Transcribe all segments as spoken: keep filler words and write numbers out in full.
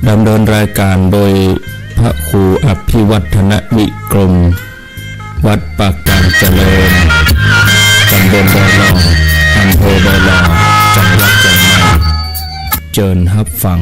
ดำเนินรายการโดยพระครูอภิวัฒนวิกรม วัดปากกลางเจริญ ตำบลดอยหล่อ อำเภอดอยหล่อ จังหวัดเจียงใหม่ เจิญฮับฟัง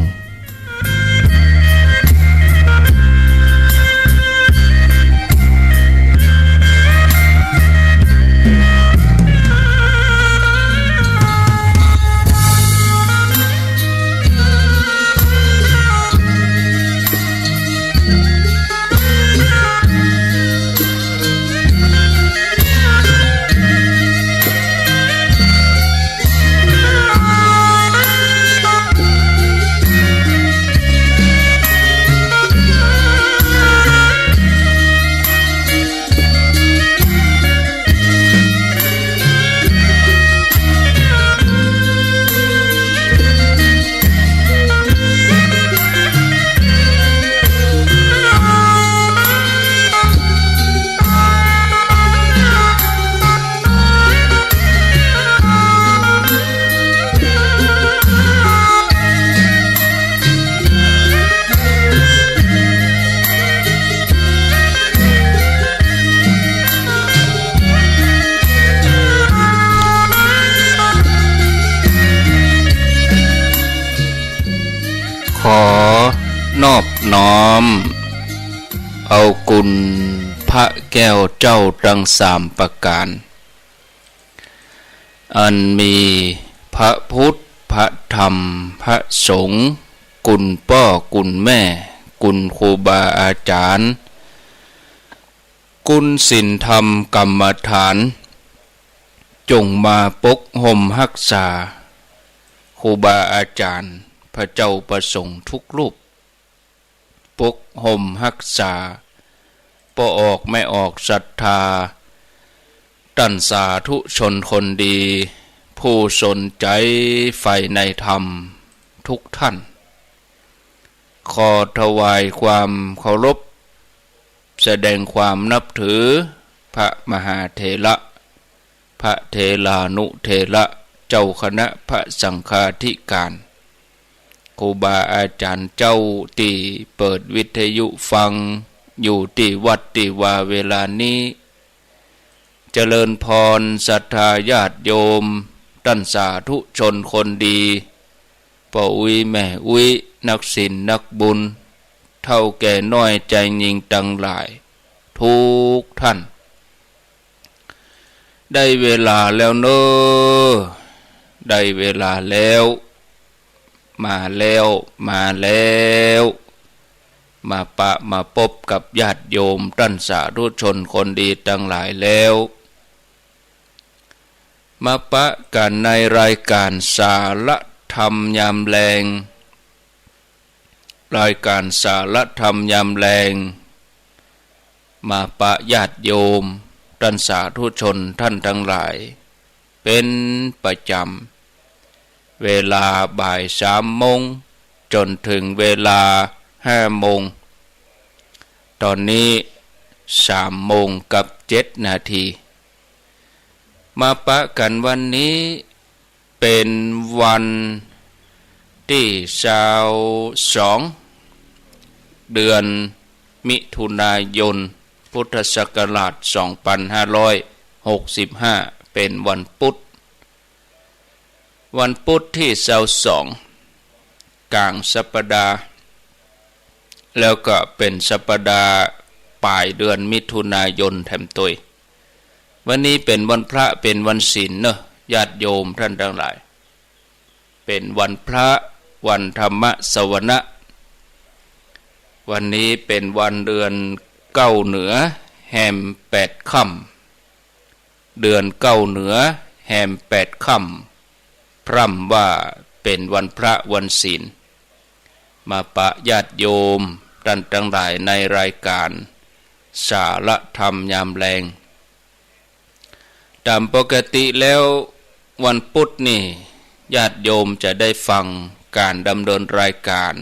ขอนอบน้อมเอาคุณพระแก้วเจ้าตังสามประก๋าน อันมีพระพุทธ พระธรรม พระสงฆ์ คุณป้อ คุณแม่ คุณครูบาอาจ๋ารย์ คุณศีลธรรมกรรมฐาน จงมาปกฮ่มฮักษา ครูบาอาจ๋ารย์ พระเจ้าพระสงฆ์ทุกรูป ปกฮ่มฮักษา ป้อออกแม่ออกศรัทธา ต้านสาธุชนคนดี ผู้สนใจ๋ใฝ่ในธรรมทุกท่าน ขอถวายความเคารพ แสดงความนับถือ พระมหาเถระ พระเถรานุเถระ เจ้าคณะพระสังฆาธิการ ครูบาอาจ๋ารย์เจ้าตี้เปิดวิทยุฟังอยู่ตี้วัดตี้วาเวลานี้ เจริญพรศรัทธาญาติโยม ต้านสาธุชนคนดี ป้ออุ๊ยแม่อุ๊ย นักศีลนักบุญ เฒ่าแก่น้อยชายญิงตังหลาย ทุกท่าน ได้เวลาแล้วเน่อ ได้เวลาแล้ว มาแล้ว มาแล้ว มาปะมาปบกับญาติโยมต้านสาธุชนคนดีตังหลายแล้ว มาปะกั๋นในรายก๋านสาระธรรมยามแลง รายก๋านสาระธรรมยามแลง มาปะญาติโยมต้านสาธุชนท่านตังหลาย เป๋นประจ๋ำ เวลาบ่ายสามโมง จ๋นเถิงเวลาห้าโมง ต๋อนนี้สามโมงกับเจ็ดนาที มาปะกั๋นวันนี้ เป๋นวันตี้ซาวสอง เดือนมิถุนายน พุทธศักราชสองปันห้าร้อยหกสิบห้า เป๋นวันปุ๊ด วันปุ๊ดตี้ซาวสอง ก๋างสัปดาห์ แล้วก็เป๋นสัปดาห์ป๋ายเดือนมิถุนายนแถมตวย วันนี้เป๋นวันพระ เป๋นวันศีลเน่อ ญาติโยมท่านตังหลาย เป๋นวันพระ วันธรรมสวนะ วันนี้เป๋นวันเดือนเก้าเหนือ แฮมแปดค่ำ เดือนเก้าเหนือ แฮมแปดค่ำ พร่ำว่าเป๋นวันพระวันศีล มาปะญาติโยมต้านตังหลายในรายก๋านสาระธรรมยามแลง ต๋ามปกติแล้ววันปุ๊ดนี่ญาติโยมจะได้ฟังก๋านดำเนินรายก๋าน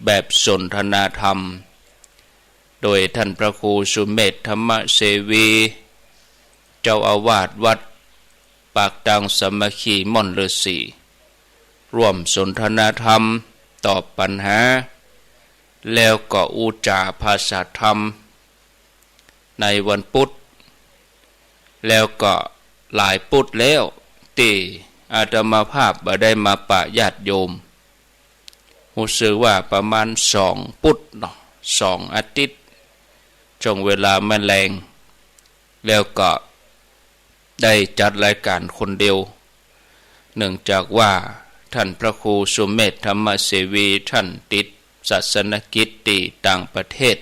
แบบสนทนาธรรม โดยต้านพระครูสุเมธธรรมเสวี เจ้าอาวาสวัดปากตางสามัคคีม่อนฤๅษี ร่วมสนทนาธรรม ตอบปัญหา แล้วก็อู้จ๋าภาษาธรรมในวันปุธ แล้วก็หลายปุธแล้วตี้อาตมาภาพบ่ได้มาปะญาติโยม ฮู้สึกว่าประมาณสองปุธเนาะ สองอาทิตย์ ช่วงเวลาแมลง แล้วก็ได้จัดรายการคนเดียว เนื่องจากว่าท่านพระครูสุเมธธรรมเสวี ท่านติดศาสนกิจตี้ต่างประเทศ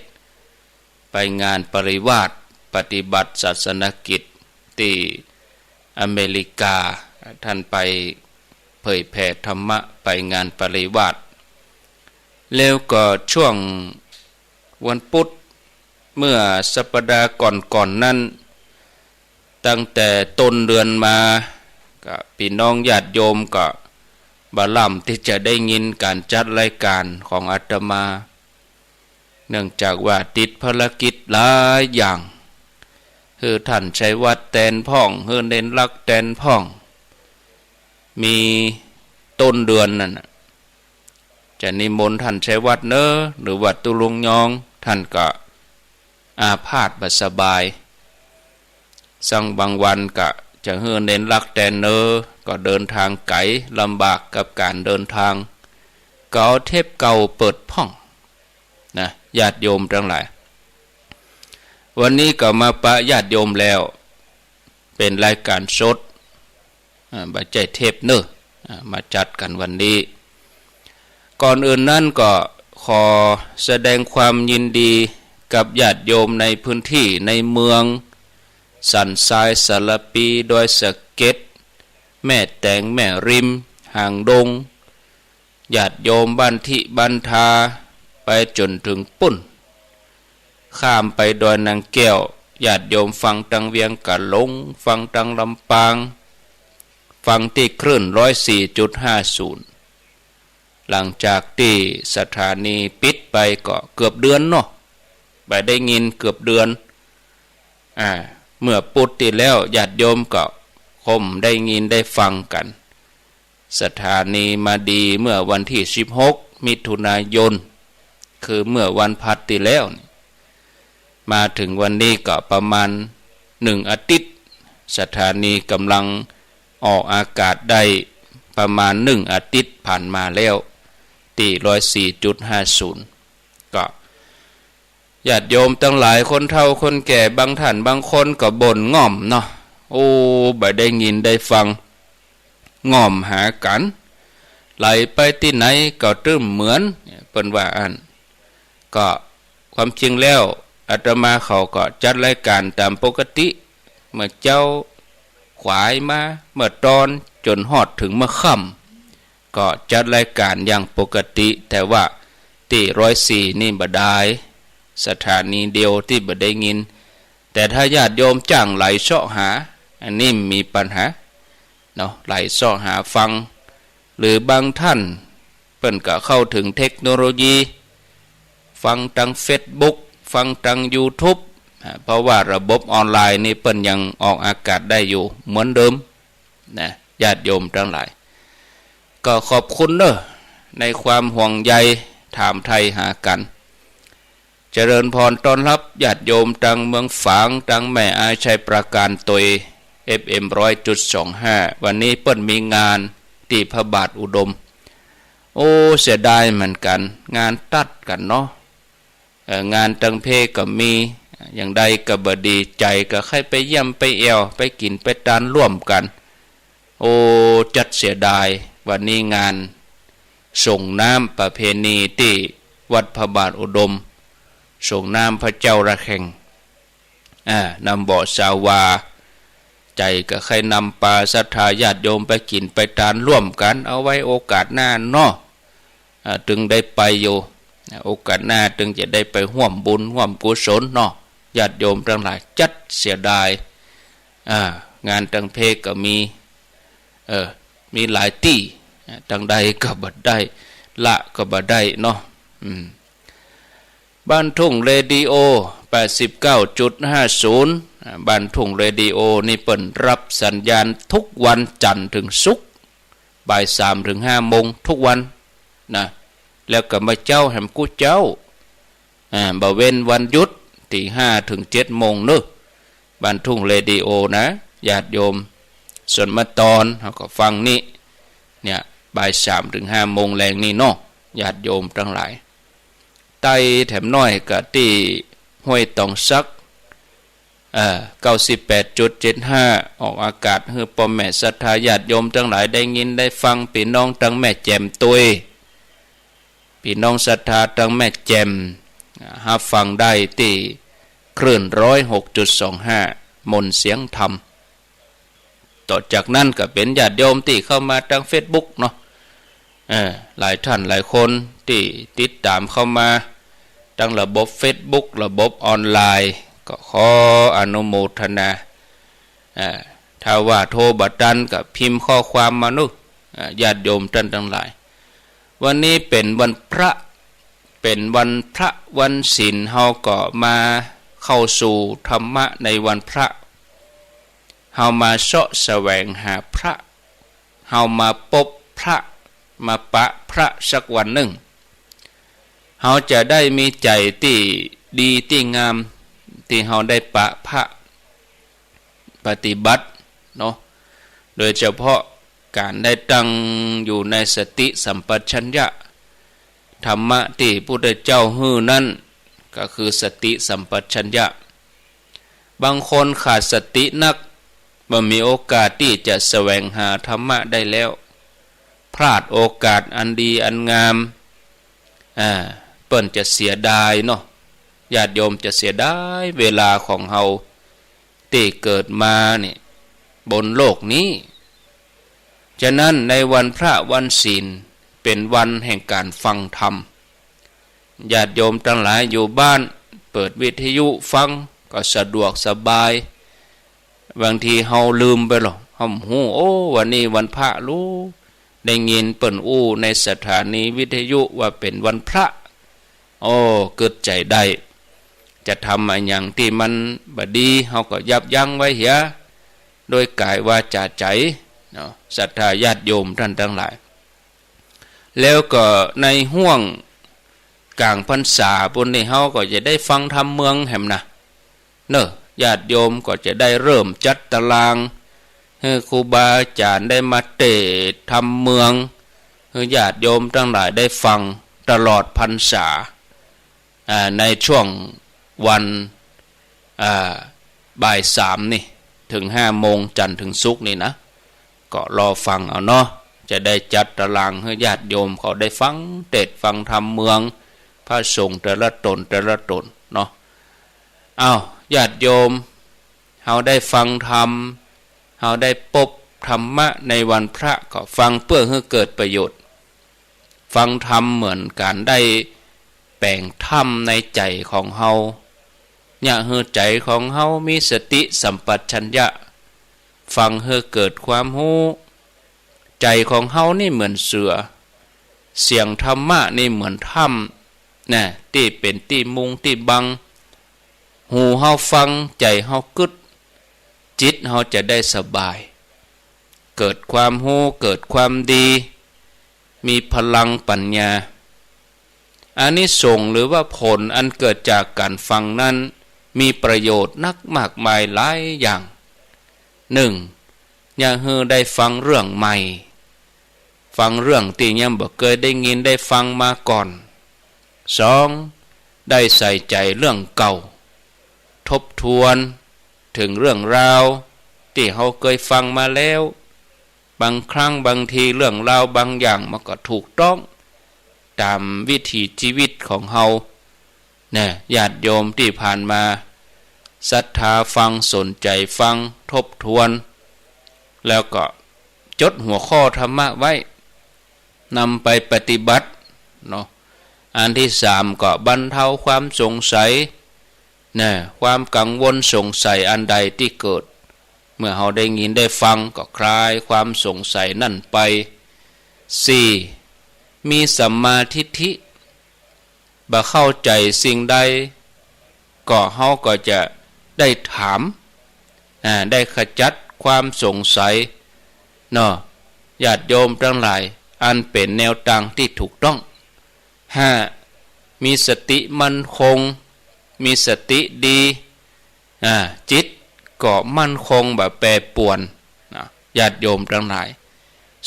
ไปงานปริวาส ปฏิบัติศาสนกิจตี้อเมริกา ท่านไปเผยแผ่ธรรมะ ไปงานปริวาส แล้วก็ช่วงวันปุธ เมื่อสัปดาห์ก่อนๆ นั้น ตั้งแต่ต้นเดือนมา ก็ปี้น้องญาติโยมก็บ่ล่ำตี้จะได้ยินก๋านจัดรายการของอาตมา เนื่องจากว่าติดภารกิจหลายอย่าง หื้อท่านชัยวัฒน์แตนพ่อง หื้อเณรลักษณ์แตนพ่อง มีต้นเดือนนั่นน่ะ จะนิมนต์ท่านชัยวัฒน์เน่อ หรือว่าตุ๊ลุงยอง ท่านก็อาพาธบ่สบาย ซึ่งบางวันก็จะหื้อเณรลักษณ์แตนเน่อ ก็เดินทางไก๋ ลำบากกับก๋านเดินทาง ก็เอาเทปเก่าเปิดพ่องนะ ญาติโยมตังหลาย วันนี้ก็มาปะญาติโยมแล้ว เป๋นรายการสด อ่า บ่ใจ้เทปเน่อ อ่า มาจัดกั๋นวันนี้ ก่อนอื่นนั้นก็ขอแสดงความยินดีกับญาติโยมในพื้นที่ในเมืองสันทราย สารภี ดอยสะเก็ด แม่แตง แม่ริม หางดง ญาติโยมบ้านธิบ้านทา ไปจ๋นเถิงปู๊น ข้ามไปดอยนางแก้ว ญาติโยมฟังตังเวียงก๋าหลง ฟังตังลำปาง ฟังตี้คลื่นร้อยสี่จุดห้าศูนย์ หลังจากตี้สถานีปิดไปก็เกือบเดือนเนาะ บ่ได้ยินเกือบเดือน อ่า เมื่อปุธตี้แล้วญาติโยมก็คงได้ยินได้ฟังกั๋น สถานีมาดีเมื่อวันตี้สิบหก มิถุนายน คือเมื่อวันพัดตี้แล้วนี่ มาเถิงวันนี้ก็ประมาณหนึ่งอาทิตย์ สถานีก่ำลังออกอากาศได้ประมาณหนึ่งอาทิตย์ผ่านมาแล้ว ตี้ร้อยสี่จุดห้าศูนย์ ก็ ญาติโยมตังหลาย คนเฒ่าคนแก่ บางท่านบางคนก็บ่นง่อมเนาะ โอ้ บ่ได้ยินได้ฟัง ง่อมหากั๋น ไหลไปตี้ไหนก็ตึ้มเหมือน เปิ้นว่าอั้น ก็ความจริงแล้วอาตมาเขาก็จัดรายการต๋ามปกติ เมื่อเจ๊าขวายมา เมื่อตอนจ๋นฮอดเถิงเมื่อค่ำ ก็จัดรายการอย่างปกติ แต่ว่าตี้ร้อยสี่นี่บ่ได้ สถานีเดียวตี้บ่ได้ยิน แต่ถ้าญาติโยมจ้างไหลเซาะหา อันนี้บ่มีปัญหาเนาะ ไหลเซาะหาฟัง หรือบางท่านเปิ้นก็เข้าเถิงเทคโนโลยี ฟังตังเฟซบุ๊ก ฟังตังยูทูบ อ่า เพราะว่าระบบออนไลน์นี่เปิ้นยังออกอากาศได้อยู่เหมือนเดิม นะ ญาติโยมตังหลาย ก็ขอบคุณเน่อ ในความห่วงใย ถามไถ่หากั๋น เจริญพรต้อนฮับญาติโยมตังเมืองฝาง ตังแม่อาย ชัยปราการ ตวย เอฟเอ็ม ร้อยจุดสองห้า วันนี้เปิ้นมีงานตี้พระบาทอุดม โอ้ เสียดายเหมือนกั๋น งานตัดกั๋นเนาะ เอ่อ งานตังเพลก็มี อย่างใดก็บ่ดี ใจ๋ก็ใค่ไปเยี่ยมไปแอ่ว ไปกิ๋นไปตานร่วมกั๋น โอ้ จัดเสียดาย วันนี้งานสรงน้ำประเพณีตี้วัดพระบาทอุดม สรงน้ำพระเจ้าระฆัง อ่า นำบ่อสาวา ใจ๋ก็ใค่นำปาศรัทธาญาติโยมไปกิ๋นไปตานร่วมกั๋น เอาไว้โอกาสหน้าเนาะ อ่า ตึงได้ไปอยู่ อ่า โอกาสหน้าตึงจะได้ไปฮ่วมบุญฮ่วมกุศลเนาะ ญาติโยมตังหลาย จัดเสียดาย อ่า งานตังเพลก็มี เออ มีหลายตี้ อ่า ตังใดก็บ่ได้ ละก็บ่ได้เนาะ อืม บ้านทุ่งเรดิโอ แปดสิบเก้าจุดห้าศูนย์ อ่า บ้านทุ่งเรดิโอนี่เปิ้นฮับสัญญาณทุกวันจันทร์เถิงศุกร์ บ่ายสามเถิงห้าโมงทุกวันนะ แล้วก็เมื่อเจ๊าแหมกู้เจ๊า อ่า บ่เว้นวันหยุด ตีห้าเถิงเจ็ดโมงเนาะ บ้านทุ่งเรดิโอนะ ญาติโยม ส่วนเมื่อตอนเฮาก็ฟังนี่ เนี่ย บ่ายสามเถิงห้าโมงแลงนี่เนาะ ญาติโยมตังหลาย ใต้แถมน้อยก็ตี้ห้วยตองสัก เอ่อ เก้าสิบแปดจุดเจ็ดห้า ออกอากาศหื้อป้อแม่ศรัทธาญาติโยมตังหลายได้ยินได้ฟัง ปี้น้องตังแม่แจ่มตวย ปี้น้องศรัทธาตังแม่แจ่ม อ่า ฮับฟังได้ตี้คลื่นร้อยหกจุดสองห้า มนต์เสียงธรรม ต่อจากนั้นก็เป๋นญาติโยมตี้เข้ามาตังเฟซบุ๊กเนาะ เออ หลายท่านหลายคนตี้ติดต๋ามเข้ามาตังระบบเฟซบุ๊ก ระบบออนไลน์ ก็ขออนุโมทนา อ่า ถ้าว่าโทรบ่ตันก็พิมพ์ข้อความมาเนาะ อ่า ญาติโยมต้านตังหลาย วันนี้เป๋นวันพระ เป๋นวันพระวันศีล เฮาก็มาเข้าสู่ธรรมะในวันพระ เฮามาเซาะแสวงหาพระ เฮามาปบพระ มาปะพระสักวันนึ่ง เฮาจะได้มีใจ๋ตี้ดีตี้งาม ตี้เฮาได้ปะพระ ปฏิบัติเนาะ โดยเฉพาะก๋านได้ตั้งอยู่ในสติสัมปชัญญะ ธรรมะตี้พุทธเจ้าหื้อนั้นก็คือสติสัมปชัญญะ บางคนขาดสตินัก บ่มีโอกาสตี้จะแสวงหาธรรมะได้แล้ว พลาดโอกาสอันดีอันงาม อ่า เปิ้นจะเสียดายเนาะ ญาติโยมจะเสียดายเวลาของเฮาตี้เกิดมานี่ บนโลกนี้ ฉะนั้นในวันพระวันศีลเป๋นวันแห่งก๋านฟังธรรม ญาติโยมตังหลายอยู่บ้านเปิดวิทยุฟังก็สะดวกสบาย บางทีเฮาลืมไปลอ เฮาบ่ฮู้ โอ้ วันนี้วันพระลู ได้ยินเปิ้นอู้ในสถานีวิทยุว่าเป๋นวันพระ โอ้ กึ๊ดใจ๋ได้ จะทำอะหยังตี้มันบ่ดี เฮาก็ยับยั้งไว้เหีย โดยก๋ายวาจ๋าใจ๋เนาะ ศรัทธาญาติโยมต้านตังหลาย แล้วก็ในห้วงก๋างพรรษาปู้นนี่ เฮาก็จะได้ฟังธรรมเมืองแหมนะ เนาะ ญาติโยมก็จะได้เริ่มจัดตาราง หื้อครูบาอาจ๋ารย์ได้มาเตสน์ธรรมเมือง หื้อญาติโยมตังหลายได้ฟังตลอดพรรษา อ่า ในช่วงวัน อ่า บ่ายสามนี่ เถิงห้าโมง จันทร์เถิงศุกร์นี่นะ ก็รอฟังเอาเนาะ จะได้จัดตารางหื้อญาติโยมเขาได้ฟังเตสน์ฟังธรรมเมือง พระสงฆ์แต่ละต๋นแต่ละต๋นเนาะ อ้าว ญาติโยม เฮาได้ฟังธรรม เฮาได้ปบธรรมะในวันพระ ก็ฟังเปื้อหื้อเกิดประโยชน์ ฟังธรรมเหมือนก๋านได้แป๋งถ้ำในใจ๋ของเฮา เยียะหื้อใจ๋ของเฮามีสติสัมปชัญญะ ฟังหื้อเกิดความฮู้ ใจ๋ของเฮานี่เหมือนเสือ เสียงธรรมะนี่เหมือนถ้ำนะ ตี้เป๋นตี้มุงตี้บัง หูเฮาฟัง ใจ๋เฮากึ๊ด จิตเฮาจะได้สบาย เกิดความฮู้ เกิดความดี มีพลังปัญญา อานิสงส์หรือว่าผลอันเกิดจากก๋านฟังนั้น มีประโยชน์นักมากมายหลายอย่าง หนึ่ง เยียะหื้อได้ฟังเรื่องใหม่ ฟังเรื่องตี้ยังบ่เกยได้ยินได้ฟังมาก่อน สอง ได้ใส่ใจ๋เรื่องเก่า ทบทวนเถิงเรื่องราวตี้เฮาเกยฟังมาแล้ว บางครั้งบางทีเรื่องราวบางอย่างมันก็ถูกต้องต๋ามวิถีชีวิตของเฮา นะ ญาติโยมตี้ผ่านมาศรัทธาฟัง สนใจ๋ฟัง ทบทวน แล้วก็จดหัวข้อธรรมะไว้ นำไปปฏิบัติเนาะ อันตี้สามก็บรรเทาความสงสัย นะ ความกังวลสงสัยอันใดตี้เกิด เมื่อเฮาได้ยินได้ฟังก็คลายความสงสัยนั้นไป สี่ มีสัมมาทิฏฐิ บ่เข้าใจ๋สิ่งใด ก็เฮาก็จะได้ถาม อ่า ได้ขจัดความสงสัยเนาะ ญาติโยมตังหลาย อันเป๋นแนวตางตี้ถูกต้อง ห้า มีสติมั่นคง มีสติดี อ่า จิตก็มั่นคงบ่แปรปรวนนะ ญาติโยมตังหลาย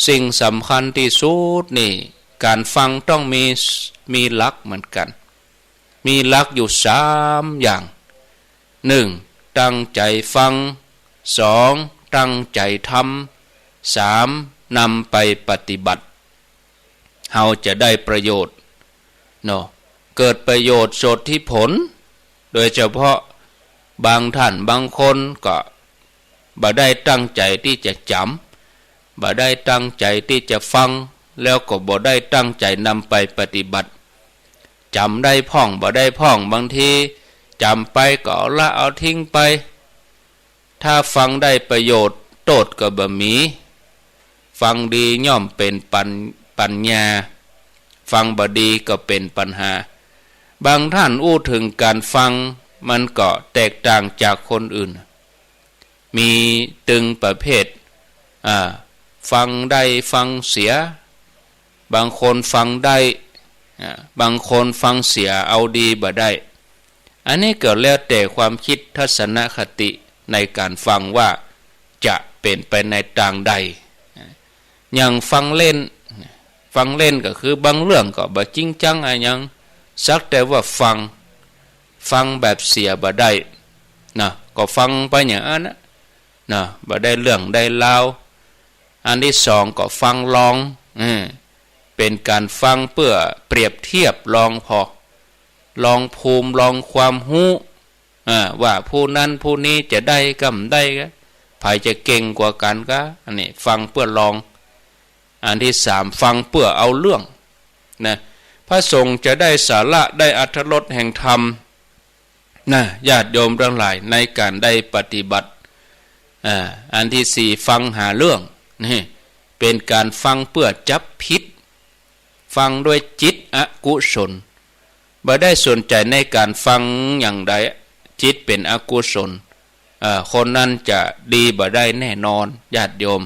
สิ่งสำคัญตี้สุดนี่ ก๋านฟังต้องมี มีหลักเหมือนกั๋น มีหลักอยู่สามอย่าง นึ่ง ตั้งใจ๋ฟัง สอง ตั้งใจ๋ทำ สาม นำไปปฏิบัติ เฮาจะได้ประโยชน์เนาะ เกิดประโยชน์สนธิผล โดยเฉพาะบางท่านบางคนก็บ่ได้ตั้งใจ๋ตี้จะจ๋ำ บ่ได้ตั้งใจ๋ตี้จะฟัง แล้วก็บ่ได้ตั้งใจ๋นำไปปฏิบัติ จ๋ำได้พ่องบ่ได้พ่อง บางทีจ๋ำไปก็เอาละเอาทิ้งไป ถ้าฟังได้ประโยชน์ โต้ษก็บ่มี ฟังดีย่อมเป๋นปัญ- ปัญญา ฟังบ่ดีก็เป๋นปัญหา บางท่านอู้เถิงก๋านฟัง มันก็แตกต่างจากคนอื่น มีตึงประเภท อ่า ฟังได้ฟังเสีย บางคนฟังได้ อ่า บางคนฟังเสียเอาดีบ่ได้ อันนี้ก็แล้วแต่ความคิดทัศนคติในก๋านฟังว่าจะเป๋นไปในตางใด อย่างฟังเล่น ฟังเล่นก็คือบางเรื่องก็บ่จริงจังอะหยัง สักแต่ว่าฟัง ฟังแบบเสียบ่ได้นะ ก็ฟังไปอย่างอั้นนะ นะ บ่ได้เรื่องได้ราว อันตี้สองก็ฟังลอง เออ เป๋นก๋านฟังเปื้อเปรียบเทียบลองผ่อ ลองภูมิลองความฮู้ อ่า ว่าผู้นั้นผู้นี้จะได้กำได้กะ ใผจะเก่งกว่ากั๋นกะ อันนี้ฟังเปื้อลอง อันตี้สามฟังเปื้อเอาเรื่องนะ พระสงฆ์จะได้สาระได้อรรถรสแห่งธรรม นะ ญาติโยมตังหลาย ในก๋านได้ปฏิบัติ อ่า อันตี้สี่ฟังหาเรื่อง นี่ เป๋นก๋านฟังเปื้อจับผิด ฟังด้วยจิตอกุศล บ่ได้สนใจ๋ในก๋านฟังอย่างใด จิตเป๋นอกุศล อ่า คนนั้นจะดีบ่ได้แน่นอน ญาติโยม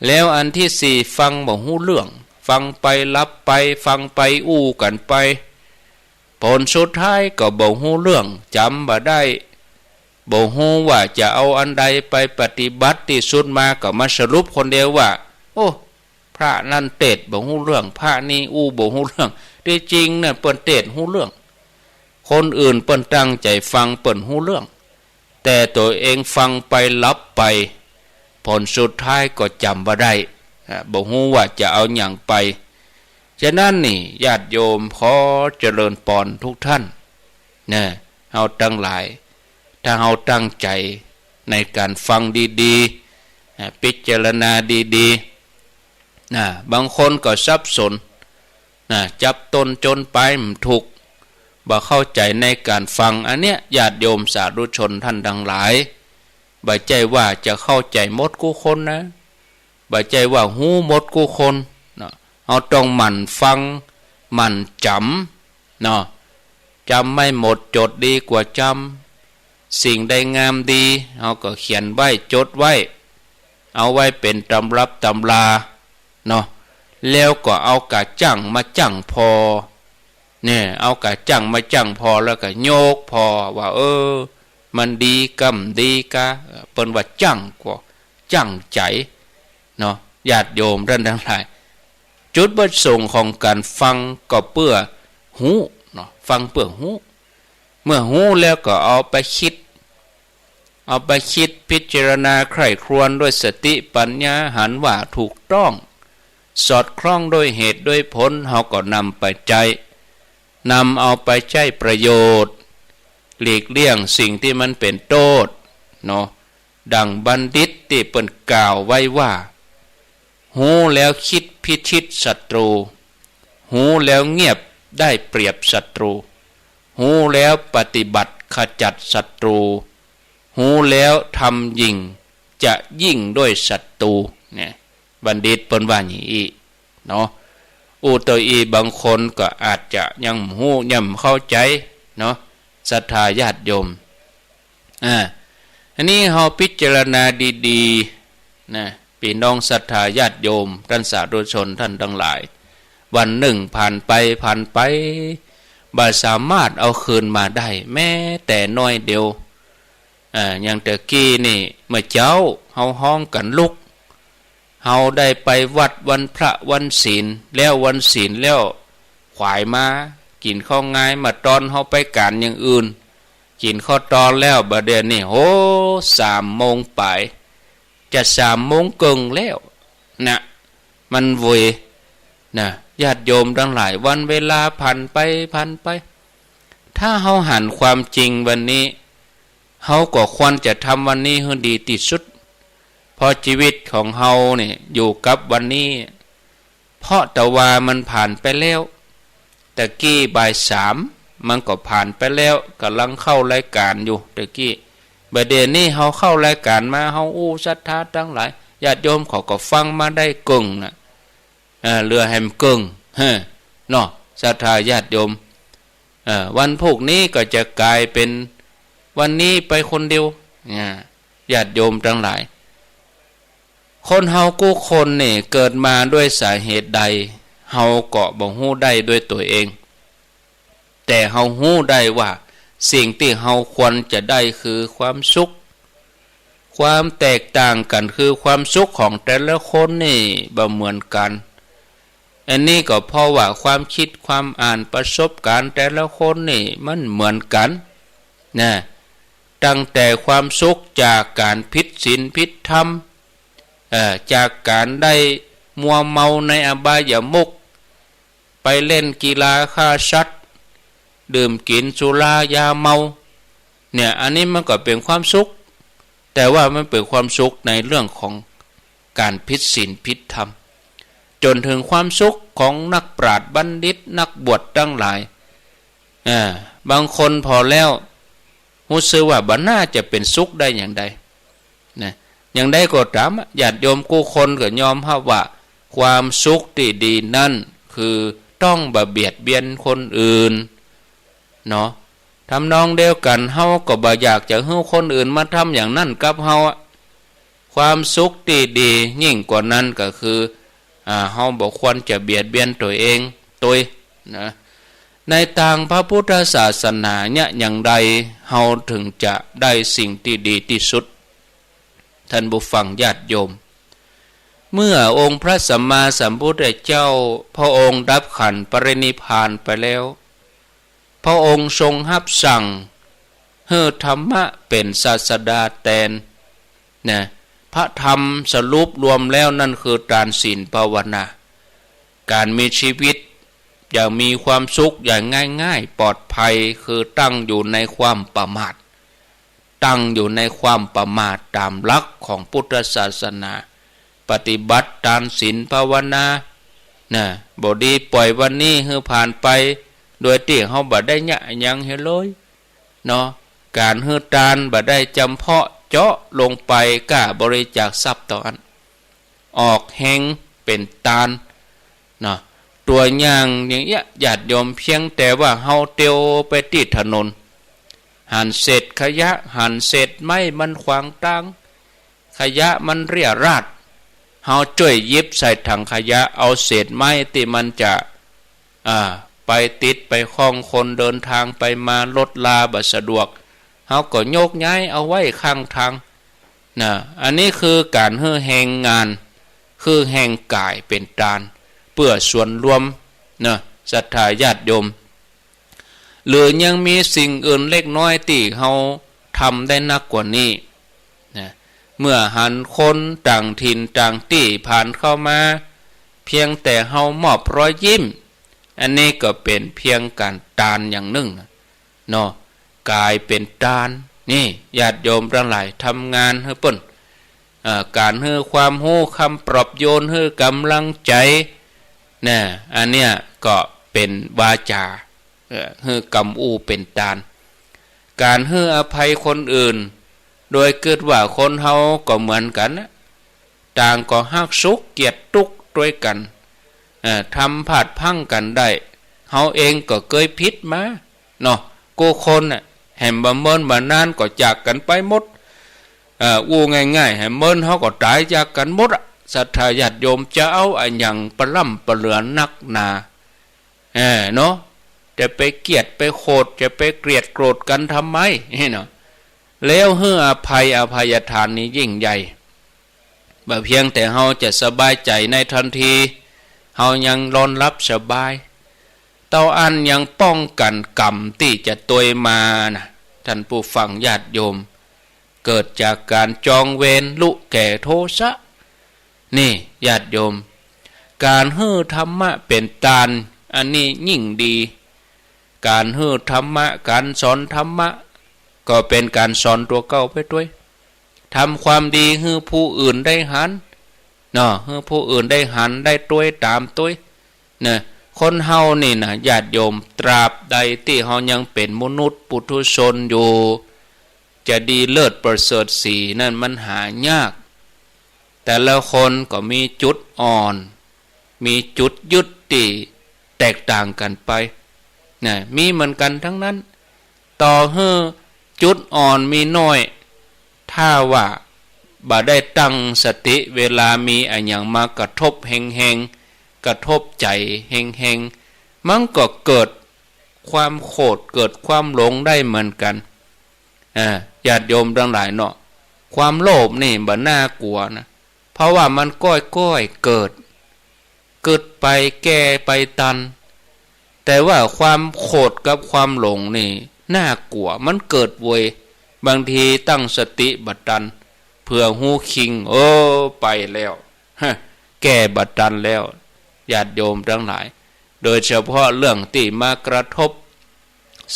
แล้วอันตี้สี่ฟังบ่ฮู้เรื่อง ฟังไปหลับไป ฟังไปอู้กั๋นไป ผลสุดท้ายก็บ่ฮู้เรื่อง จ๋ำบ่ได้ บ่ฮู้ว่าจะเอาอันใดไปปฏิบัติ ตี้สุดมาก็มาสรุปคนเดียวว่า โอ้ พระนั้นเตสน์บ่ฮู้เรื่อง พระนี้อู้บ่ฮู้เรื่อง ตี้จริงน่ะเปิ้นเตสน์ฮู้เรื่อง คนอื่นเปิ้นตั้งใจ๋ฟังเปิ้นฮู้เรื่อง แต่ตั๋วเองฟังไปหลับไป ผลสุดท้ายก็จ๋ำบ่ได้ อ่า บ่ฮู้ว่าจะเอาหยังไป ฉะนั้นนี่ ญาติโยมขอเจริญปอนทุกท่าน นะ เฮาตังหลาย ถ้าเฮาตั้งใจ๋ในก๋านฟังดีๆ อ่า พิจารณาดีๆ นะ บางคนก็สับสน นะ จับต้นจนปลายบ่ถูก บ่เข้าใจ๋ในก๋านฟัง อันเนี้ย ญาติโยมสาธุชนท่านตังหลาย บ่ใจ้ว่าจะเข้าใจ๋หมดกู้คนนะ บ่ใจ้ว่าฮู้หมดกู้คนเนาะ เฮาต้องหมั่นฟัง หมั่นจ๋ำเนาะ จ๋ำไม่หมดจดดีกว่าจ๋ำ สิ่งใดงามดี เฮาก็เขียนไว้ จดไว้ เอาไว้เป๋นตำรับตำราเนาะ แล้วก็เอาก๋าจ้างมาจ้างผ่อ เนี่ย เอาก๋าจ้างมาจ้างผ่อ แล้วก็ยกผ่อว่า เออ มันดีกำดีกา เปิ้นว่าจ้างก็จ้างใจ๋เนาะ ญาติโยมท่านตังหลาย จุดประสงค์ของก๋านฟังก็เปื้อฮู้เนาะ ฟังเปื้อฮู้ เมื่อฮู้แล้วก็เอาไปกึ๊ด เอาไปกึ๊ดพิจารณาใคร่ครวญด้วยสติปัญญา หันว่าถูกต้อง สอดคล้องด้วยเหตุด้วยผล เฮาก็นำไปใจ๊ นำเอาไปใจ๊ประโยชน์ หลีกเลี่ยงสิ่งตี้มันเป๋นโต้ษเนาะ ดั่งบัณฑิตตี้เปิ้นกล่าวไว้ว่า ฮู้แล้วกึ๊ดพิชิตศัตรู ฮู้แล้วเงียบได้เปรียบศัตรู ฮู้แล้วปฏิบัติขจัดศัตรู ฮู้แล้วธรรมยิ่งจะยิ่งด้วยศัตรู เนี่ย บัณฑิตเปิ้นว่าอย่างอี้เนาะ อู้เต้าอี้บางคนก็อาจจะยังบ่ฮู้ยังบ่เข้าใจ๋เนาะ ศรัทธาญาติโยม อ่า อันนี้เฮาพิจารณาดีๆ นะ ปี้น้องศรัทธาญาติโยม ต้านสาธุชนต้านตังหลาย วันนึ่งผ่านไปผ่านไป บ่สามารถเอาคืนมาได้แม้แต่น้อยเดียว อ่า อย่างตะกี้นี่ เมื่อเจ๊าเฮาฮ้องกั๋นลุก เฮาได้ไปวัดวันพระวันศีล แล้ววันศีลแล้ว ขวายมา กิ๋นข้าวงาย มาตอนเฮาไปก๋านอย่างอื่น กิ๋นข้าวตอนแล้ว บ่าเดี่ยวนี้ โห สามโมงป๋าย จะสามโมงเกิ่งแล้ว นะ มันเวย นะ ญาติโยมตังหลาย วันเวลาผ่านไป ผ่านไป ถ้าเฮาหันความจริงวันนี้ เฮาก็ควรจะทำวันนี้หื้อดีตี้สุด เพราะจีวิตของเฮาเนี่ยอยู่กับวันนี้ เพราะแต่ว่ามันผ่านไปแล้ว ตะกี้บ่ายสาม มันก็ผ่านไปแล้ว ก่ำลังเข้ารายก๋านอยู่ตะกี้ บ่าเดี่ยวนี้เฮาเข้ารายก๋านมา เฮาอู้ศรัทธาตังหลาย ญาติโยมเขาก็ฟังมาได้เกิ่งน่ะ เออ เหลือแหมเกิ่ง เฮ้อ เนาะ ศรัทธาญาติโยม เออ วันพูกนี้ก็จะก๋ายเป๋นวันนี้ไปคนเดียว เนี่ย ญาติโยมตังหลาย คนเฮากู้คนนี่เกิดมาด้วยสาเหตุใด เฮาก็บ่ฮู้ได้ด้วยตั๋วเอง แต่เฮาฮู้ได้ว่าสิ่งตี้เฮาควรจะได้คือความสุข ความแตกต่างกั๋นคือความสุขของแต่ละคนนี่บ่เหมือนกั๋น อันนี้ก็เพราะว่าความคิดความอ่านประสบก๋ารณ์แต่ละคนนี่มันเหมือนกั๋น นะ ตั้งแต่ความสุขจากก๋านผิดศีลผิดธรรม เอ่อ จากก๋านได้มัวเมาในอบายมุข ไปเล่นกีฬาฆ่าสัตว์ ดื่มกิ๋นสุรายาเมา เนี่ย อันนี้มันก็เป๋นความสุข แต่ว่ามันเป๋นความสุขในเรื่องของก๋านผิดศีลผิดธรรม จ๋นเถิงความสุขของนักปราชญ์บัณฑิต นักบวชตังหลาย อ่า บางคนผ่อแล้ว ฮู้สึกว่าบ่น่าจะเป๋นสุขได้อย่างใด นะ อย่างใดก็ต๋ามอะ ญาติโยมกู้คนก็ยอมฮับว่า ความสุขตี้ดีนั้นคือต้องบ่เบียดเบียนคนอื่น เนาะ ทำนองเดียวกั๋น เฮาก็บ่อยากจะหื้อคนอื่นมาทำอย่างนั้นกับเฮาอะ ความสุขตี้ดียิ่งกว่านั้นก็คือ อ่า เฮาบ่ควรจะเบียดเบียนตั๋วเองตวย นะ ในตางพระพุทธศาสนาเนี่ย อย่างใดเฮาเถิงจะได้สิ่งตี้ดีตี้สุด ท่านผู้ฟังญาติโยม เมื่อองค์พระสัมมาสัมพุทธเจ้า พระองค์ดับขันธ์ปรินิพพานไปแล้ว พระองค์ทรงฮับสั่งหื้อธรรมะเป๋นศาสดาแตน นะ พระธรรมสรุปรวมแล้วนั่นคือตานศีลภาวนา ก๋านมีจีวิตอย่างมีความสุขอย่างง่ายๆ ปลอดภัย คือตั้งอยู่ในความประมาท ตั้งอยู่ในความประมาทต๋ามหลักของพุทธศาสนา ปฏิบัติตานศีลภาวนา นะ บ่ดีป่อยวันนี้หื้อผ่านไป โดยตี้เฮาบ่ได้เยียะหยังหื้อเลย เนาะ ก๋านหื้อตานบ่ได้จ๋ำเพาะเจาะลงไปก้าบริจาคทรัพย์เต้าอั้น ออกแฮงเป๋นตาน เนาะ ตั๋วอย่างอย่างเอี้ย ญาติโยม เพียงแต่ว่าเฮาเตียวไปตี้ถนน หันเศษขยะ หันเศษไม้มันขวางตาง ขยะมันเรี่ยราด เฮาจ้วยหยิบใส่ถังขยะ เอาเศษไม้ตี้มันจะ อ่า ไปติดไปข้องคนเดินตางไปมา รถลาบ่สะดวก เฮาก็โยกย้ายเอาไว้ข้างตาง นะ อันนี้คือก๋านหื้อแฮงงาน คือแฮงก๋ายเป๋นตาน เปื้อส่วนรวม นะ ศรัทธาญาติโยม หรือยังมีสิ่งอื่นเล็กน้อยตี้เฮาทำได้นักกว่านี้ นะ เมื่อหันคนต่างถิ่นต่างตี้ผ่านเข้ามา เพียงแต่เฮามอบรอยยิ้ม อันนี้ก็เป๋นเพียงก๋านตานอย่างนึ่งนะ เนาะ ก๋ายเป๋นตาน นี่ ญาติโยมตังหลาย ทำงานหื้อเปิ้น เอ่อ ก๋านหื้อความฮู้ คำปลอบโยน หื้อก๋ำลังใจ๋ นะ อันเนี้ยก็เป๋นวาจ๋า เอ่อ หื้อกำอู้เป๋นตาน ก๋านหื้ออภัยคนอื่น โดยกึ๊ดว่าคนเฮาก็เหมือนกั๋นนะ ต่างก็ฮักสุขเกลียดตุ๊กข์ตวยกั๋น เอ่อ ทำพลาดพลั้งกั๋นได้ เฮาเองก็เกยผิดมา เนาะ กู้คนน่ะ แหมบ่เมินบ่นานก็จากกั๋นไปหมด เอ่อ อู้ง่ายๆ แหมเมินเฮาก็ต๋ายจากกั๋นหมดอะ ศรัทธาญาติโยม จะเอาอะหยังปะล่ำปะเหลือนักหนา เออ เนาะ จะไปเกลียดไปโขด จะไปเกลียดโกรธกั๋นทำไม นี่เนาะ แล้วหื้ออภัย อภัยทานนี่ยิ่งใหญ่ บ่เพียงแต่เฮาจะสบายใจ๋ในทันที เฮายังนอนหลับสบาย เต้าอั้นยังป้องกั๋นกรรมตี้จะตวยมานะ ท่านผู้ฟังญาติโยม เกิดจากก๋านจองเวรลุแก่โทสะ นี่ญาติโยม ก๋านหื้อธรรมะเป๋นตาน อันนี้ยิ่งดี ก๋านหื้อธรรมะ ก๋านสอนธรรมะ ก็เป๋นก๋านสอนตั๋วเก่าไปตวย ทำความดีหื้อผู้อื่นได้หัน เนาะ หื้อผู้อื่นได้หัน ได้ตวยต๋ามตวย นะ คนเฮานี่นะ ญาติโยม ตราบใดตี้เฮายังเป๋นมนุษย์ปุถุชนอยู่ จะดีเลิศประเสริฐศรีนั้นมันหายาก แต่ละคนก็มีจุดอ่อน มีจุดยึดตี้แตกต่างกั๋นไป นะ มีเหมือนกั๋นทั้งนั้น ต่อหื้อจุดอ่อนมีน้อย ถ้าว่าบ่ได้ตั้งสติ เวลามีอะหยังมากระทบแฮงๆ กระทบใจ๋แฮงๆ มันก็เกิดความโขด เกิดความหลงได้เหมือนกั๋น อ่า ญาติโยมตังหลายเนาะ ความโลภนี่บ่น่ากลัวนะ เพราะว่ามันก้อยๆ เกิด กึ๊ดไปแก่ไปตัน แต่ว่าความโขดกับความหลงนี่น่ากลัว มันเกิดเวย บางทีตั้งสติบ่ตัน เผื่อฮู้คิง เออ ไปแล้ว ฮะ แก้บ่ตันแล้ว ญาติโยมตังหลาย โดยเฉพาะเรื่องตี้มากระทบ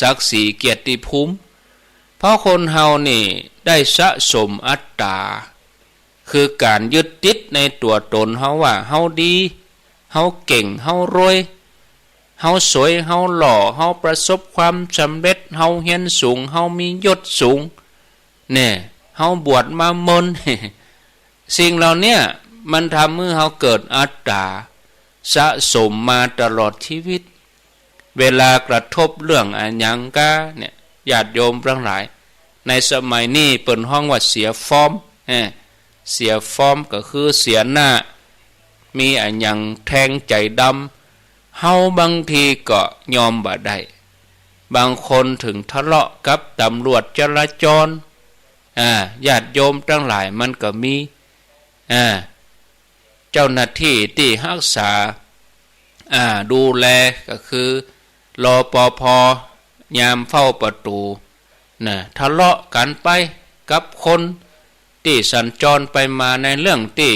ศักดิ์ศรีเกียรติภูมิ เพราะคนเฮานี่ได้สะสมอัตตา คือก๋านยึดติดในตั๋วตนเฮาว่าเฮาดี เฮาเก่ง เฮารวย เฮาสวย เฮาหล่อ เฮาประสบความสำเร็จ เฮาเฮียนสูง เฮามียศสูง แน่ เฮาบวชมาเมิน สิ่งเหล่าเนี้ยมันทำหื้อเฮาเกิดอัตตา สะสมมาตลอดชีวิต เวลากระทบเรื่องอะหยังกาเนี่ย ญาติโยมตังหลาย ในสมัยนี้เปิ้นฮ้องว่าเสียฟอร์ม เออ เสียฟอร์มก็คือเสียหน้า มีอะหยังแทงใจ๋ดำ เฮาบางทีก็ยอมบ่ได้ บางคนเถิงทะเลาะกับตำรวจจราจร อ่า ญาติโยมตังหลายมันก็มี อ่า เจ้าหน้าตี้ตี้ฮักษา อ่า ดูแลก็คือ รปภ ยามเฝ้าประตู๋ นะ ทะเลาะกั๋นไปกับคนตี้สัญจรไปมาในเรื่องตี้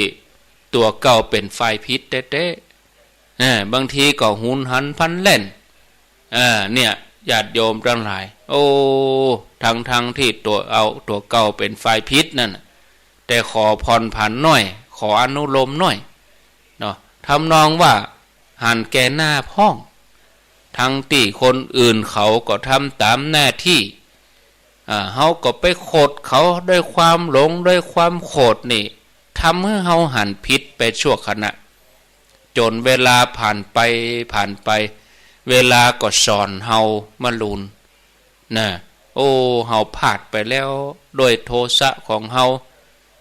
ตั๋วเก่าเป๋นฝ่ายผิดแต๊ๆ อ่า บางทีก็หุนหันพลันแล่น อ่า เนี่ย ญาติโยมตังหลาย โอ้ ทั้งๆ ตี้ตั๋วเอา ตั๋วเก่าเป๋นฝ่ายผิดนั่นน่ะ แต่ขอผ่อนผันหน้อย ขออนุโลมหน้อย เนาะ ทำนองว่าหันแก่หน้าพ่อง ทั้งตี้คนอื่นเขาก็ทำต๋ามหน้าตี้ อ่า เฮาก็ไปโขดเขาด้วยความหลง ด้วยความโขดนี่ ทำหื้อเฮาหันผิดไปชั่วขณะ จ๋นเวลาผ่านไป ผ่านไป เวลาก็สอนเฮามาลูน นะ โอ้ เฮาพลาดไปแล้ว ด้วยโทสะของเฮา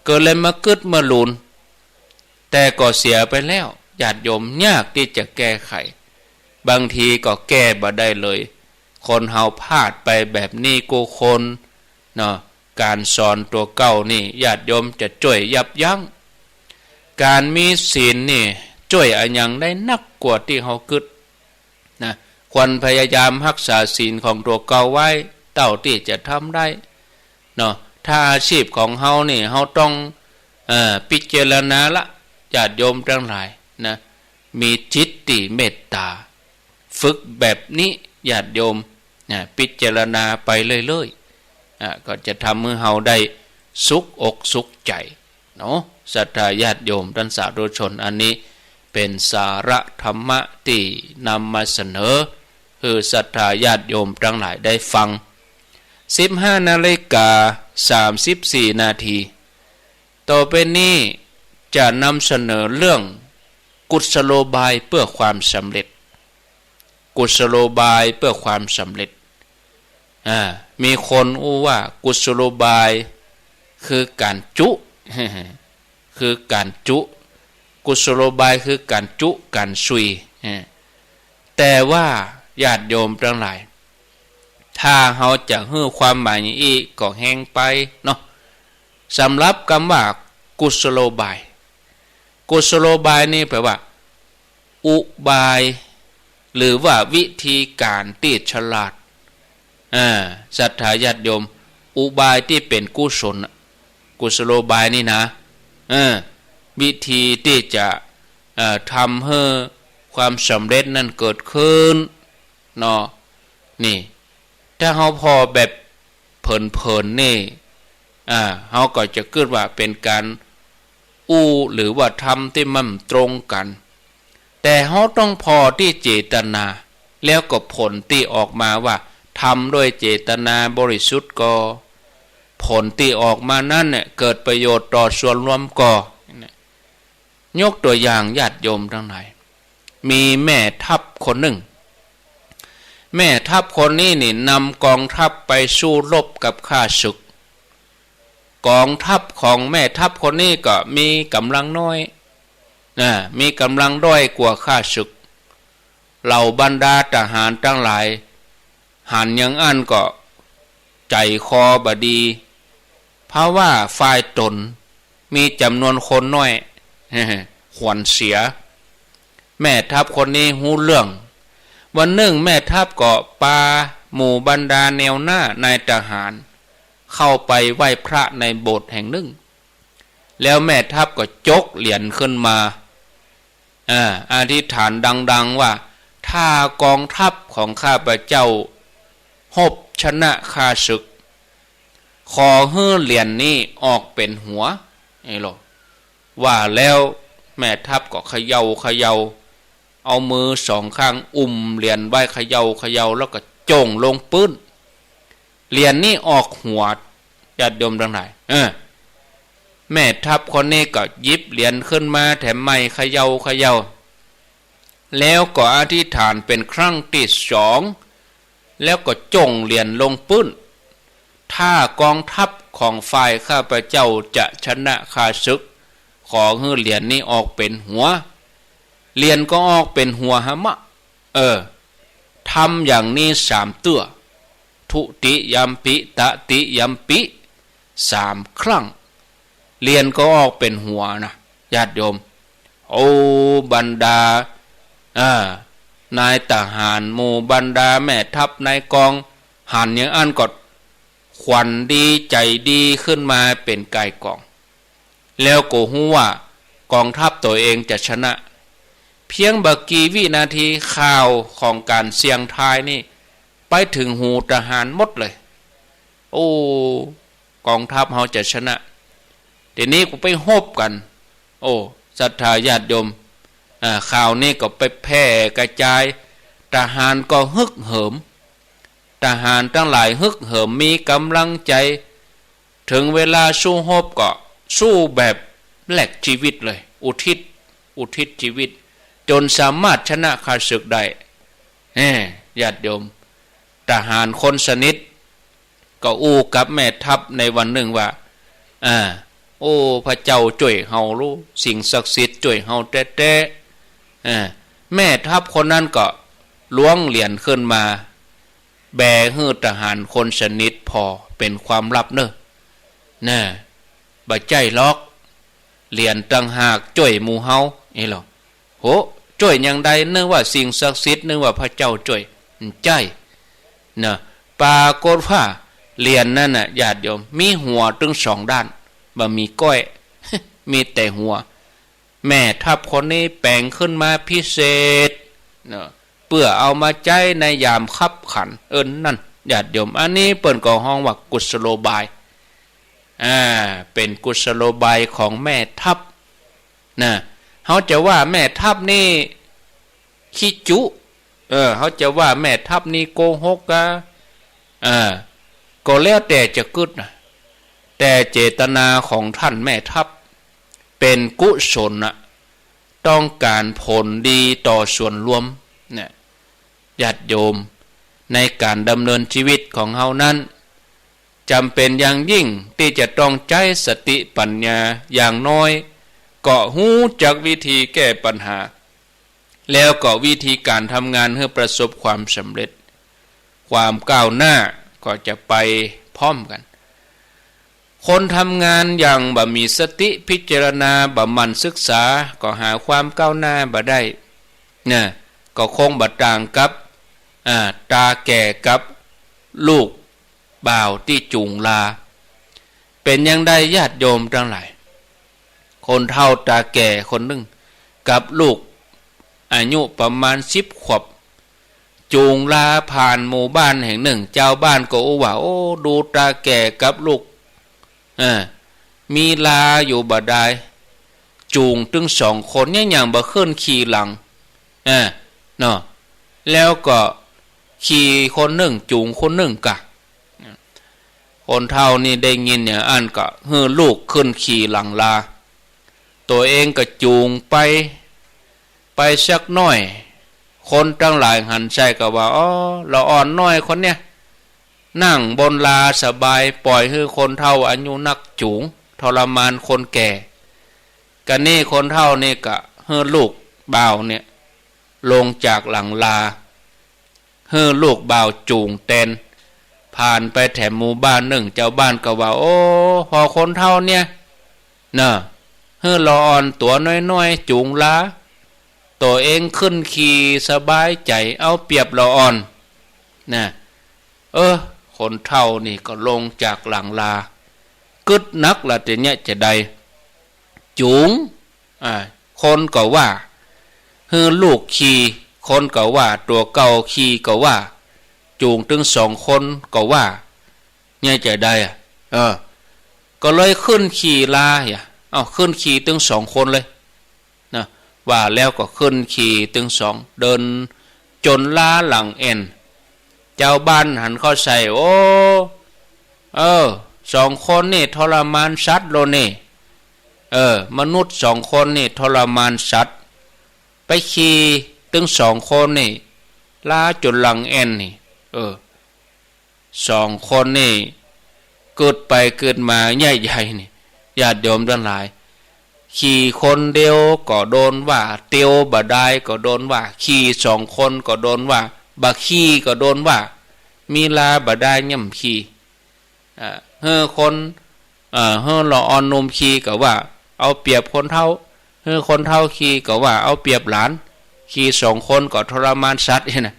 ก็เลยมากึ๊ดมาลูน แต่ก็เสียไปแล้ว ญาติโยม ยากตี้จะแก้ไข บางทีก็แก้บ่ได้เลย คนเฮาพลาดไปแบบนี้กู้คน เนาะ ก๋านสอนตั๋วเก่านี่ ญาติโยมจะจ้วยยับยั้ง ก๋านมีศีลนี่ จ้วยอะหยังได้นักกว่าตี้เฮากึ๊ด นะ ควรพยายามฮักษาศีลของตั๋วเก่าไว้ เต้าตี้จะทำได้ เนาะ ถ้าอาชีพของเฮานี่ เฮาต้อง เอ่อ พิจารณาละ ญาติโยมตังหลาย นะ มีจิตตี้เมตต๋า ฝึกแบบนี้ ญาติโยม นะ พิจารณาไปเรื่อยๆ อ่ะ ก็จะทำหื้อเฮาได้สุขอกสุขใจ๋ เนาะ ศรัทธาญาติโยมต้านสาธุชน อันนี้เป๋นสาระธรรมะตี้นำมาเสนอ หื้อศรัทธาญาติโยมตังหลายได้ฟัง สิบห้านาฬิกาสามสิบสี่นาที ต่อไปนี้จะนำเสนอเรื่องกุศโลบายเพื่อความสำเร็จ กุศโลบายเพื่อความสำเร็จ อ่า มีคนอู้ว่ากุศโลบายคือก๋านจุ คือก๋านจุ กุศโลบายคือก๋านจุ ก๋านซุย อ่า แต่ว่า ญาติโยมตังหลาย ถ้าเฮาจะหื้อความหมายอี้ก็แฮงไปเนาะ สำหรับกำว่ากุศโลบาย กุศโลบายนี่แปลว่า อุบาย หรือว่าวิธีก๋านตี้ฉลาด อ่า ศรัทธาญาติโยม อุบายตี้เป๋นกุศลน่ะ กุศโลบายนี่นะ เออ วิธีตี้จะ เอ่อ ทำหื้อความสำเร็จนั้นเกิดขึ้นเนาะ นี่ ถ้าเฮาผ่อแบบเผินๆ นี่ อ่า เฮาก็จะกึ๊ดว่าเป๋นก๋านอู้หรือว่าทำตี้มันตรงกั๋น แต่เฮาต้องผ่อตี้เจตนา แล้วก็ผลตี้ออกมาว่าทำด้วยเจตนาบริสุทธิ์ก็ ผลตี้ออกมานั้นเนี่ยเกิดประโยชน์ต่อส่วนรวมก็ ยกตัวอย่างญาติโยมตังหลาย มีแม่ทัพคนนึ่ง แม่ทัพคนนี้นี่นำก๋องทัพไปสู้รบกับข้าศึก ก๋องทัพของแม่ทัพคนนี้ก็มีก๋ำลังน้อย นะ มีก๋ำลังด้อยกว่าข้าศึก เหล่าบรรดาทหารตังหลาย หันอย่างอั้นก็ใจ๋คอบ่ดี เพราะว่าฝ่ายต๋นมีจ๋ำนวนคนน้อย ขวัญเสีย แม่ทัพคนนี้ฮู้เรื่อง วันนึ่งแม่ทัพก็ปาหมู่บรรดาแนวหน้านายทหาร เข้าไปไหว้พระในโบสถ์แห่งนึ่ง แล้วแม่ทัพก็จกเหรียญขึ้นมา อ่า อธิษฐานดังๆ ว่า ถ้าก๋องทัพของข้าพเจ้ารบชนะข้าศึก ขอหื้อเหรียญนี้ออกเป๋นหัว นี่ลอ ว่าแล้วแม่ทัพก็เขย่าเขย่า เอามือสองข้างอุ้มเหรียญไว้เขย่าเขย่า แล้วก็โจ้งลงปื๊น เหรียญนี้ออกหัว ญาติโยมตังหลาย เออ แม่ทัพคนนี้ก็หยิบเหรียญขึ้นมาแถมใหม่เขย่าเขย่า แล้วก็อธิษฐานเป๋นครั้งตี้สอง แล้วก็โจ้งเหรียญลงปื๊น ถ้าก๋องทัพของฝ่ายข้าพเจ้าจะชนะข้าศึก ขอหื้อเหรียญนี้ออกเป๋นหัว เหรียญก็ออกเป๋นหัวหะมะ เออ ทำอย่างนี้สามเตื้อ ทุติยัมปิ ตติยัมปิ สามครั้ง เหรียญก็ออกเป๋นหัวนะ ญาติโยม โอ้ บรรดา อ่า นายทหารหมู่บรรดาแม่ทัพนายกอง หันอย่างอั้นก็ขวัญดีใจ๋ดีขึ้นมาเป๋นก่ายก๋อง แล้วก็ฮู้ว่ากองทัพตั๋วเองจะชนะ เพียงบ่กี่วินาทีข่าวของก๋านเสี่ยงทายนี่ไปเถิงหูทหารหมดเลย โอ้ กองทัพเฮาจะชนะ ทีนี้ก็ไปฮบกั๋น โอ้ ศรัทธาญาติโยม อ่า ข่าวนี้ก็ไปแผ่กระจาย ทหารก็ฮึกเหิม ทหารตังหลายฮึกเหิมมีก๋ำลังใจ๋ เถิงเวลาสู้ฮบก็สู้แบบแลกจีวิตเลย อุทิศ อุทิศจีวิต จ๋นสามารถชนะข้าศึกได้ เอ้ ญาติโยม ทหารคนสนิทก็อู้กับแม่ทัพในวันนึ่งว่า อ่า โอ้ พระเจ้าจ้วยเฮาลู สิ่งศักดิ์สิทธิ์จ้วยเฮาแต๊ๆ อ่า แม่ทัพคนนั้นก็ล้วงเหรียญขึ้นมา แบหื้อทหารคนสนิทผ่อเป๋นความลับเน่อ นะ บ่ใจ้หรอก เหรียญต่างหากจ้วยหมู่เฮา นี่ลอ โห จ้วยอย่างใด นึกว่าสิ่งศักดิ์สิทธิ์ นึกว่าพระเจ้าจ้วย บ่ใจ้ นะ ปรากฏว่าเหรียญนั้นน่ะ ญาติโยม มีหัวตึงสองด้าน บ่มีก้อย มีแต่หัว แม่ทัพคนนี้แป๋งขึ้นมาพิเศษ นะ เปื้อเอามาใจ๊ในยามคับขัน เอิ้นนั่น ญาติโยม อันนี้เปิ้นก็ฮ้องว่ากุศโลบาย อ่า เป๋นกุศโลบายของแม่ทัพ นะ เฮาจะว่าแม่ทัพนี่ขี้จุ เออ เฮาจะว่าแม่ทัพนี่โกหกกา เออ ก็แล้วแต่จะกึ๊ดนะ แต่เจตนาของท่านแม่ทัพเป๋นกุศลนะ ต้องก๋านผลดีต่อส่วนรวม เนี่ย ญาติโยม ในก๋านดำเนินจีวิตของเฮานั้น จ๋ำเป๋นอย่างยิ่งตี้จะต้องใจ๊สติปัญญา อย่างน้อยก็ฮู้จักวิธีแก้ปัญหา แล้วก็วิธีก๋านทำงานหื้อประสบความสำเร็จ ความก้าวหน้าก็จะไปพร้อมกั๋น คนทำงานอย่างบ่มีสติพิจารณา บ่หมั่นศึกษา ก็หาความก้าวหน้าบ่ได้ นะ ก็คงบ่ต่างกับ อ่า ตาแก่กับลูกบ่าวตี้จู๋งลา เป๋นจาใดญาติโยมตังหลาย คนเฒ่าตาแก่คนนึ่ง กับลูกอายุประมาณสิบขวบ จู๋งลาผ่านหมู่บ้านแห่งนึ่ง จาวบ้านก็อู้ว่า โอ้ ดูตาแก่กับลูก เออ มีลาอยู่บ่ดาย จู๋งตึงสองคนเนี่ย ยังบ่ขึ้นขี่หลัง เออ เนาะ แล้วก็ขี่คนนึ่ง จู๋งคนนึ่งก่ะ คนเฒ่านี่ได้ยินอย่างอั้นก็หื้อลูกขึ้นขี่หลังลา ตั๋วเองก็จู๋งไป ไปสักหน้อย คนตังหลายหันใส่ก็ว่า อ้อ ละอ่อนน้อยคนเนี่ย นั่งบนลาสบาย ป่อยหื้อคนเฒ่าอายุนักจู๋ง ทรมานคนแก่ กะนี้คนเฒ่านี่ก็หื้อลูกบ่าวเนี่ย ลงจากหลังลา หื้อลูกบ่าวจู๋งแตน ผ่านไปแถมหมู่บ้านนึ่ง จาวบ้านก็ว่า โอ้ ผ่อคนเฒ่าเนี่ย เนาะ หื้อละอ่อนตั๋วน้อยๆ จู๋งลา ตั๋วเองขึ้นขี่สบายใจ๋ เอาเปรียบละอ่อน นะ เออ คนเฒ่านี่ก็ลงจากหลังลา กึ๊ดนักละ แต่เนี่ยจะใด จู๋ง อ่า คนก็ว่า หื้อลูกขี่ คนก็ว่า ตั๋วเก่าขี่ก็ว่า จู๋งตึงสองคนก็ว่า เนี่ยจะใดอะ เออ ก็เลยขึ้นขี่ลา เอ้า ขึ้นขี่ตึงสองคนเลย นะ ว่าแล้วก็ขึ้นขี่ตึงสอง เดินจ๋นล้าหลังแอ่น จาวบ้านหันเข้าใส่ โอ้ เออ สองคนนี่ทรมานสัตว์โลนี่ เออ มนุษย์สองคนนี่ทรมานสัตว์ ไปขี่ตึงสองคนนี่ ล้าจ๋นหลังแอ่นนี่ เออ สองคนนี่ กึ๊ดไปกึ๊ดมาใหญ่ๆ นี่ ญาติโยมตังหลาย ขี่คนเดียวก็โดนว่า เตียวบ่ดายก็โดนว่า ขี่สองคนก็โดนว่า บ่ขี่ก็โดนว่า มีลาบ่ดายย่ำขี่ อ่า หื้อคน อ่า หื้อละอ่อนหนุ่มขี่ก็ว่า เอาเปรียบคนเฒ่า หื้อคนเฒ่าขี่ก็ว่า เอาเปรียบหลาน ขี่สองคนก็ทรมานสัตว์นี่นะ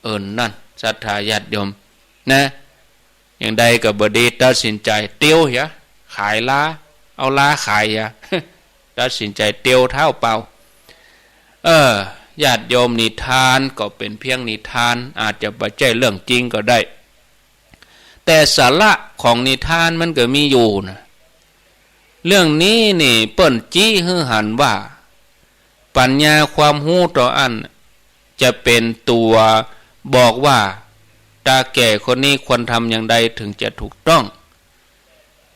เออ นั่น ศรัทธาญาติโยม นะ อย่างใดก็บ่ดี ตัดสินใจ๋เตียวเหีย ขายลา เอาลาขายเหีย ตัดสินใจ๋เตียวเท้าเปล่า เออ ญาติโยม นิทานก็เป๋นเพียงนิทาน อาจจะบ่ใจ้เรื่องจริงก็ได้ แต่สาระของนิทานมันก็มีอยู่นะ เรื่องนี้นี่เปิ้นชี้หื้อหันว่า ปัญญาความฮู้ตั๋วอั้นจะเป๋นตั๋วบอกว่า ตาแก่คนนี้ควรทำอย่างใดถึงจะถูกต้อง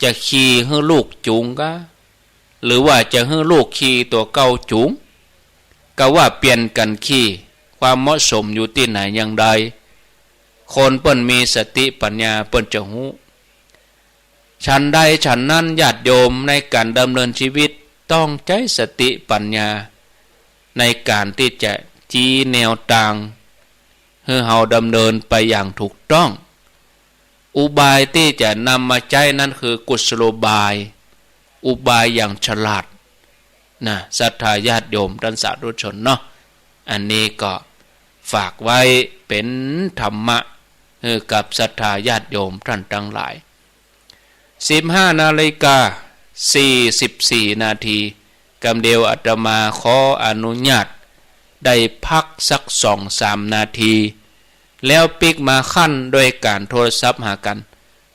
จะขี่หื้อลูกจู๋งกา หรือว่าจะหื้อลูกขี่ตั๋วเก่าจู๋ง กาว่าเปลี่ยนกั๋นขี่ ความเหมาะสมอยู่ตี้ไหนอย่างใด คนเปิ้นมีสติปัญญาเปิ้นจะฮู้ ฉันใดฉันนั้น ญาติโยม ในก๋านดำเนินชีวิตต้องใจ๊สติปัญญา ในก๋านตี้จะชี้แนวตาง หื้อเฮาดำเนินไปอย่างถูกต้อง อุบายตี้จะนำมาใจ๊นั้นคือกุศโลบาย อุบายอย่างฉลาด นะ ศรัทธาญาติโยมต้านสาธุชนเนาะ อันนี้ก็ฝากไว้เป๋นธรรมะ หื้อกับศรัทธาญาติโยมต้านตังหลาย สิบห้านาฬิกาสี่สิบสี่นาที กำเดียวอาตมาขออนุญาตได้พักสักสองสามนาที แล้วปิ๊กมาคั้นด้วยก๋านโทรศัพท์หากั๋น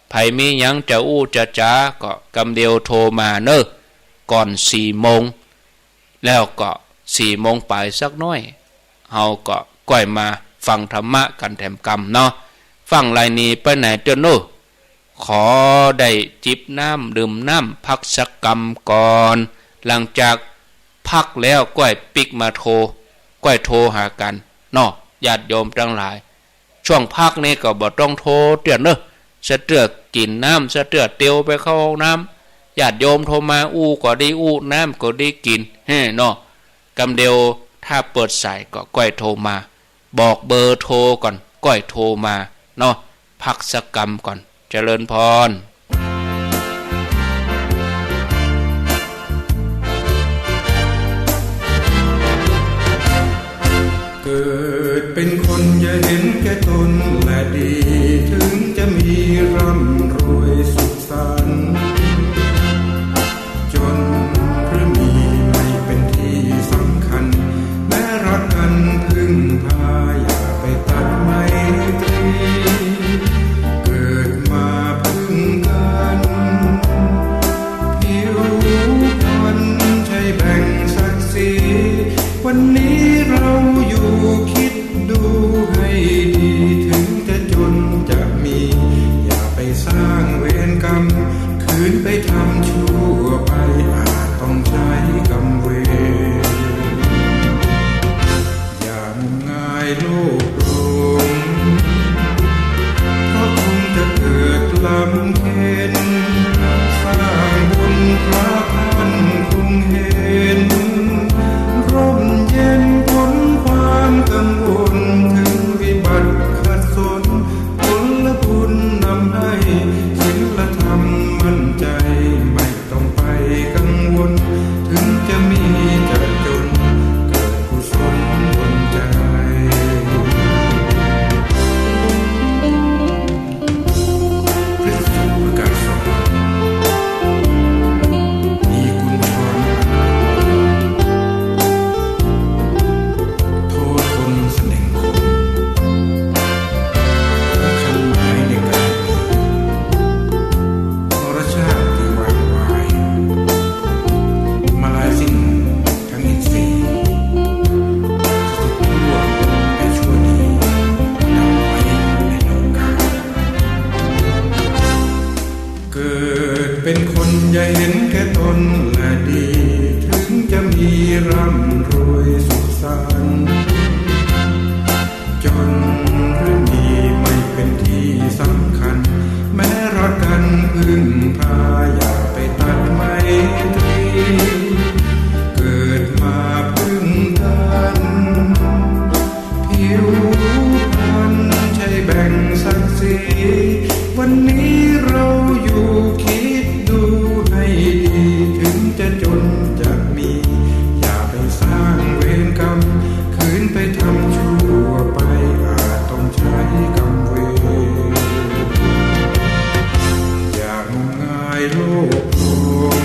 ใผมีหยังจะอู้จะจ๋าก็กำเดียวโทรมาเน่อ ก่อนสี่โมง แล้วก็สี่โมงป๋ายสักหน้อย เฮาก็ก้อยมาฟังธรรมะกั๋นแถมกำเนาะ ฟั่งลายนี้ไปไหนเตื้อเน่อ ขอได้จิบน้ำดื่มน้ำพักสักกำก่อน หลังจากพักแล้วก้อยปิ๊กมาโทร ก้อยโทรหากั๋นเนาะ ญาติโยมตังหลาย ช่วงพักนี้ก็บ่ต้องโทรเตื้อเน่อ สะเตื้อกิ๋นน้ำ สะเตื้อเตียวไปเข้าห้องน้ำ ญาติโยมโทรมาอู้ก็ดี อู้น้ำก็ดีกิ๋น เฮ้ เนาะ กำเดียว ถ้าเปิดสายก็ก้อยโทรมา บอกเบอร์โทรก่อน ก้อยโทรมาเนาะ พักสักกำก่อน เจริญพร เกิดเป๋นคนอย่าเห็นแก่ตนแลดี เถิงจะมีร่ำรวยสุขสันต์ จ๋นหรือมีไม่เป๋นตี้สำคัญ แม้รักกั๋นเพิ่งพา อย่าไปตัดไมตรี เกิดมาเพิ่งกั๋น ผิวพรรณใช่แบ่งศักดิ์ศรี วันนี้เราอยู่คิดดูให้ดี เถิงจะจ๋นจะมี อย่าไปสร้างเวรกรรม คืนไปทำชั่วไป อาจต้องใช้กรรมเวร อย่างมงายโลภหลง เพราะคงจะเกิดลำเค็ญ สร้างบุญพระท่านคงเห็น ร่มเย็นป๊นความกังวล เถิงวิบัติขัดสน ผลบุญนำให้ศีลธรรมมั่นใจ ไม่ ต้องไปกังวล เถิงจะมีจะจ๋น เกิดกุศลดลใจ พระสูตรประกาศสอน มีคุณธรรมอันควร โทษคนแสดงคน สำคัญหมายในการ มรณชาติที่วางไว้ มาลายสิ้นทั้งอินทรีย์ สุขชั่วและชั่วดี ดับไว้ในโลกา เกิดเป๋นคนอย่าเห็นแก่ตนแลดี เถิงจะมีร่ำรวยสุขสันต์ จ๋นหรือมีไม่เป๋นตี้สำคัญ แม้รักกั๋นเพิ่งพา อย่าไปตัดไมตรี เกิดมาเพิ่งกั๋น ผิวพรรณใช่แบ่งศักดิ์ศรี วันนี้เราอยู่คิดดูให้ดี เถิงจะจ๋นจะมี อย่าไปสร้างเวรกรรม คืนไปทำชั่วไป อาจต้องใช้กรรมเวร อย่างมงายโลภหลง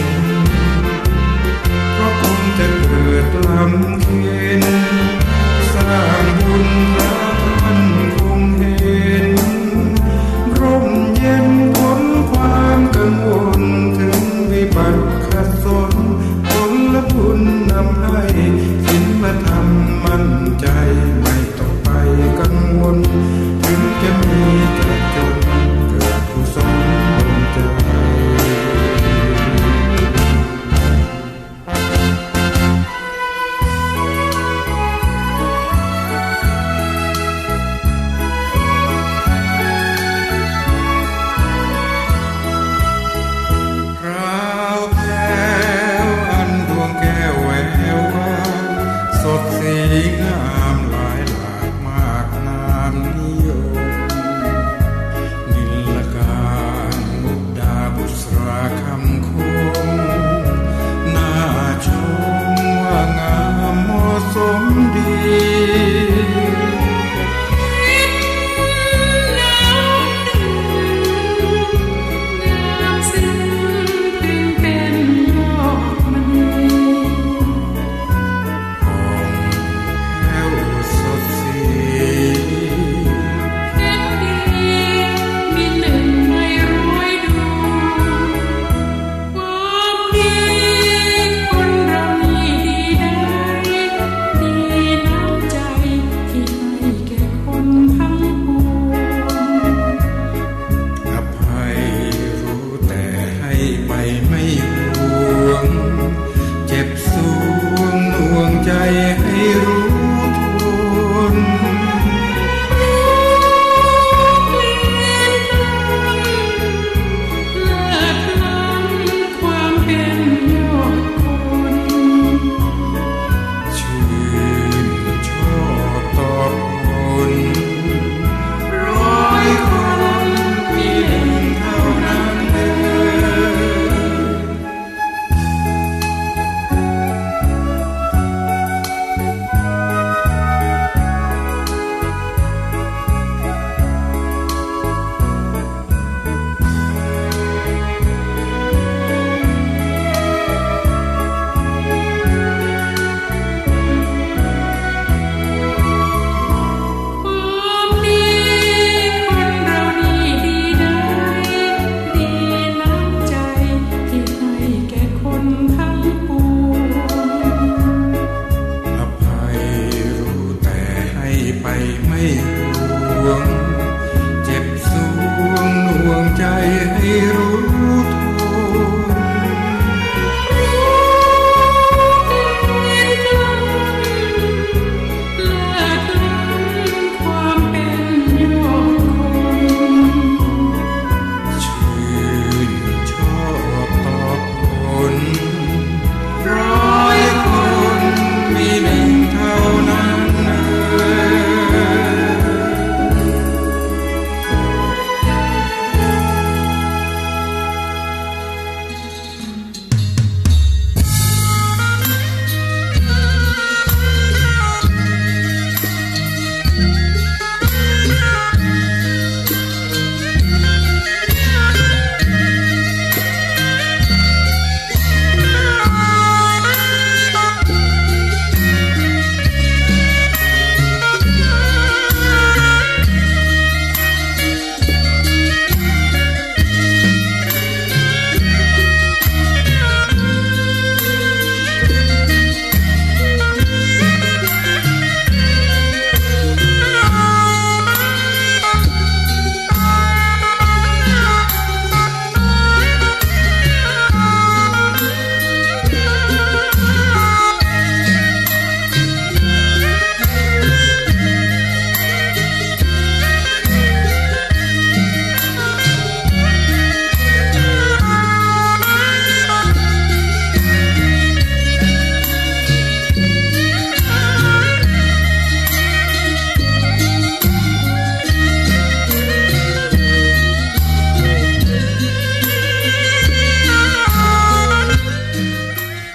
เพราะคงจะเกิดลำเค็ญ สร้างบุญพระท่านคงเห็น ร่มเย็น ใจให้รู้เท่า ความเป็นยอดคน ชื่นชอบต่อผล ร้อยคนมีหนึ่งเท่านั้น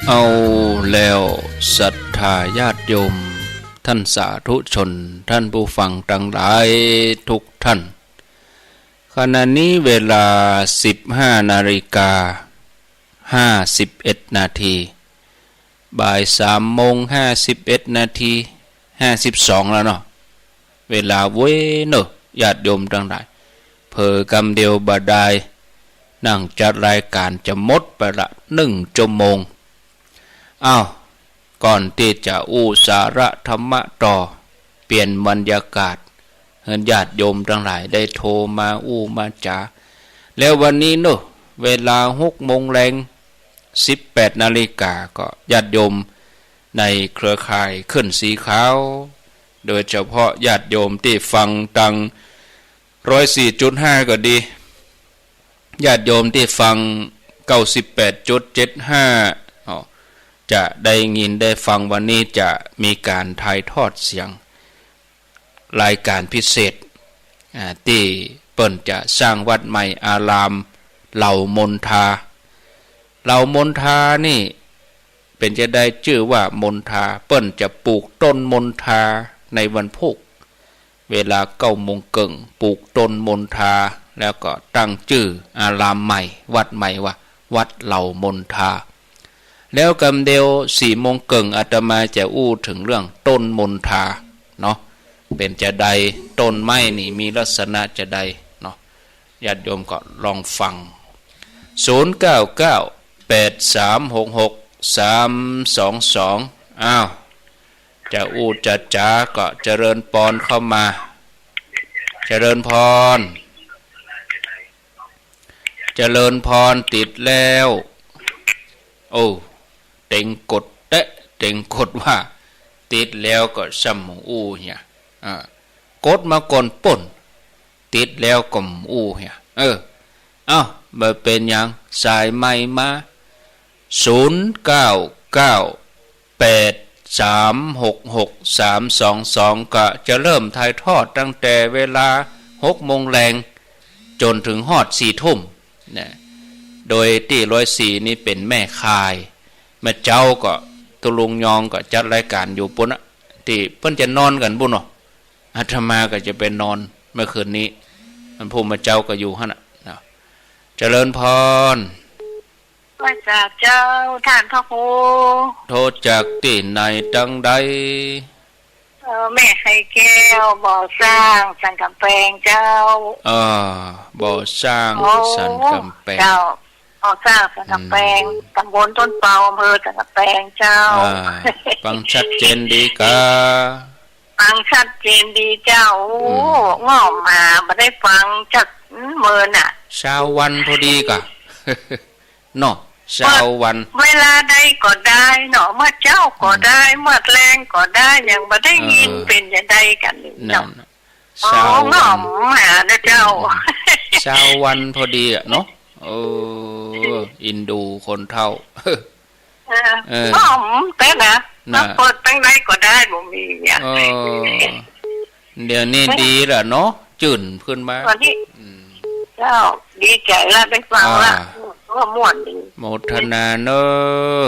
เอาแล้วศรัทธาญาติโยม ท่านสาธุชน ท่านผู้ฟังตังหลายทุกท่าน ขณะนี้เวลาสิบห้านาฬิกาห้าสิบเอ็ดนาที บ่ายสามโมงห้าสิบเอ็ดนาที ห้าสิบสองแล้วเนาะ เวลาเว้ยเนอะ ญาติโยมตังหลาย เผลอกำเดียวบ่ดาย นั่งจัดรายการจะหมดไปละหนึ่งชั่วโมง อ้าว ก่อนตี้จะอู้สาระธรรมะต่อ เปลี่ยนบรรยากาศ หื้อญาติโยมตังหลายได้โทรมาอู้มาจา แล้ววันนี้เนอะ เวลาหกโมงแลง สิบแปดนาฬิกา ก็ญาติโยมในเครือข่ายคลื่นสีขาว โดยเฉพาะญาติโยมตี้ฟังตังร้อยสี่จุดห้าก็ดี ญาติโยมตี้ฟังเก้าสิบแปดจุดเจ็ดห้า อ๋อ จะได้ยินได้ฟัง วันนี้จะมีก๋านถ่ายทอดเสียง รายการพิเศษ อ่า ตี้เปิ้นจะสร้างวัดใหม่อารามเหล่ามนทา เหล่ามนทานี่ เป๋นจาใดจื้อว่ามนทา เปิ้นจะปลูกต้นมนทาในวันพูก เวลาเก้าโมงเกิ่ง ปลูกต้นมนทา แล้วก็ตั้งจื้ออารามใหม่ วัดใหม่ว่า วัดเหล่ามนทา แล้วกำเดียวสี่โมงเกิ่ง อาตมาจะอู้เถิงเรื่องต้นมนทาเนาะ เป๋นจาใด ต้นไม้นี่มีลักษณะจาใดเนาะ ญาติโยมก็ลองฟัง ศูนย์เก้าเก้า แปดสามหกหก สามสองสอง อ้าว จะอู้จะจ๋าก็เจริญปอนเข้ามา เจริญพร เจริญพร ติดแล้ว โอ้ เต็งกดแต๊ เต็งกดว่า ติดแล้วก็ซ้ำอู้เหีย อ่า กดมาก่อนปุ้น ติดแล้วก็อู้เหีย เออ เอ้า บ่เป๋นหยัง สายใหม่มา ศูนย์เก้าเก้า แปดสามหกหก สามสองสอง ก็จะเริ่มถ่ายทอดตั้งแต่เวลาหกโมงแลง จ๋นเถิงฮอดสี่ทุ่มนะ โดยตี้ร้อยสี่นี่เป๋นแม่ข่าย เมื่อเจ๊าก็ตุ๊ลุงยองก็จัดรายการอยู่ปุ้นนะ ตี้เปิ้นจะนอนกั๋นปุ้นเนาะ อาตมาก็จะไปนอนเมื่อคืนนี้ วันพูกเมื่อเจ๊าก็อยู่หั้นน่ะนะ เจริญพร ไหว้สาเจ้า ต้านพระครู โทรจากตี้ไหนตังใด เออ แม่ไข่แก้ว บ่อสร้าง สันกำแปงเจ้า อ่า บ่อสร้าง โอ้ สันกำแปง เจ้า บ่อสร้าง สันกำแปง อืม ตำบลต้นเปา อำเภอสันกำแปงเจ้า อ่า ฟังชัดเจนดีกา ฟังชัดเจนดีเจ้า โอ้ อืม ง้อมาบ่ได้ฟังจักเมินน่ะ ซาววันพอดีก่ะ เนาะ ซาววัน เวลาใดก็ได้เนาะ เมื่อเจ๊าก็ได้ อืม เมื่อแลงก็ได้ ยังบ่ได้ยิน เออ เป๋นจะใดกั๋นเนาะ นั่นน่ะ อ๋อ ซาววัน หม่อมหานะเจ้า อืม ซาววันพอดีอะเนาะ เออ อินดูคนเฒ่า เออ เออ หม่อมเต๊อะนะ น่ะ เปิดแป้งใดก็ได้ บ่มีอะ เออ เดี๋ยวนี้ดีละเนาะ จื้นขึ้นมา วันนี้ อืม เจ้า ดีใจ๋ละ ได้ฟังละ อ่า ก็ม่วนดี โมทนาเน้อ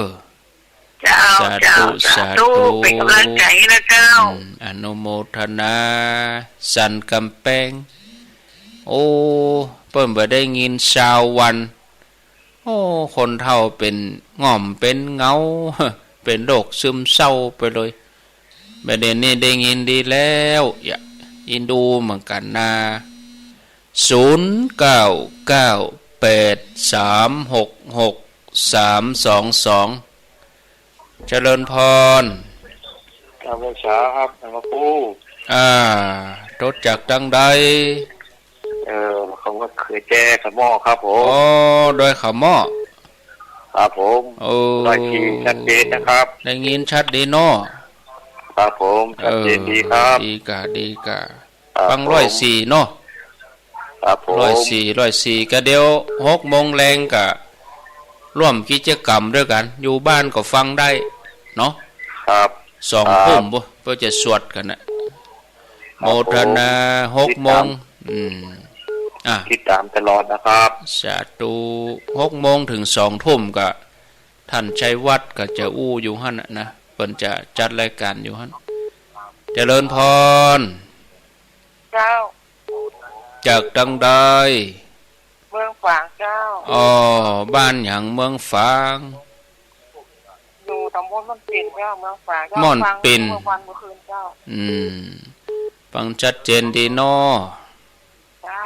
เจ้า สาธุ เจ้า สาธุ สาธุ เป๋นก๋ำลังใจ๋นะเจ้า อืม อนุโมทนา สันก๋ำแปง โอ้ เปิ้นบ่ได้ยินซาววัน โอ้ คนเฒ่าเป๋นง่อมเป๋นเหงา เป๋นโรคซึมเศร้าไปเลย บ่าเดี่ยวนี้ได้ยินดีแล้ว อย่า อินดูเหมือนกั๋นนา ศูนย์เก้าเก้าแปดสามหกหกสามสองสอง เจริญพร กราบไหว้สาครับ หลวงปู่ อ่า โตจากตังใด เอ่อ ผมก็คือแจ้ขะหม้อครับผม อ๋อ ดอยขะหม้อ ครับผม โอ้ ดอยสี่ชัดเจนนะครับ ได้ยินชัดดีเนาะ ครับผม ชัดเจนดีครับ เออ ดีก่ะ ดีก่ะ ครับผม ฟังร้อยสี่เนาะ ครับผม ร้อยสี่ ร้อยสี่ ก็เดี๋ยวหกโมงแลงก็ร่วมกิจกรรมด้วยกั๋น อยู่บ้านก็ฟังได้เนาะ ครับ สองทุ่ม ครับ ปุ๊บ เปิ้นจะสวดกั๋นน่ะ ครับผม โมทนา หกโมง ติดตาม อืม อ่ะ ติดตามตลอดนะครับ สาธุ หกโมงเถิงสองทุ่มก็ ท่านชัยวัฒน์ก็จะอู้อยู่หั้นน่ะนะ เปิ้นจะจัดรายก๋านอยู่หั้น เจริญพร เจ้า จากตังใด เมืองฝางเจ้า อ๋อ บ้านหยัง เมืองฝาง อยู่ตำบลม่อนปิ่นเจ้า เมืองฝางเจ้า ม่อนปิ่น ฟังเมื่อวันเมื่อคืนเจ้า อืม ฟังชัดเจนดีเนาะ เจ้า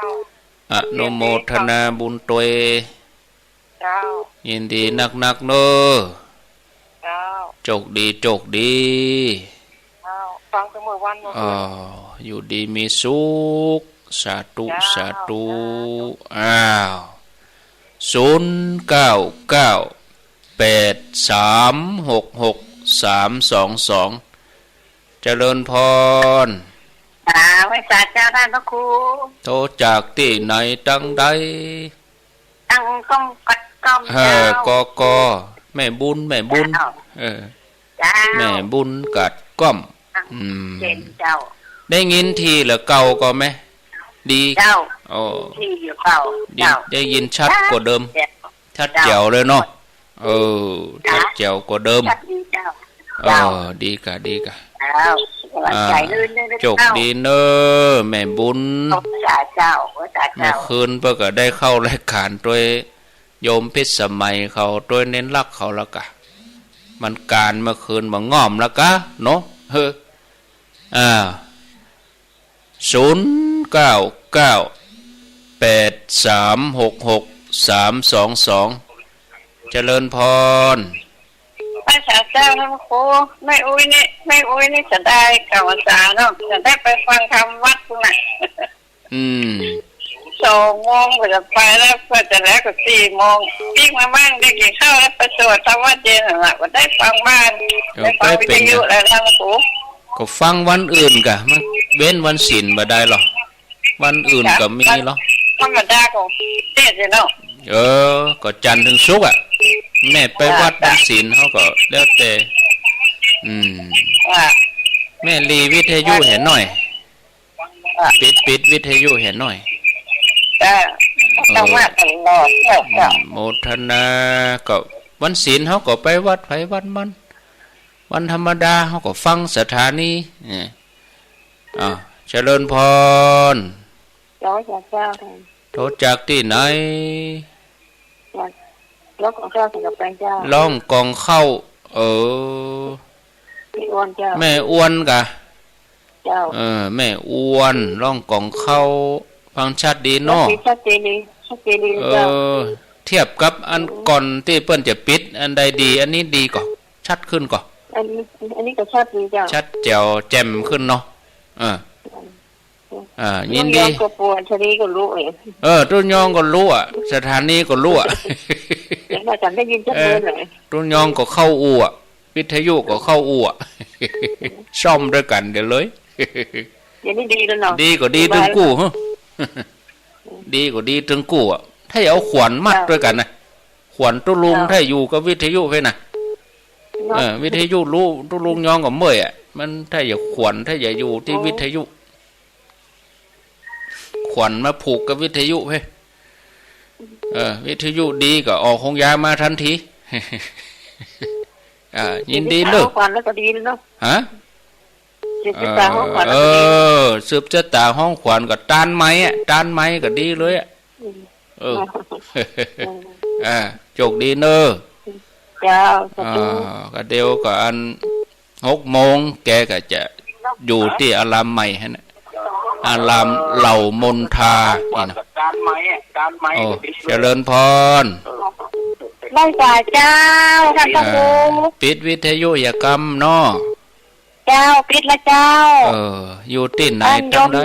อนุโมทนาบุญตวย เจ้า ยินดีนักๆ เน้อ เจ้า โจคดี โจคดี เจ้า ฟังเสมอวันเมื่อคืน อ๋อ อยู่ดีมีสุข สาธุ เจ้า สาธุ สาธุ อ้าว ศูนย์เก้าเก้าแปดสามหกหกสามสองสอง เจริญพร กราบไหว้สาเจ้าต้านพระครู โตจากตี้ไหนตังใด ตังก้องกัดก้อม เออ เจ้า กก แม่บุญ แม่บุญ เจ้า เออ เจ้า แม่บุญกัดก้อม อืม เจ้า ได้ยินทีละเก่าก่อแม่ ดี เจ้า โอ้ ดีอยู่เก่า ดี เจ้า ได้ยินชัดกว่าเดิม เจ้า ชัดแจ๋วเลยเนาะ เจ้า เออ ชัดแจ๋วกว่าเดิม ชัดดีเจ้า เออ เจ้า ดีก่ะ ดีก่ะ เจ้า อ่า โจคดีเน้อ แม่บุญ สาเจ้า สาเจ้า เมื่อคืนเปิ้นก็ได้เข้ารายก๋านตวย โยมพิสมัยเขาตวยเณรลักษณ์เขาแล้วก่ะ มันก๋านเมื่อคืนบ่ง่อมแล้วก่ะเนาะ เฮ้อ อ่า ศูนย์เก้าเก้าแปดสามหกหกสามสองสอง เจริญพร ไหว้สาเจ้าต้านพระครู แม่อุ๊ยนี่ แม่อุ๊ยนี่จะได้เก่าสาเนาะ จะได้ไปฟังธรรมวัดพุ้นน่ะ อืม สองโมงก็จะไปแล้ว ก็จะแล้วก็สี่โมง ปิ๊กมาบ้านได้กิ๋นข้าวแล้วไปสวดธรรมวัดเย็นน่ะ ก็ได้ฟังบ้าน เออ ได้ฟังวิทยุแล้วต้านพระครู ก็ฟังวันอื่นก่ะ มันเว้นวันศีลบ่ได้หรอ วันอื่นก็มีหรอ ธรรมดาของเทศน์เนาะ เออ ก็จันทร์เถิงศุกร์อะ แม่ไปวัดวันศีลเฮาก็แล้วแต่ อืม อ่า แม่หลีวิทยุเหียหน่อย อ่า ปิด ปิดวิทยุเหียหน่อย เออ ต้องมาตลอดเจ้า อืม โมทนา ก็วันศีลเฮาก็ไปวัดไผวัดมัน วันธรรมดาเฮาก็ฟังสถานี เนี่ย อ่า เจริญพร เจ้า เจ้า เจ้า โตจากตี้ไหน จาก ร้องกองข้าวสังกะแปงเจ้า ร้องกองข้าว เออ แม่อ้วนเจ้า แม่อ้วนก่ะ เจ้า เออ แม่อ้วน ร้องกองข้าว ฟังชัดดีเนาะ ชัดเจนดี ชัดเจนดี เออ เจ้า เทียบกับอันก่อนตี้เปิ้นจะปิด อันใดดี อันนี้ดีก่อ ชัดขึ้นก่อ อันนี้ อันนี้ก็ชัดดีเจ้า ชัดแจ๋วแจ่มขึ้นเนาะ เออ อืม อ่า ยินดี ตุ๊ลุงยองก็ปวด สถานีก็รู้เอง เออ ตุ๊ลุงยองก็รู้อะ สถานีก็รู้อะ เดี๋ยวมาสันได้ยินชัดเจนหน่อย เออ ตุ๊ลุงยองก็เข้าอู่อะ วิทยุก็เข้าอู่อะ ซ่อมตวยกั๋นเดี๋ยวเลย เดี๋ยวนี้ดีแล้วเนาะ ดีก็ดีตึงกู้ ฮะ ดีก็ดีตึงกู้อะ ถ้าเอาขวัญมัดตวยกั๋นนะ ขวัญตุ๊ลุง เจ้า ถ้าอยู่กับวิทยุไปนะ เนาะ เออ วิทยุรู้ ตุ๊ลุงยองก็เมื่อยอะ มันถ้าจะขวัญ ถ้าจะอยู่ตี้ โอ้ วิทยุ ขวัญมาผูกกับวิทยุไป เออ วิทยุดีก็ออกโฮงยามาตันที อ่า ยินดีเนาะ ขวัญแล้วก็ดีเนาะ ฮะ สืบจะต๋าฮ้องขวัญ เออ แล้วก็ดี เออ สืบจะต๋าฮ้องขวัญก็ตานไม้อะ ตานไม้ก็ดีเลยอะ อืม เออ อืม อ่า โจคดีเน่อ เจ้า สาธุ อ่า ก็เดี๋ยวก็อัน หกโมง แกก็จะอยู่ตี้อารามใหม่หั้นน่ะ อารามเหล่ามนทานี่นะ โอ้ เจริญพร ไหว้สาเจ้า ท่านพระครู อ่า ปิดวิทยุอย่ากำเนาะ เจ้า ปิดละเจ้า เออ อยู่ตี้ไหน อัน ตังใด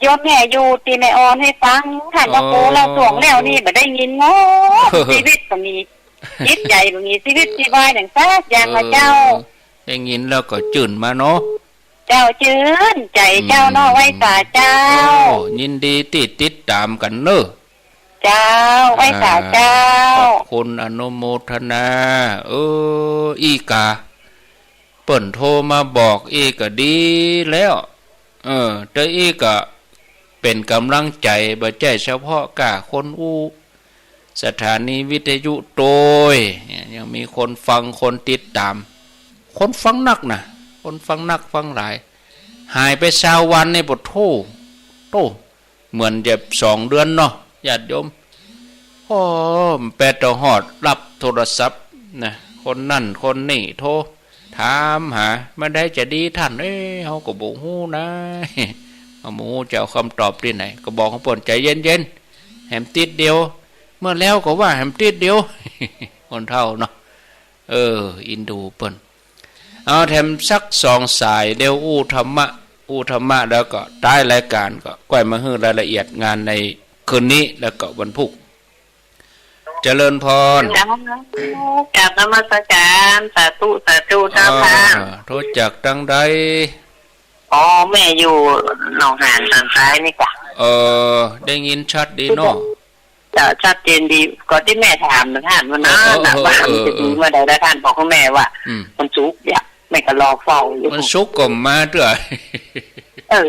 โยม โยมแม่อยู่ตี้แม่อ่อนห้วยฟัง ท่านพระครู อ๋อ เล่าส่วงแล้วนี่บ่ได้ยินเนาะ ชีวิตก็มี จิตใจ๋บ่มีชีวิตชีวาอย่างสักอย่างละเจ้า เออ ได้ยินแล้วก็จื้นมาเนาะ เจ้า จื้นใจ๋เจ้าเนาะ อืม ไหว้สาเจ้า โอ้ ยินดีตี้ติดต๋ามกั๋นเน่อ เจ้า ไหว้สาเจ้า อ่า ขอบคุณอนุโมทนา เออ อี้กา เปิ้นโทรมาบอกอี้ก็ดีแล้ว เออ แต่อี้ก็เป๋นก๋ำลังใจ๋ บ่ใจ้เฉพาะก้าคนอู้สถานีวิทยุโตยเนี่ย ยังมีคนฟัง คนติดต๋าม คนฟังนักนะ คนฟังนักฟังหลาย หายไปซาววันนี่ ปะโธ่ โต้ เหมือนจะสองเดือนเนาะ ญาติโยม โอ้ แปดต่อฮอดรับโทรศัพท์นะ คนนั่นคนนี่โทรถามหา เมื่อใดจะดีท่าน เอ้ย เฮาก็บ่ฮู้นะ เฮาบ่ฮู้จะเอากำตอบตี้ไหน ก็บอกของเปิ้น ใจ๋เย็นๆ แหมติดเดียว เมื่อแล้วก็ว่าแหมติดเดียว คนเฒ่าเนาะ เออ อินดูเปิ้น เอาแถมสักสองสาย เดี๋ยวอู้ธรรมะ อู้ธรรมะแล้วก็ท้ายรายก๋านก็ก้อยมาหื้อรายละเอียดงานในคืนนี้แล้วก็วันพูก เจริญพร เจ้า กราบนมัสการ สาธุ สาธุ เจ้าค่ะ อ่า โทรจากตังใด อ๋อ แม่อยู่หนองหานต๋อนซ้ายนี่จ้ะ เออ ได้ยินชัดดีเนาะ จะชัดเจนดี ก็ตี้แม่ถามท่านวันนั้นน่ะ เออ เออ ว่ามันจะดีเมื่อใด แล้วท่านบอกกับแม่ว่า อืม วันศุกร์เนี่ย แม่ก็รอเฝ้าอยู่ วันศุกร์ก็มาเตื้อ เออ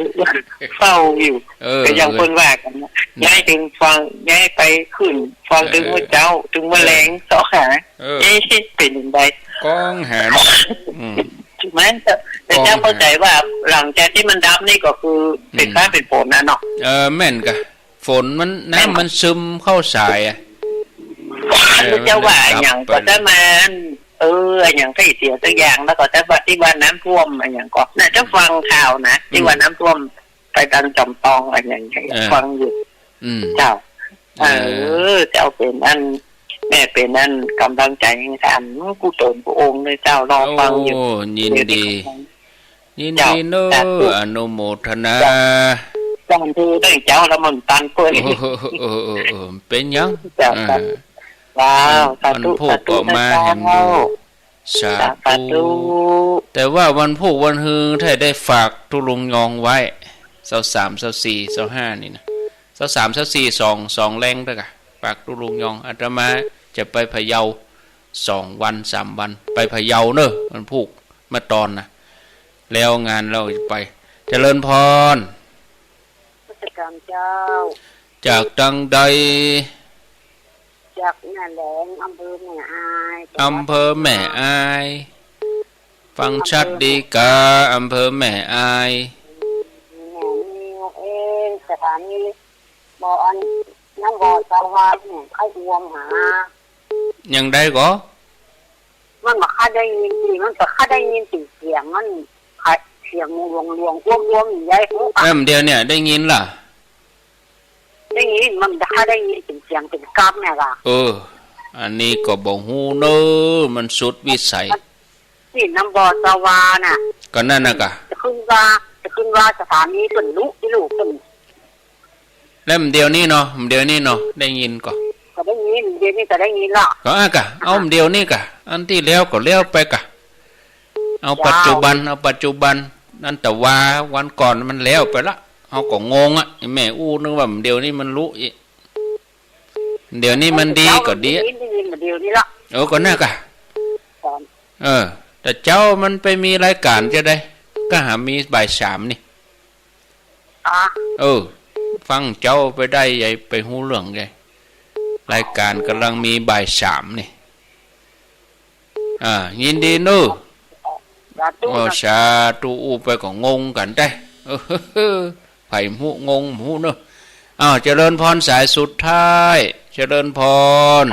เฝ้าอยู่ เออ ก็ยังเปิ้นว่ากั๋นนะ อืม ย้ายตึงฟัง ย้ายไปขึ้นฟังตึง เออ มื้อเจ๊า ตึงมื้อแลง เออ เซาะหา เออ เอ๊ะ เป๋นจั่งใด ก้องหา อืม ถูกไหม แต่ แต่เจ้าเข้าใจ๋ว่าหลังจากตี้มันดับนี่ก็คือเป๋น อืม ฟ้าเป๋นฝนน่ะเนาะ เออ แม่นกะ ฝนมัน น้ำมันซึมเข้าสายอะ เออ เจ้าว่า มันเลยดับไป อะหยังก็จะมา เออ อะหยังก็เสียสักอย่าง แล้วก็จะว่าตี้ว่าน้ำท่วมอะหยังก็ น่าจะฟังข่าวนะ ตี้ว่า อืม น้ำท่วมไปตังจอมตองอะหยัง เออ ฟังอยู่ อืม เจ้า เออ เออ เจ้าเป๋นอัน แม่เป๋นอันก๋ำลังใจ๋หื้อท่านกู้ต๋นกู้องค์เลยเจ้า รอฟังอยู่ โอ้ ยินดี เดี๋ยวนี้ก็ฟัง ยินดีเนาะ เจ้า สาธุ อนุโมทนา เจ้า สาธุเด้อเจ้า ละมันตันเปิ้น เออ เออ เออ เออ เป๋นหยัง เจ้า อ่า สาธุ ว้าว วัน สาธุ วันพูก สาธุ ก็มา นะเจ้า แหมอยู่ สาธุ สาธุ แต่ว่าวันพูกวันฮือถ้าได้ฝากตุ๊ลุงยองไว้ ซาวสาม ซาวสี่ ซาวห้า นี่นะ ซาวสาม ซาวสี่ สอง สองแลงเต๊อะกะ ฝากตุ๊ลุงยอง อาตมาจะไปพะเยา สองวัน สามวัน ไปพะเยาเนอะ วันพูก มาตอนนะ แล้วงานแล้วจะไป เจริญพร นมัสการเจ้า จากตังใด จากแม่แหลง อำเภอแม่อาย อำเภอแม่อาย ฟังชัดดีกา อำเภอแม่อาย แม่นิวเอง สถานี บ่ออัน น้ำบ่อสวรรค์ ใค่อวมหา ยังใดก่อ มันบ่ค่าได้ยินติ มันบ่ค่าได้ยินติเสียงมัน เสียงหลวงๆ อวมๆ อยู่ใหญ่หู แม่มเดียวเนี่ยได้ยินล่ะ ได้ยิน มันบ่ค่าได้ยินเสียงเป๋นกำเนี่ยล่ะ เออ อันนี้ก็บ่ฮู้เน้อ มันสุดวิสัย ตี้น้ำบ่อสวรรค์น่ะ ก็นั่นน่ะกะ จะขึ้นว่า จะขึ้น ว่าสถานีเปิ้นลุ ตี้ลุเปิ้น แล้วเดี๋ยวนี้เนาะ เดี๋ยวนี้เนาะ ได้ยินก่อ ก็ได้ยิน เดี๋ยวนี้ก็ได้ยินละ ก็ อ่ะกะ เอา เดี๋ยวนี้กะ อันตี้แล้วก็แล้วไปกะ เอา เจ้า ปัจจุบัน เอาปัจจุบัน อันตะวาวันก่อนมันแล้วไปละ เฮาก็งงอะ ไอ้แม่อู้นึกว่าเดี๋ยวนี้มันลุอีก เดี๋ยวนี้มันดีก็ดีอะ ได้ยิน ได้ยินมาเดี๋ยวนี้ละ เออ ก็น่ากะ ครับ เออ แต่เจ๊ามันไปมีรายก๋านจะใด ก็หามีบ่ายสามนี่ อ๋อ เออ ฟังเจ๊าไปได้ใหญ่ ไปฮู้เรื่องใหญ่ รายก๋านก่ำลังมีบ่ายสามนี่ อ่า ยินดีเนาะ สาธุ โอ้ ครับ สาธุ อู้ไปก็งงกั๋นแต๊ เออ ใผฮู้งงฮู้เนาะ อ้าว เจริญพรสายสุดท้าย เจริญพร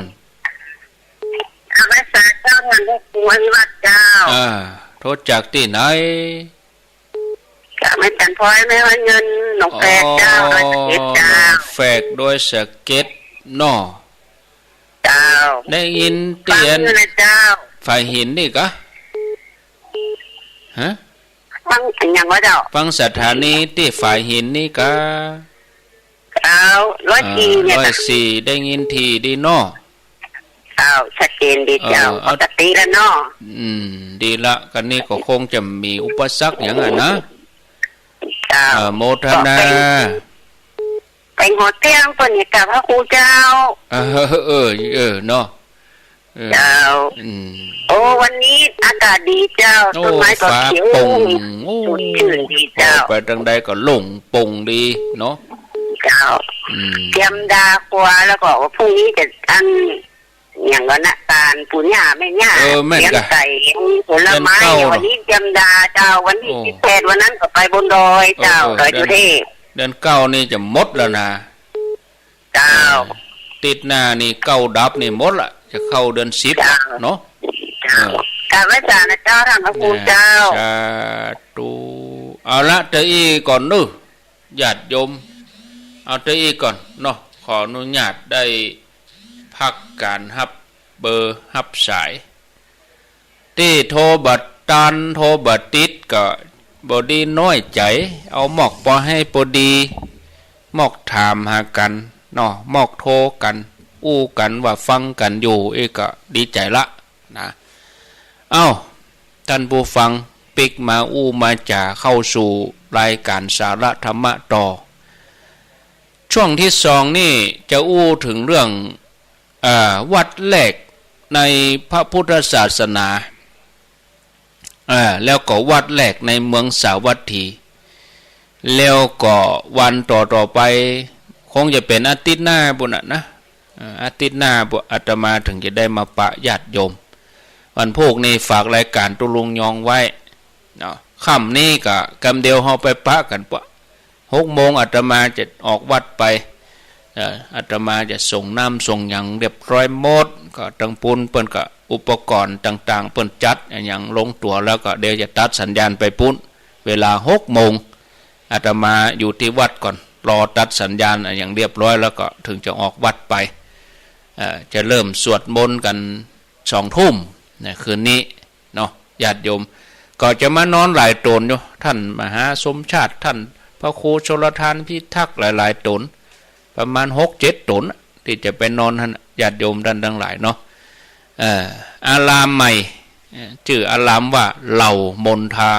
ข้าพเจ้าเจ้า เงินลูกครูอภิวัฒน์เจ้า อ่า โทรจากตี้ไหน จากแม่จันทร์พลอย แม่วันเงิน หนองแฝกเจ้า อ๋อ ดอยสะเก็ดเจ้า หนองแฝก ดอยสะเก็ดเนาะ เจ้า ได้ยินตี้ ฟังอยู่นะเจ้า ฝายหินนี่กะ ฮะ ฟังอะหยังวะเจ้า ฟังสถานีตี้ฝายหินนี่กะ เจ้า ร้อยสี่เนี่ย อ่า ร้อยสี่ ได้ยินถี่ดีเนาะ เจ้า ชัดเจนดีเจ้า เออ เอา ปกติแล้วเนาะ อืม ดีละ กั๋นนี้ก็คงจะมีอุปสรรคหยังอะนะ เจ้า เออ โมทนา ก็เป็น เป็นหัวเตี้ยงเปิ้นเนี่ยกับพระครูเจ้า เออ เออ เออ เนาะ เออ เจ้า อืม โอ้ วันนี้อากาศดีเจ้า โอ้ ต้นไม้ก็เขียว ฟ้าโปร่ง โอ้ สดชื่นดีเจ้า ไปตางใดก็โล่งโปร่งดีเนาะ เจ้า อืม เตรียมดาครัวแล้วก็พรุ่งนี้จะอัน อย่างก็นะ ตานปู่ย่าแม่ย่า เออ แม่นกะ เลี้ยงไก่ เลี้ยงผลไม้ เดือนเก้า วันนี้เตรียมดาเจ้า วันที่ โอ้ สิบแปด วันนั้นก็ไปบนดอยเจ้า เออ เออ ดอยสุเทพ เดือน เดือนเก้านี่จะหมดแล้วนะ เจ้า เออ ติ๊ดหน้านี่เก้าดับนี่หมดละ จะเข้าเดือนสิบ เจ้า เนาะ เจ้า เออ กราบไหว้สานะเจ้า ท่านพระครูเจ้า สาธุ เอาละ เตออี้ก่อนเนาะ ญาติโยม เอาเตออี้ก่อนเนาะ ขออนุญาตได้พักก๋านฮับเบอร์ฮับสาย ตี้โทรบ่ตัน โทรบ่ติดก็บ่ดีน้อยใจ๋ เอามอกปอหื้อปอดี มอกถามหากั๋นเนาะ มอกโทรกั๋น อู้กั๋นว่าฟังกั๋นอยู่ เอ้ย ก็ดีใจ๋ละนะ เอ้า ท่านผู้ฟัง ปิ๊กมาอู้มาจ๋าเข้าสู่รายก๋านสาระธรรมะต่อ ช่วงตี้สองนี่จะอู้เถิงเรื่อง เอ่อ วัดแรกในพระพุทธศาสนา เอ่อ แล้วก็วัดแรกในเมืองสาวัตถี แล้วก็วันต่อๆ ไป คงจะเป๋นอาทิตย์หน้าปู้นน่ะนะ เอ่อ อาทิตย์หน้าปู้นอาตมาเถิงจะได้มาปะญาติโยม วันพูกนี่ฝากรายก๋านตุ๊ลุงยองไว้เนาะ ค่ำนี้ก็กำเดียวเฮาไปปะกั๋นปะ หกโมงอาตมาจะออกวัดไป เอ่อ อาตมาจะส่งน้ำส่งหยังเรียบร้อยหมด ก็ตังปู้นเปิ้นก็อุปกรณ์ต่างๆ เปิ้นจัดอะหยังลงตั๋วแล้ว ก็เดี๋ยวจะตัดสัญญาณไปปู้น เวลาหกโมง อาตมาอยู่ตี้วัดก่อน รอตัดสัญญาณอะหยังเรียบร้อยแล้วก็เถิงจะออกวัดไป เอ่อ จะเริ่มสวดมนต์กั๋นสองทุ่มนะ คืนนี้ เนาะ ญาติโยม ก็จะมานอนหลายต๋นอยู่ ท่านมหาสมชาติ ท่านพระครูชลทานพิทักษ์ หลายๆ ต๋น ประมาณหกเจ็ดต๋นน่ะ ตี้จะไปนอนหั้นน่ะ ญาติโยมต้านตังหลายเนาะ เอ่อ อารามใหม่ เอ่อ จื้ออารามว่าเหล่ามนทา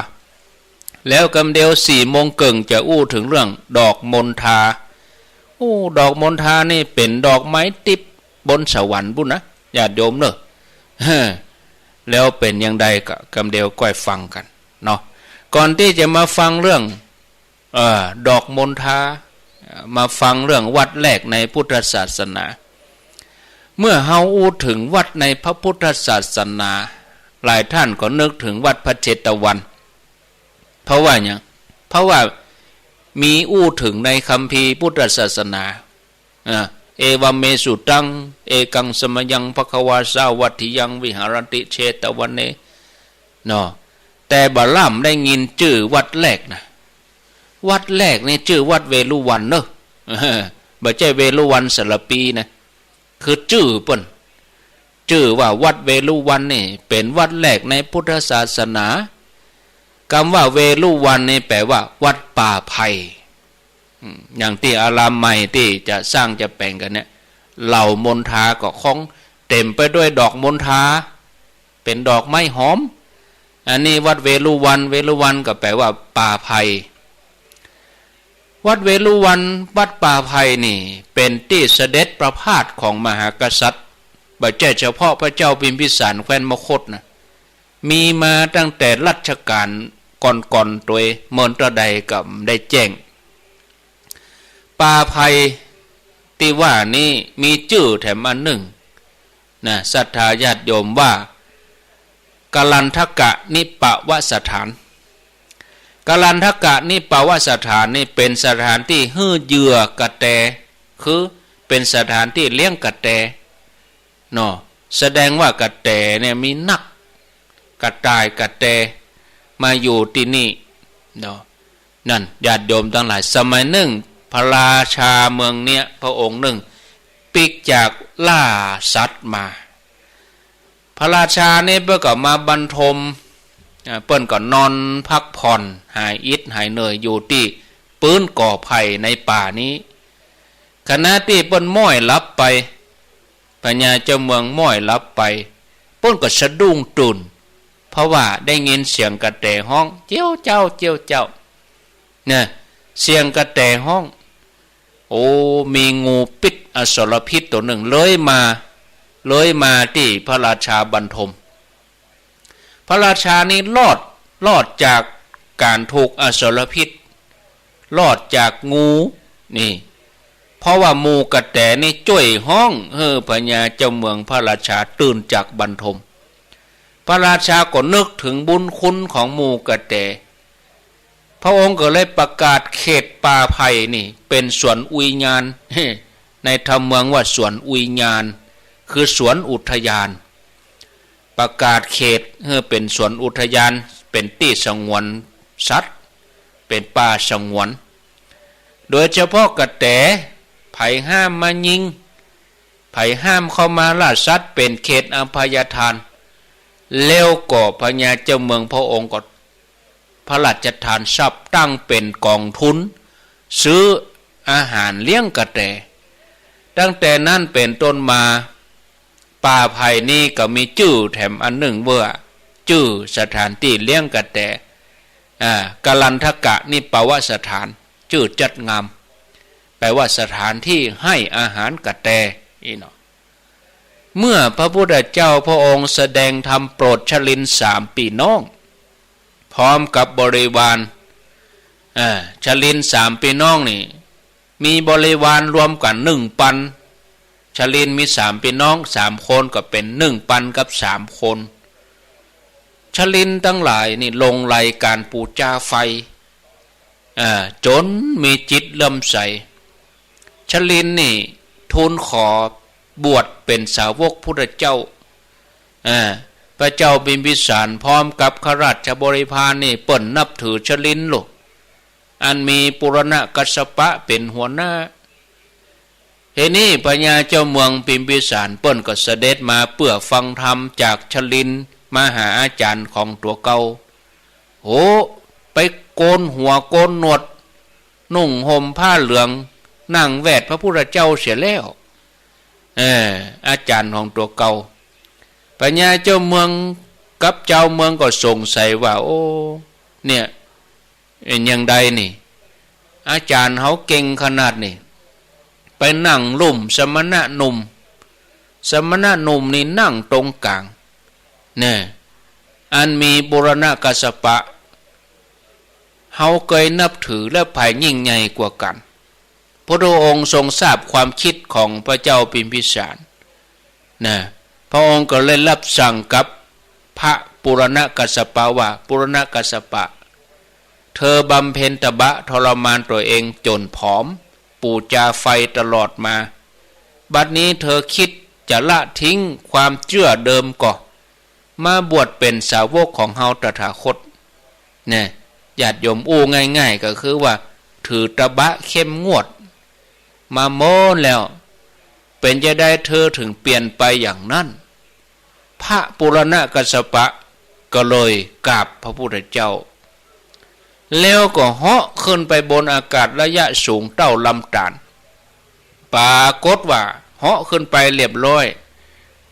แล้วกำเดียวสี่โมงเกิ่งจะอู้เถิงเรื่องดอกมนทา อู้ ดอกมนทานี่เป๋นดอกไม้ติ๊บบนสวรรค์ปู้นนะ ญาติโยมเนาะ แล้วเป๋นอย่างใดก็กำเดียวก้อยฟังกั๋นเนาะ ก่อนตี้จะมาฟังเรื่อง เอ่อ ดอกมนทา เอ่อ มาฟังเรื่องวัดแรกในพุทธศาสนา เมื่อเฮาอู้เถิงวัดในพระพุทธศาสนา หลายท่านก็นึกเถิงวัดพระเชตวัน เพราะว่าหยัง เพราะว่ามีอู้เถิงในคัมภีร์พุทธศาสนา อ่า เอวัมเมสุตัง เอกังสมยัง ภควา สาวัตถิยัง วิหารติ เชตวเน เนาะ แต่บ่ล่ำได้ยินจื้อวัดแรกนะ วัดแรกนี่จื้อวัดเวฬุวันเนาะ บ่ใจ้เวฬุวันสารภีนะ คือจื้อเปิ้น จื้อว่าวัดเวฬุวันนี่เป๋นวัดแรกในพุทธศาสนา กำว่าเวฬุวันนี่แป๋ว่าวัดป่าไผ่ อืม อย่างตี้อารามใหม่ตี้จะสร้างจะแป๋งกั๋นเนี่ย เหล่ามณฑาก็คงเต๋มไปด้วยดอกมณฑา เป๋นดอกไม้หอม อันนี้วัดเวฬุวัน เวฬุวันก็แป๋ว่าป่าไผ่ วัดเวฬุวัน วัดป่าไผ่นี่ เป๋นตี้เสด็จประพาสของมหากษัตริย์ บ่ใจ้เฉพาะพระเจ้าพิมพิสารแคว้นมคธนะ มีมาตั้งแต่รัชกาลก่อนๆ ตวย เมินเต้าใดก็บ่ได้แจ้ง ป่าไผ่ตี้ว่านี้มีจื้อแถมอันนึ่งนะ ศรัทธาญาติโยม ว่า กรัณฑกนิปวสถาน กรัณฑกนิปวสถานนี่เป๋นสถานตี้หื้อเหยื่อกระแต คือเป๋นสถานตี้เลี้ยงกระแต เนาะ แสดงว่ากระแตเนี่ยมีนัก กระต่ายกระแตมาอยู่ตี้นี่เนาะ นั่น ญาติโยมตังหลาย สมัยนึ่ง พระราชาเมืองเนี้ย พระองค์นึ่งปิ๊กจากล่าสัตว์มา พระราชานี่เปิ้นก็มาบรรทม อ่า เปิ้นก็นอนพักผ่อน หายอิดหายเหนื่อยอยู่ตี้ปื๊นก่อไผ่ในป่านี้ ขณะตี้เปิ้นม้อยหลับไป พญาเจ้าเมืองม้อยหลับไป เปิ้นก็สะดุ้งตื่น เพราะว่าได้ยินเสียงกระแตฮ้อง เจี๊ยวเจ้า เจี๊ยวเจ้า เนี่ย เสียงกระแตฮ้อง โอ้ มีงูปิ๊ดอสรพิษตั๋วนึ่งเลื้อยมา เลื้อยมาตี้พระราชาบรรทม พระราชานี่รอด รอดจากก๋านถูกอสรพิษ รอดจากงูนี่ เพราะว่าหมู่กระแตนี่จ้วยฮ้องหื้อพญาเจ้าเมืองพระราชาตื่นจากบรรทม พระราชาก็นึกเถิงบุญคุณของหมู่กระแต พระองค์ก็เลยประกาศเขตป่าไผ่นี่เป๋นสวนอุยญาณ ในธรรมเมืองว่าสวนอุยญาณ คือสวนอุทยาน ประกาศเขตหื้อเป๋นสวนอุทยาน เป๋นตี้สงวนสัตว์ เป๋นป่าสงวน โดยเฉพาะกระแต ใผห้ามมายิง ใผห้ามเข้ามาล่าสัตว์ เป๋นเขตอภัยทาน แล้วก็พญาเจ้าเมืองพระองค์ก็ พระราชทานทรัพย์ตั้งเป๋นกองทุน ซื้ออาหารเลี้ยงกระแต ตั้งแต่นั้นเป๋นต้นมา ป่าไผ่นี้ก็มีจื้อแถมอันนึ่งว่า จื้อสถานตี้เลี้ยงกระแต อ่า กรัณฑกนิปวสถาน จื้อจัดงาม แป๋ว่าสถานตี้ให้อาหารกระแต อี้เนาะ เมื่อพระพุทธเจ้าพระองค์แสดงธรรมโปรดชลินสามปี้น้อง พร้อมกับบริวาร อ่า ชลินสามปี้น้องนี่ มีบริวารรวมกั๋นหนึ่งปัน ชลินมีสามปี้น้อง สามคนก็เป๋นหนึ่งปันกับสามคน ชลินตังหลายนี่หลงใหลก๋านปู๋จาไฟ อ่า จ๋นมีจิตเลื่อมใส ชลินนี่ทูลขอบวชเป๋นสาวกพุทธเจ้า อ่า พระเจ้าพิมพิสารพร้อมกับข้าราชบริพารนี่เปิ้นนับถือชลินลูก อันมีปุรณกัสสปะเป๋นหัวหน้า ทีนี้พญาเจ้าเมืองพิมพิสารเปิ้นก็เสด็จมาเปื้อฟังธรรมจากชลินมหาอาจ๋ารย์ของตั๋วเก่า โห ไปโกนหัวโกนหนวด นุ่งห่มผ้าเหลือง นั่งแวดพระพุทธเจ้าเสียแล้ว เออ อาจ๋ารย์ของตั๋วเก่า พญาเจ้าเมืองกับจาวเมืองก็สงสัยว่า โอ้ เนี่ย เป๋นอย่างใดนี่ อาจ๋ารย์เฮาเก่งขนาดนี้ ไปนั่งลุ่มสมณะหนุ่ม สมณะหนุ่มนี่นั่งตรงก๋าง แน่ อันมีปุรณกัสสปะ เฮาเกยนับถือและใผยิ่งใหญ่กว่ากั๋น พุทธองค์ทรงทราบความคิดของพระเจ้าพิมพิสาร นะ พระองค์ก็เลยรับสั่งกับพระปุรณกัสสปะว่า ปุรณกัสสปะ เธอบำเพ็ญตบะทรมานตั๋วเองจ๋นผอม ปู๋จาไฟตลอดมา บัดนี้เธอคิดจะละทิ้งความเจื้อเดิมก่อ มาบวชเป๋นสาวกของเฮาตถาคต แน่ ญาติโยม อู้ง่ายๆ ก็คือว่าถือตบะเข้มงวด มาโม้นแล้ว เป๋นจาใดเธอเถิงเปลี่ยนไปอย่างนั้น พระปุรณกัสสปะก็เลยกราบพระพุทธเจ้า แล้วก็เหาะขึ้นไปบนอากาศระยะสูงเต้าลำตาล ปรากฏว่าเหาะขึ้นไปเรียบร้อย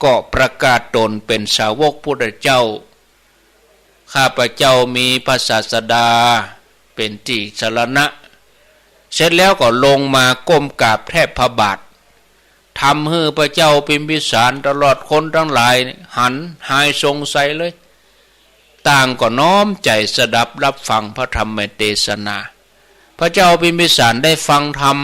ก็ประกาศต๋นเป๋นสาวกพุทธเจ้า ข้าพเจ้ามีพระศาสดาเป๋นตี้สรณะ เสร็จแล้วก็ลงมาก้มกราบแทบพระบาท ทำหื้อพระเจ้าพิมพิสารตลอดคนตังหลายหันหายสงสัยเลย ต่างก็น้อมใจ๋สดับรับฟังพระธรรมเตสนา พระเจ้าพิมพิสารได้ฟังธรรม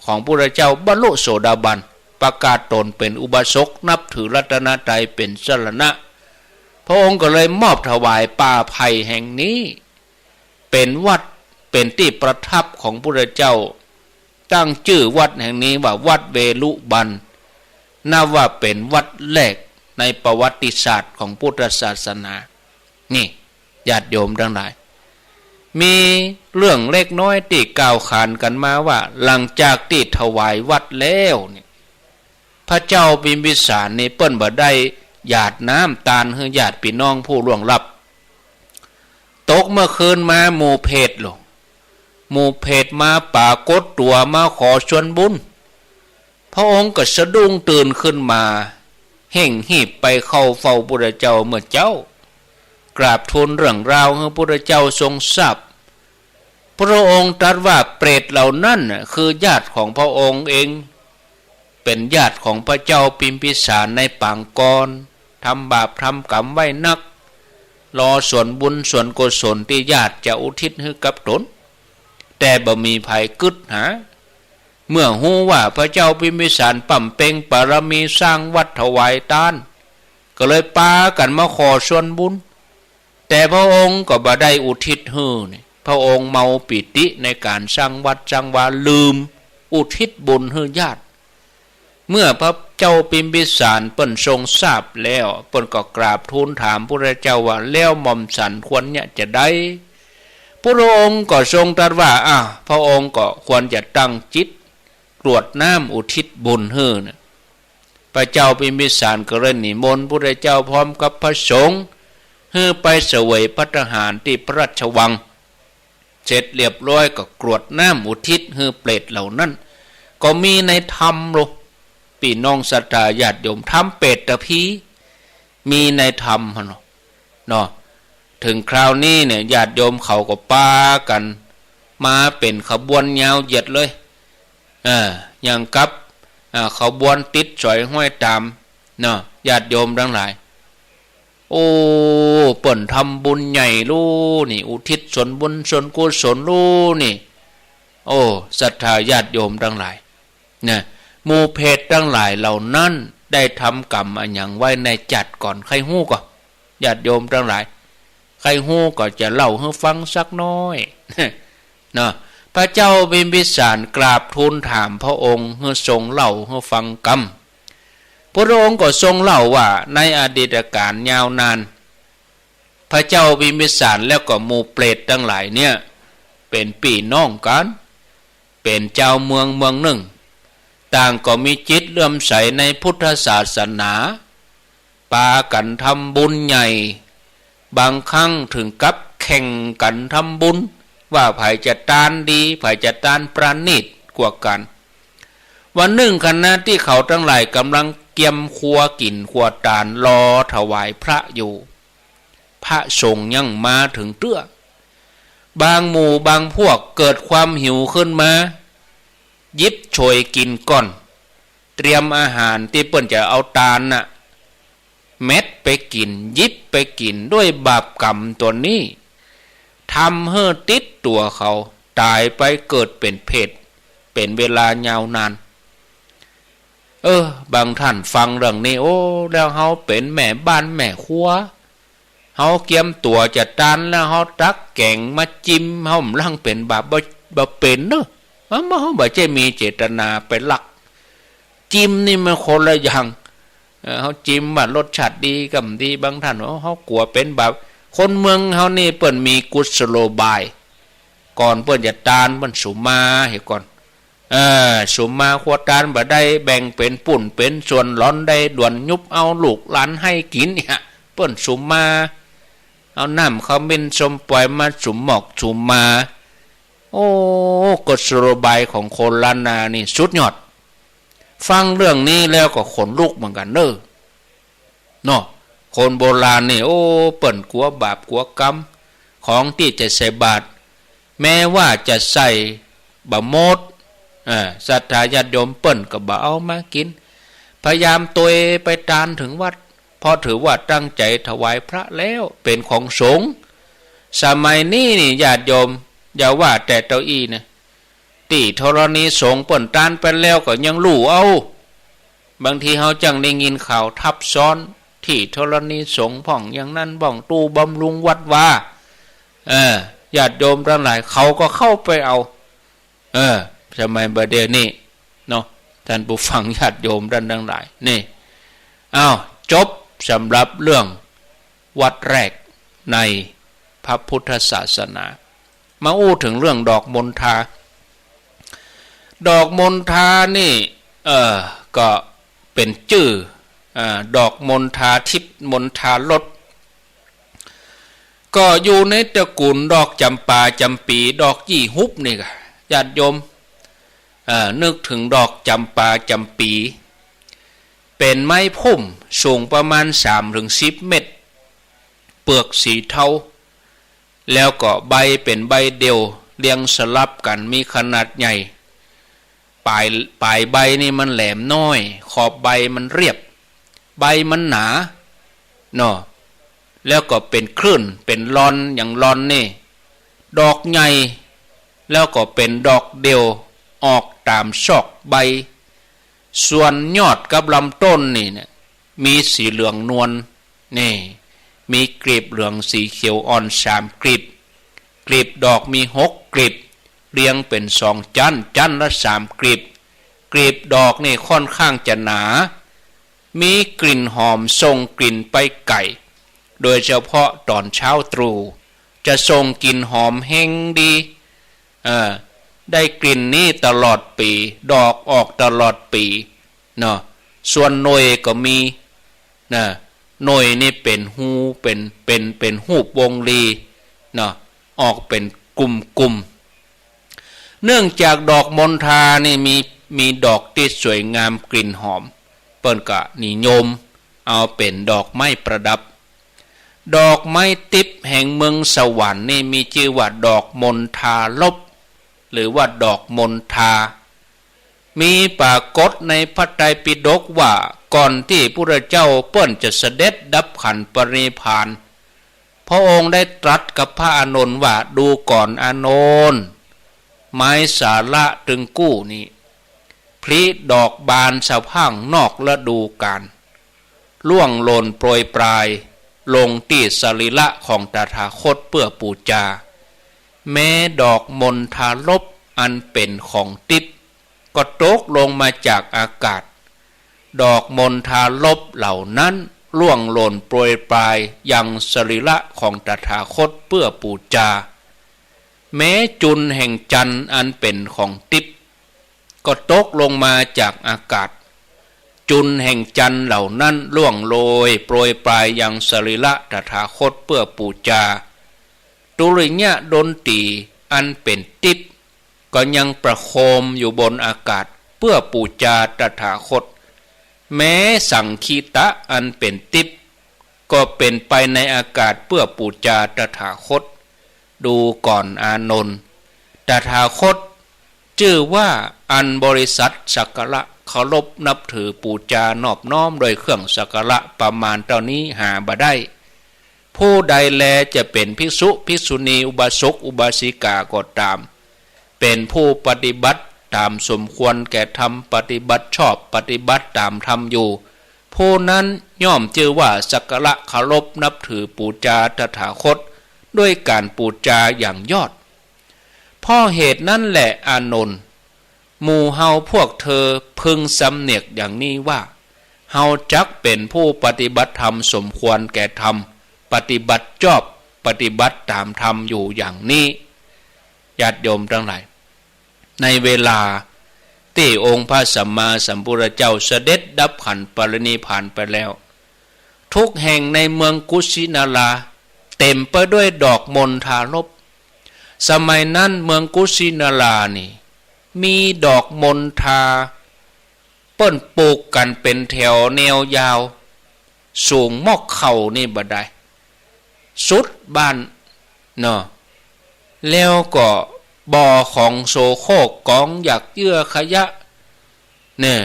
ของพุทธเจ้าบรรลุโสดาบัน ประกาศต๋นเป๋นอุบาสก นับถือรัตนตรัยเป๋นสรณะ พระองค์ก็เลยมอบถวายป่าไผ่แห่งนี้ เป๋นวัด เป๋นตี้ประทับของพุทธเจ้า ตั้งจื้อวัดแห่งนี้ว่าวัดเวฬุบัน นับว่าเป๋นวัดแรกในประวัติศาสตร์ของพุทธศาสนา นี่ ญาติโยมตังหลาย มีเรื่องเล็กน้อยตี้กล่าวขานกั๋นมาว่า หลังจากตี้ถวายวัดแล้วเนี่ย พระเจ้าพิมพิสารนี่เปิ้นบ่ได้หยาดน้ำตานหื้อญาติปี้น้องผู้ล่วงลับ ตกเมื่อคืนมาหมู่เปรตโล หมู่เปรตมาปรากฏตั๋วมาขอส่วนบุญ พระองค์ก็สะดุ้งตื่นขึ้นมา เฮ่งฮีบไปเข้าเฝ้าพุทธเจ้าเมื่อเจ๊า กราบทูลเรื่องราวหื้อพุทธเจ้าทรงทราบ พระองค์ตรัสว่าเปรตเหล่านั้นน่ะคือญาติของพระองค์เอง เป๋นญาติของพระเจ้าพิมพิสารในปางก่อน ทำบาปทำกรรมไว้นัก รอส่วนบุญส่วนกุศลตี้ญาติจะอุทิศหื้อกับต๋น แต่บ่มีใผกึ๊ดหา เมื่อฮู้ว่าพระเจ้าพิมพิสารบำเพ็ญบารมีสร้างวัดถวายตาน ก็เลยปากั๋นมาขอส่วนบุญ แต่พระองค์ก็บ่ได้อุทิศหื้อนี่ พระองค์เมาปีติในก๋านสร้างวัดสร้างวา ลืมอุทิศบุญหื้อญาติ เมื่อพระเจ้าพิมพิสารเปิ้นทรงทราบแล้ว เปิ้นก็กราบทูลถามพุทธเจ้าว่า แล้วหม่อมฉันควรเนี่ยจะใด พระองค์ก็ทรงตรัสว่า อ่ะ พระองค์ก็ควรจะตั้งจิตกรวดน้ำอุทิศบุญหื้อนะ พระเจ้าพิมพิสารก็เลยนิมนต์พุทธเจ้าพร้อมกับพระสงฆ์ หื้อไปเสวยภัตตาหารตี้พระราชวัง เสร็จเรียบร้อยก็กรวดน้ำอุทิศหื้อเปรตเหล่านั้น ก็มีในธรรมโล ปี้น้องศรัทธาญาติโยม ธรรมเปรตพี มีในธรรมหั้นเนาะ เนาะ เถิงคราวนี้เนี่ยญาติโยมเขาก็ปากั๋นมาเป๋นขบวนยาวเหยียดเลย เออ อย่างกับ อ่า ขบวนติดสอยห้อยต๋าม เนาะ ญาติโยมตังหลาย โอ้ เปิ้นทำบุญใหญ่ลูนี่ อุทิศส่วนบุญส่วนกุศลลูนี่ โอ้ ศรัทธาญาติโยมตังหลาย นะ หมู่เปรตตังหลายเหล่านั้นได้ทำกรรมอะหยังไว้ในจัดก่อน ใค่ฮู้ก่อ ญาติโยมตังหลาย ใค่ฮู้ก็จะเล่าหื้อฟังสักน้อย เนาะ พระเจ้าพิมพิสารกราบทูลถามพระองค์หื้อทรงเล่าหื้อฟังกำ พระองค์ก็ทรงเล่าว่าในอดีตกาลยาวนาน พระเจ้าพิมพิสารแล้วก็หมู่เปรตตังหลายเนี่ย เป๋นปี้น้องกั๋น เป๋นจาวเมืองเมืองนึ่ง ต่างก็มีจิตเลื่อมใสในพุทธศาสนา ปากั๋นทำบุญใหญ่ บางครั้งเถิงกับแข่งกั๋นทำบุญ ว่าใผจะตานดี ใผจะตานประณีตกว่ากั๋น วันนึ่งขณะตี้เขาตังหลายก่ำลังเกียมครัวกิ๋นครัวตาน รอถวายพระอยู่ พระสงฆ์ยังมาเถิงเตื้อ บางหมู่บางพวกเกิดความหิวขึ้นมา หยิบโฉยกิ๋นก่อน เตรียมอาหารตี้เปิ้นจะเอาตานน่ะ เม็ดไปกิ๋น หยิบไปกิ๋น ด้วยบาปกรรมตั๋วนี้ ทำหื้อติดตั๋วเขา ต๋ายไปเกิดเป๋นเปรต เป๋นเวลายาวนาน เออ บางต้านฟังเรื่องนี้ โอ้ แล้วเฮาเป๋นแม่บ้านแม่ครัว เฮาเกียมตั๋วจะตานแล้ว เฮาตักแก๋งมาจิม เฮาบ่ลังเป๋นบาป บ่ บ่เป๋นเนาะ เฮา เฮาบ่ใจ้มีเจตนาไปลัก จิมนี่มันคนละอย่าง เออ เฮาจิมว่ารสชาติดีก้ำดี บางต้าน โอ้ เฮากั๋วเป๋นบาป คนเมืองเฮานี่เปิ้นมีกุศโลบาย ก่อนเปิ้นจะตานเปิ้นสุมมาเหียก่อน เออ สุมมาครัวตานบ่ได้ แบ่งเป๋นปุ้นเป๋นส่วน หลอนได้ด่วน ยุบเอาลูกหลานหื้อกิ๋นเนี่ย เปิ้นสุมมา เอาน้ำขมิ้นส้มปล่อยมาสุมหมอกสุมมา โอ้ กุศโลบายของคนล้านนานี่สุดยอด ฟังเรื่องนี้แล้วก็ขนลุกเหมือนกั๋นเน่อ เนาะ คนโบราณนี่ โอ้ เปิ้นกั๋วบาปกั๋วกรรม ของตี้จะใส่บาตร แม้ว่าจะใส่บ่หมด เออ ศรัทธาญาติโยมเปิ้นก็บ่เอามากิ๋น พยายามตวยไปตานเถิงวัด เพราะถือว่าตั้งใจ๋ถวายพระแล้ว เป๋นของสงฆ์ สมัยนี้นี่ญาติโยม อย่าว่าแต่เต้าอี้นะ ตี้ธรณีสงฆ์เปิ้นตานไปแล้วก็ยังลู่เอา บางทีเฮาจั้งได้ยินข่าวทับซ้อน ตี้ธรณีสงฆ์พ่องอย่างนั้นพ่อง ตู้บำรุงวัดวา เออ ญาติโยมตังหลายเขาก็เข้าไปเอา เออ สมัยบ่าเดี่ยวนี้เนาะ ท่านผู้ฟังญาติโยมต้านตังหลาย นี่ อ้าว จบสำหรับเรื่องวัดแรกในพระพุทธศาสนา มาอู้เถิงเรื่องดอกมณฑา ดอกมณฑานี่ เออ ก็เป๋นจื้อ อ่า ดอกมณฑาทิพย์มณฑารส ก็อยู่ในตระกูลดอกจ๋ำปาจ๋ำปี๋ ดอกยี่หุบนี่ก่ะ ญาติโยม เอ่อ นึกเถิงดอกจ๋ำปาจ๋ำปี๋ เป๋นไม้พุ่มสูงประมาณสามเถิงสิบเมตร เปลือกสีเทา แล้วก็ใบเป๋นใบเดี่ยวเรียงสลับกั๋น มีขนาดใหญ่ ป๋าย ป๋ายใบนี่มันแหลมน้อย ขอบใบมันเรียบ ใบมันหนา เนาะ แล้วก็เป๋นคลื่น เป๋นลอน อย่างลอนนี่ ดอกใหญ่ แล้วก็เป๋นดอกเดี่ยว ออกต๋ามซอกใบ ส่วนยอดกับลำต้นนี่เนี่ย มีสีเหลืองนวล นี่ มีกลีบเหลืองสีเขียวอ่อนสามกลีบ กลีบดอกมีหกกลีบ เรียงเป๋นสองจั๊น จั๊นละสามกลีบ กลีบดอกนี่ค่อนข้างจะหนา มีกลิ่นหอมส่งกลิ่นไปไก๋ โดยเฉพาะต๋อนเช้าตรู่ จะส่งกลิ่นหอมเฮงดี เออ ได้กลิ่นนี้ตลอดปี๋ ดอกออกตลอดปี๋ เนาะ ส่วนหน่วยก็มี นะ หน่วยนี่เป๋นฮู เป๋น เป๋น เป๋นฮูปวงรี เนาะ ออกเป๋นกุ่มๆ เนื่องจากดอกมณฑานี่มี มีดอกตี้สวยงามกลิ่นหอม เปิ้นก็นิยมเอาเป๋นดอกไม้ประดับ ดอกไม้ติ๊บแห่งเมืองสวรรค์นี่มีจื้อว่าดอกมณฑารส หรือว่าดอกมณฑา มีปรากฏในพระไตรปิฎกว่า ก่อนตี้พุทธเจ้าเปิ้นจะเสด็จดับขันธ์ปรินิพพาน พระองค์ได้ตรัสกับพระอานนท์ว่า ดูก่อนอานนท์ ไม้สาละตึงกู้นี้ ผลิดอกบานสะพรั่งนอกฤดูกาล ร่วงหล่นโปรยปรายลงตี้สรีระของตถาคตเพื่อปู๋จา แม้ดอกมณฑารสอันเป๋นของติ๊บ ก็ตกลงมาจากอากาศ ดอกมณฑารสเหล่านั้นร่วงหล่นโปรยปรายยังสรีระของตถาคตเพื่อปู๋จา แม้จุลแห่งจันทร์อันเป๋นของติ๊บ ก็ตกลงมาจากอากาศ จุลแห่งจันทร์เหล่านั้นร่วงโรยโปรยปรายยังสรีระตถาคตเพื่อปู๋จา ตุริยะดนตรีอันเป๋นติ๊บ ก็ยังประโคมอยู่บนอากาศเพื่อปู๋จาตถาคต แม้สังคิตะอันเป๋นติ๊บ ก็เป๋นไปในอากาศเพื่อปู๋จาตถาคต ดูก่อนอานนท์ ตถาคต จื้อว่าอันบริษัทสักการะเคารพนับถือปู๋จานอบน้อมโดยเครื่องสักการะประมาณเต้านี้หาบ่ได้ ผู้ใดแลจะเป๋นภิกษุ ภิกษุณี อุบาสก อุบาสิกาก็ตาม เป๋นผู้ปฏิบัติต๋ามสมควรแก่ธรรม ปฏิบัติชอบ ปฏิบัติต๋ามธรรมอยู่ ผู้นั้นย่อมจื้อว่าสักการะเคารพนับถือปู๋จาตถาคต ด้วยก๋านปู๋จาอย่างยอด เพราะเหตุนั้นแหละอานนท์ หมู่เฮาพวกเธอพึงสำเนียกอย่างนี้ว่า เฮาจักเป๋นผู้ปฏิบัติธรรมสมควรแก่ธรรม ปฏิบัติชอบ ปฏิบัติต๋ามธรรมอยู่อย่างนี้ ญาติโยมตังหลาย ในเวลาตี้องค์พระสัมมาสัมพุทธเจ้าเสด็จดับขันธ์ปรินิพพานไปแล้ว ทุกแห่งในเมืองกุสินารา เต็มไปด้วยดอกมณฑารภ สมัยนั้นเมืองกุสินารานี่ มีดอกมณฑา เปิ้นปลูกกั๋นเป๋นแถวแนวยาว สูงมอกเข่านี่บ่ดาย สุดบ้านเนาะ แล้วก็บ่อของโสโครก ก๋องหยากเยื่อขยะ เนี่ย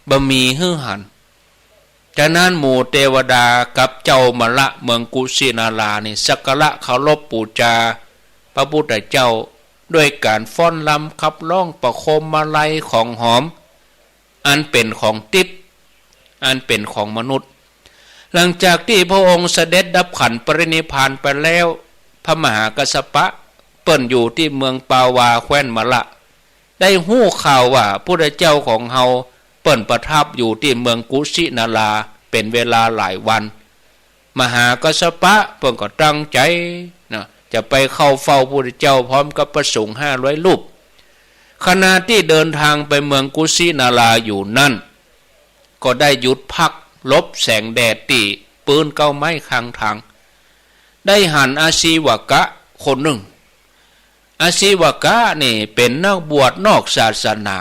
บ่มีหื้อหัน ฉะนั้นหมู่เตวดากับเจ้ามลละเมืองกุสินารานี่ สักการะเคารพปู๋จาพระพุทธเจ้า ด้วยก๋านฟ้อนรำขับร้องประโคมมาลัยของหอม อันเป๋นของติ๊บ อันเป๋นของมนุษย์ หลังจากตี้พระองค์เสด็จดับขันธ์ปรินิพพานไปแล้ว พระมหากัสสปะเปิ้นอยู่ตี้เมืองปาวาแคว้นมลละ ได้ฮู้ข่าวว่าพุทธเจ้าของเฮาเปิ้นประทับอยู่ตี้เมืองกุสินาราเป๋นเวลาหลายวัน มหากัสสปะเปิ้นก็ตั้งใจ๋นะ จะไปเข้าเฝ้าพุทธเจ้าพร้อมกับพระสงฆ์ห้าร้อยรูป ขณะตี้เดินทางไปเมืองกุสินาราอยู่นั้น ก็ได้หยุดพักหลบแสงแดดตี้ปื๊นเก๊าไม้ข้างตาง ได้หันอาชีวกะคนนึ่ง อาชีวกะนี่เป๋นนักบวชนอกศาสนา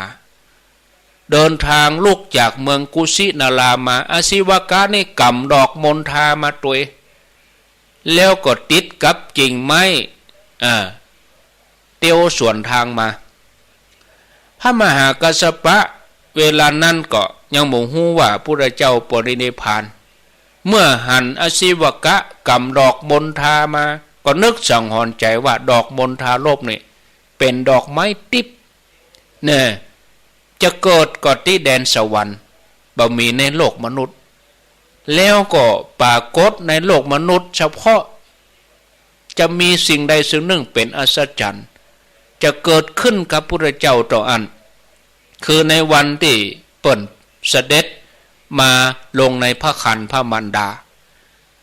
เดินทางลุกจากเมืองกุสินารามา อาชีวกะนี่ก๋ำดอกมณฑามาตวย แล้วก็ติดกับกิ่งไม้ อ่า เตียวสวนตางมา พระมหากัสสปะเวลานั้นก็ยังบ่ฮู้ว่าพุทธเจ้าปรินิพพาน เมื่อหันอาชีวกะก๋ำดอกมณฑามา ก็นึกสังหรณ์ใจ๋ว่าดอกมณฑารภนี่เป๋นดอกไม้ติ๊บ เนี่ย จะเกิดก็ตี้แดนสวรรค์ บ่มีในโลกมนุษย์ แล้วก็ปรากฏในโลกมนุษย์เฉพาะ จะมีสิ่งใดสิ่งนึ่งเป๋นอัศจรรย์ จะเกิดขึ้นกับพุทธเจ้าเต้าอั้น คือในวันตี้เปิ้นเสด็จมาลงในพระครรภ์พระมารดา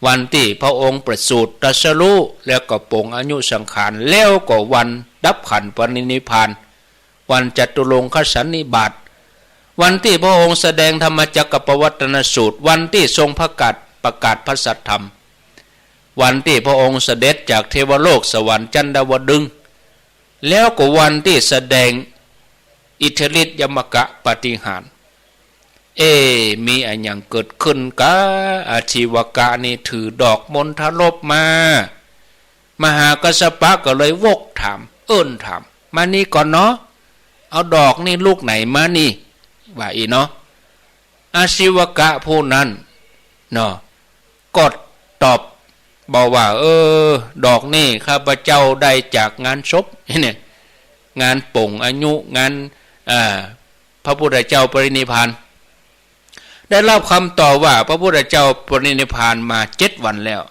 วันตี้พระองค์ประสูติตรัสรู้ แล้วก็ปลงอายุสังขาร แล้วก็วันดับขันธ์ปรินิพพาน วันจตุรงคสันนิบาต วันตี้พระองค์แสดงธรรมจักรกัปปวัตตนสูตร วันตี้ทรงประกาศ ประกาศพระสัทธรรม วันตี้พระองค์เสด็จจากเทวโลกสวรรค์จันดาวดึงส์ แล้วก็วันตี้แสดงอิทธิฤทธิยมกะปาฏิหาริย์ เอ๊ะ มีอะหยังเกิดขึ้นกา อาชีวกะนี่ถือดอกมณฑารภมา มหากัสสปะก็เลยวกถาม เอิ้นถาม มานี่ก่อนเนาะ เอาดอกนี่ลูกไหนมานี่ ว่าอี้เนาะ อาชีวกะผู้นั้นเนาะ ก็ตอบบอกว่า เออ ดอกนี่ข้าพเจ้าได้จากงานศพ เนี่ย งานปลงอายุ งาน อ่า พระพุทธเจ้าปรินิพพาน ได้รับคำตอบว่าพระพุทธเจ้าปรินิพพานมาเจ็ดวันแล้ว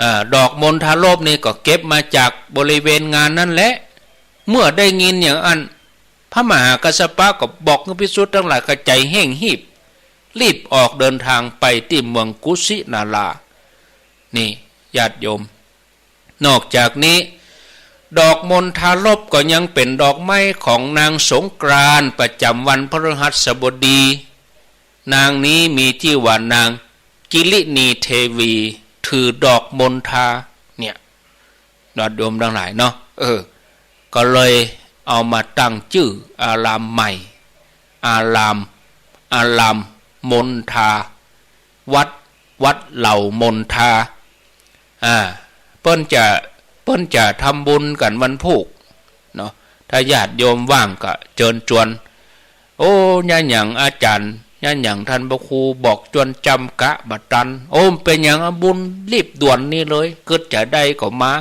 อ่า ดอกมณฑารภนี่ก็เก็บมาจากบริเวณงานนั่นแหละ เมื่อได้ยินอย่างอั้น พระมหากัสสปะก็บอกหื้อภิกษุตังหลายกระจายเฮ่งหีบ รีบออกเดินทางไปตี้เมืองกุสินารา นี่ ญาติโยม นอกจากนี้ ดอกมณฑารภก็ยังเป๋นดอกไม้ของนางสงกรานต์ประจ๋ำวันพฤหัสบดี นางนี้มีจื้อว่านางกิริณีเทวี ถือดอกมณฑา เนี่ย ญาติโยมตังหลายเนาะ เออ ก็เลยเอามาตั้งจื้ออารามใหม่ อาราม อารามมณฑา วัด วัดเหล่ามณฑา อ่า เปิ้นจะ เปิ้นจะทำบุญกั๋นวันพูกเนาะ ถ้าญาติโยมว่างก็เจิญจวน โอ้ ยะหยังอาจ๋ารย์ ยะหยังต้านพระครูบอกจวนจำกะบ่ตัน โอ้ เป๋นหยัง เอาบุญรีบด่วนนี้เลย กึ๊ดจะได้ก็มา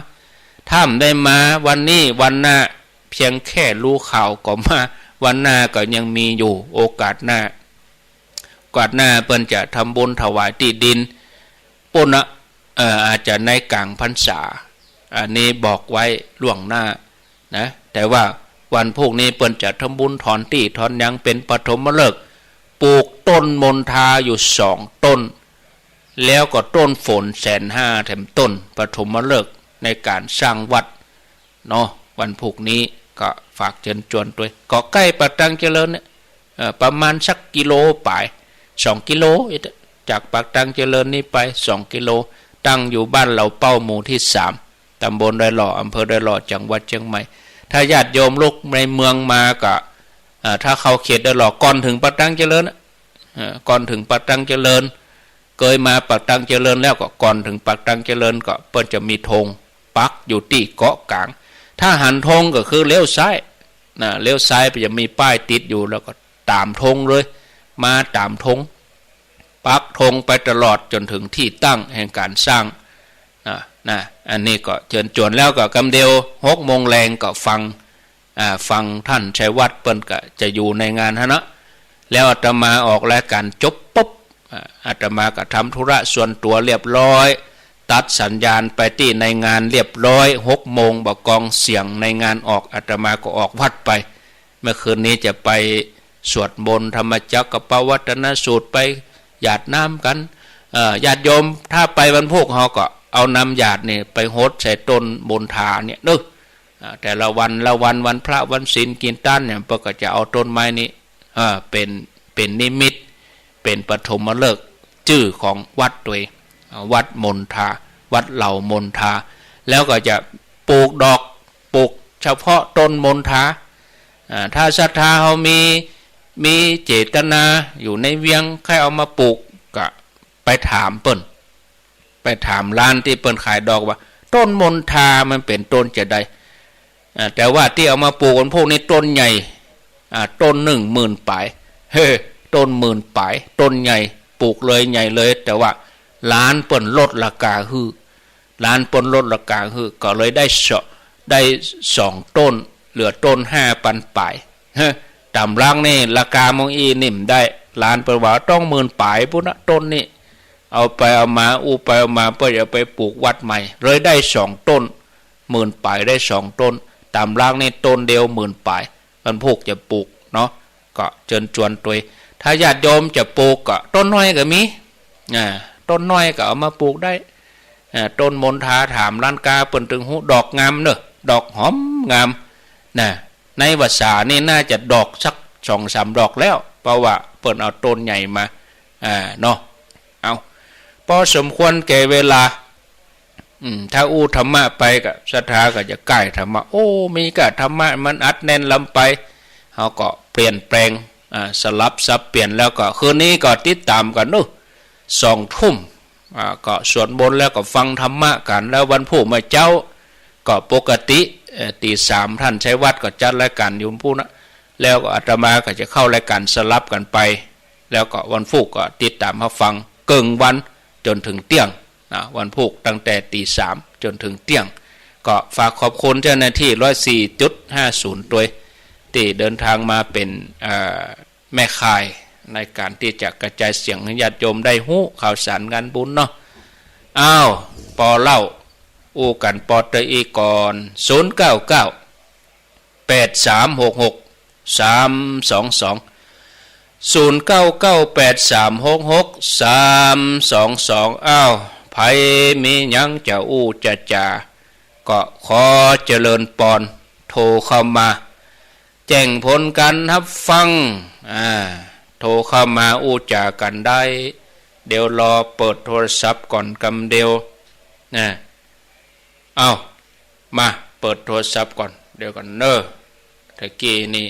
ถ้าบ่ได้มาวันนี้วันหน้า เพียงแค่รู้ข่าวก็มา วันหน้าก็ยังมีอยู่ โอกาสหน้า โอกาสหน้าเปิ้นจะทำบุญถวายตี้ดิน ปุ้นนะ เอ่อ อาจจะในก๋างพรรษา อันนี้บอกไว้ล่วงหน้านะ แต่ว่าวันพูกนี้เปิ้นจะทำบุญถอนตี้ถอนหยังเป๋นปฐมฤกษ์ ปลูกต้นมณฑาอยู่สองต้น แล้วก็ต้นฝนแสนห้าแถมต้น ปฐมฤกษ์ในก๋านสร้างวัดเนาะ วันพูกนี้ก็ฝากเจิญจวนตวย ก็ใก้ปากตางเจริญเนี่ย เอ่อ ประมาณสักกิโลป๋าย สองกิโล จากปากตางเจริญนี้ไปสองกิโล ตั้งอยู่บ้านเหล่าเป้า หมู่ตี้สาม ต๋ำบลดอยหล่อ อำเภอดอยหล่อ จังหวัดเจียงใหม่ ถ้าญาติโยมลุกในเมืองมาก็ อ่า ถ้าเข้าเขตดอยหล่อ ก่อนเถิงปากตังเจริญน่ะ เออ ก่อนเถิงปากตังเจริญ เกยมาปากตังเจริญแล้วก็ ก่อนเถิงปากตังเจริญก็ เปิ้นจะมีธงปักอยู่ตี้เกาะก๋าง ถ้าหันธงก็คือเลี้ยวซ้าย นะ เลี้ยวซ้ายไป จะมีป้ายติดอยู่ แล้วก็ต๋ามธงเลย มาต๋ามธง ปักธงไปตลอดจ๋นเถิงตี้ตั้งแห่งก๋านสร้าง นะ นะ อันนี้ก็เจิญจวน แล้วก็กำเดียว หกโมงแลงก็ฟัง อ่า ฟังต้านชัยวัฒน์ เปิ้นก็จะอยู่ในงานหั้นเนาะ แล้วอาตมาออกรายก๋านจบปุ๊บ อ่า อาตมาก็ทำธุระส่วนตั๋วเรียบร้อย ตัดสัญญาณไปตี้ในงานเรียบร้อย หกโมง บ่ากองเสียงในงานออก อาตมาก็ออกวัดไป เมื่อคืนนี้จะไปสวดมนต์ธรรมจักรกัปปวัตตนสูตร ไปหยาดน้ำกั๋น เอ่อ ญาติโยมถ้าไปวันพูก เฮาก็เอาน้ำหยาดนี่ไปหดใส่ต้นมณฑาเนี่ยเนาะ อ่า แต่ละวันละวัน วันพระวันศีลกิ๋นตั้นเนี่ย เปิ้นก็จะเอาต้นไม้นี้ อ่า เป๋น เป๋นนิมิต เป๋นปฐมฤกษ์ จื้อของวัดตวย อ่า วัดมณฑา วัดเหล่ามณฑา แล้วก็จะปลูกดอก ปลูกเฉพาะต้นมณฑา อ่า ถ้าศรัทธาเฮามี มีเจตนาอยู่ในเวียง ใค่เอามาปลูก ก็ไปถามเปิ้น ไปถามร้านตี้เปิ้นขายดอกว่า ต้นมณฑามันเป๋นต้นจาใด อ่า แต่ว่าตี้เอามาปลูกวันพูกนี้ต้นใหญ่ อ่า ต้นนึ่งหมื่นป๋าย เฮ้ ต้นหมื่นป๋าย ต้นใหญ่ ปลูกเลยใหญ่เลย แต่ว่าร้านเปิ้นลดราคาหื้อ ร้านเปิ้นลดราคาหื้อ ก็เลยได้สอง ได้สองต้น เหลือต้นห้าปันป๋าย เฮ้ ต๋ามหลักนี่ราคาหม่องอี้นี่บ่ได้ ร้านเปิ้นว่าต้องหมื่นป๋ายปู้นนะ ต้นนี้ เอาไปเอามา อู้ไปอู้มา เปิ้นจะไปปลูกวัดใหม่ เลยได้สองต้น หมื่นป๋ายได้สองต้น ต๋ามหลักนี่ต้นเดียวหมื่นป๋าย วันพูกจะปลูกเนาะ ก็เจิญจวนตวย ถ้าญาติโยมจะปลูกก็ต้นน้อยก็มี อ่า ต้นน้อยก็เอามาปลูกได้ อ่า ต้นมณฑา ถามร้านก๊าเปิ้นตึงฮู้ ดอกงามเนาะ ดอกหอมงาม นะ ในพรรษานี่น่าจะดอกสักสองสามดอกแล้ว เพราะว่าเปิ้นเอาต้นใหญ่มา อ่า เนาะ เอา พอสมควรแก่เวลา อืม ถ้าอู้ธรรมะไปก็ ศรัทธาก็จะใก้ธรรมะ โอ้ มีก้าธรรมะมันอัดแน่นล้ำไป เฮาก็เปลี่ยนแปลง อ่า สลับสับเปลี่ยน แล้วก็คืนนี้ก็ติดต๋ามกั๋นเนาะ สองทุ่ม อ่า ก็สวดมนต์แล้วก็ฟังธรรมะกั๋น แล้ววันพูกเมื่อเจ๊า ก็ปกติ เอ่อ ตีสาม ต้านชัยวัฒน์ก็จัดรายก๋านอยู่พู้นนะ แล้วก็อาตมาก็จะเข้ารายก๋านสลับกั๋นไป แล้วก็วันพูกก็ติดต๋ามมาฟังเกิ่งวันจ๋นเถิงเตี้ยง นะ วันพูกตั้งแต่ตีสามจ๋นเถิงเตี้ยง ก็ฝากขอบคุณเจ้าหน้าตี้ ร้อยสี่จุดห้าศูนย์ ตวย ตี้เดินทางมาเป๋น เอ่อ แม่ข่ายในก๋านตี้จะกระจายเสียงหื้อญาติโยมได้ฮู้ข่าวสารงานบุญเนาะ อ้าว ปอเล่า อู้กั๋นปอเต๊อะอี้ก่อน ศูนย์เก้าเก้า แปดสามหกหก สามสองสอง ศูนย์เก้าเก้า แปดสามหกหก สามสองสอง อ้าว ใผมีหยังจะอู้จะจ๋า ก็ขอเจริญปอน โทรเข้ามา แจ้งผลก๋านฮับฟัง อ่า โทรเข้ามาอู้จ๋ากั๋นได้ เดี๋ยวรอเปิดโทรศัพท์ก่อนกำเดียว นะ เอ้า มา เปิดโทรศัพท์ก่อน เดี๋ยวก่อนเน่อ ตะกี้นี่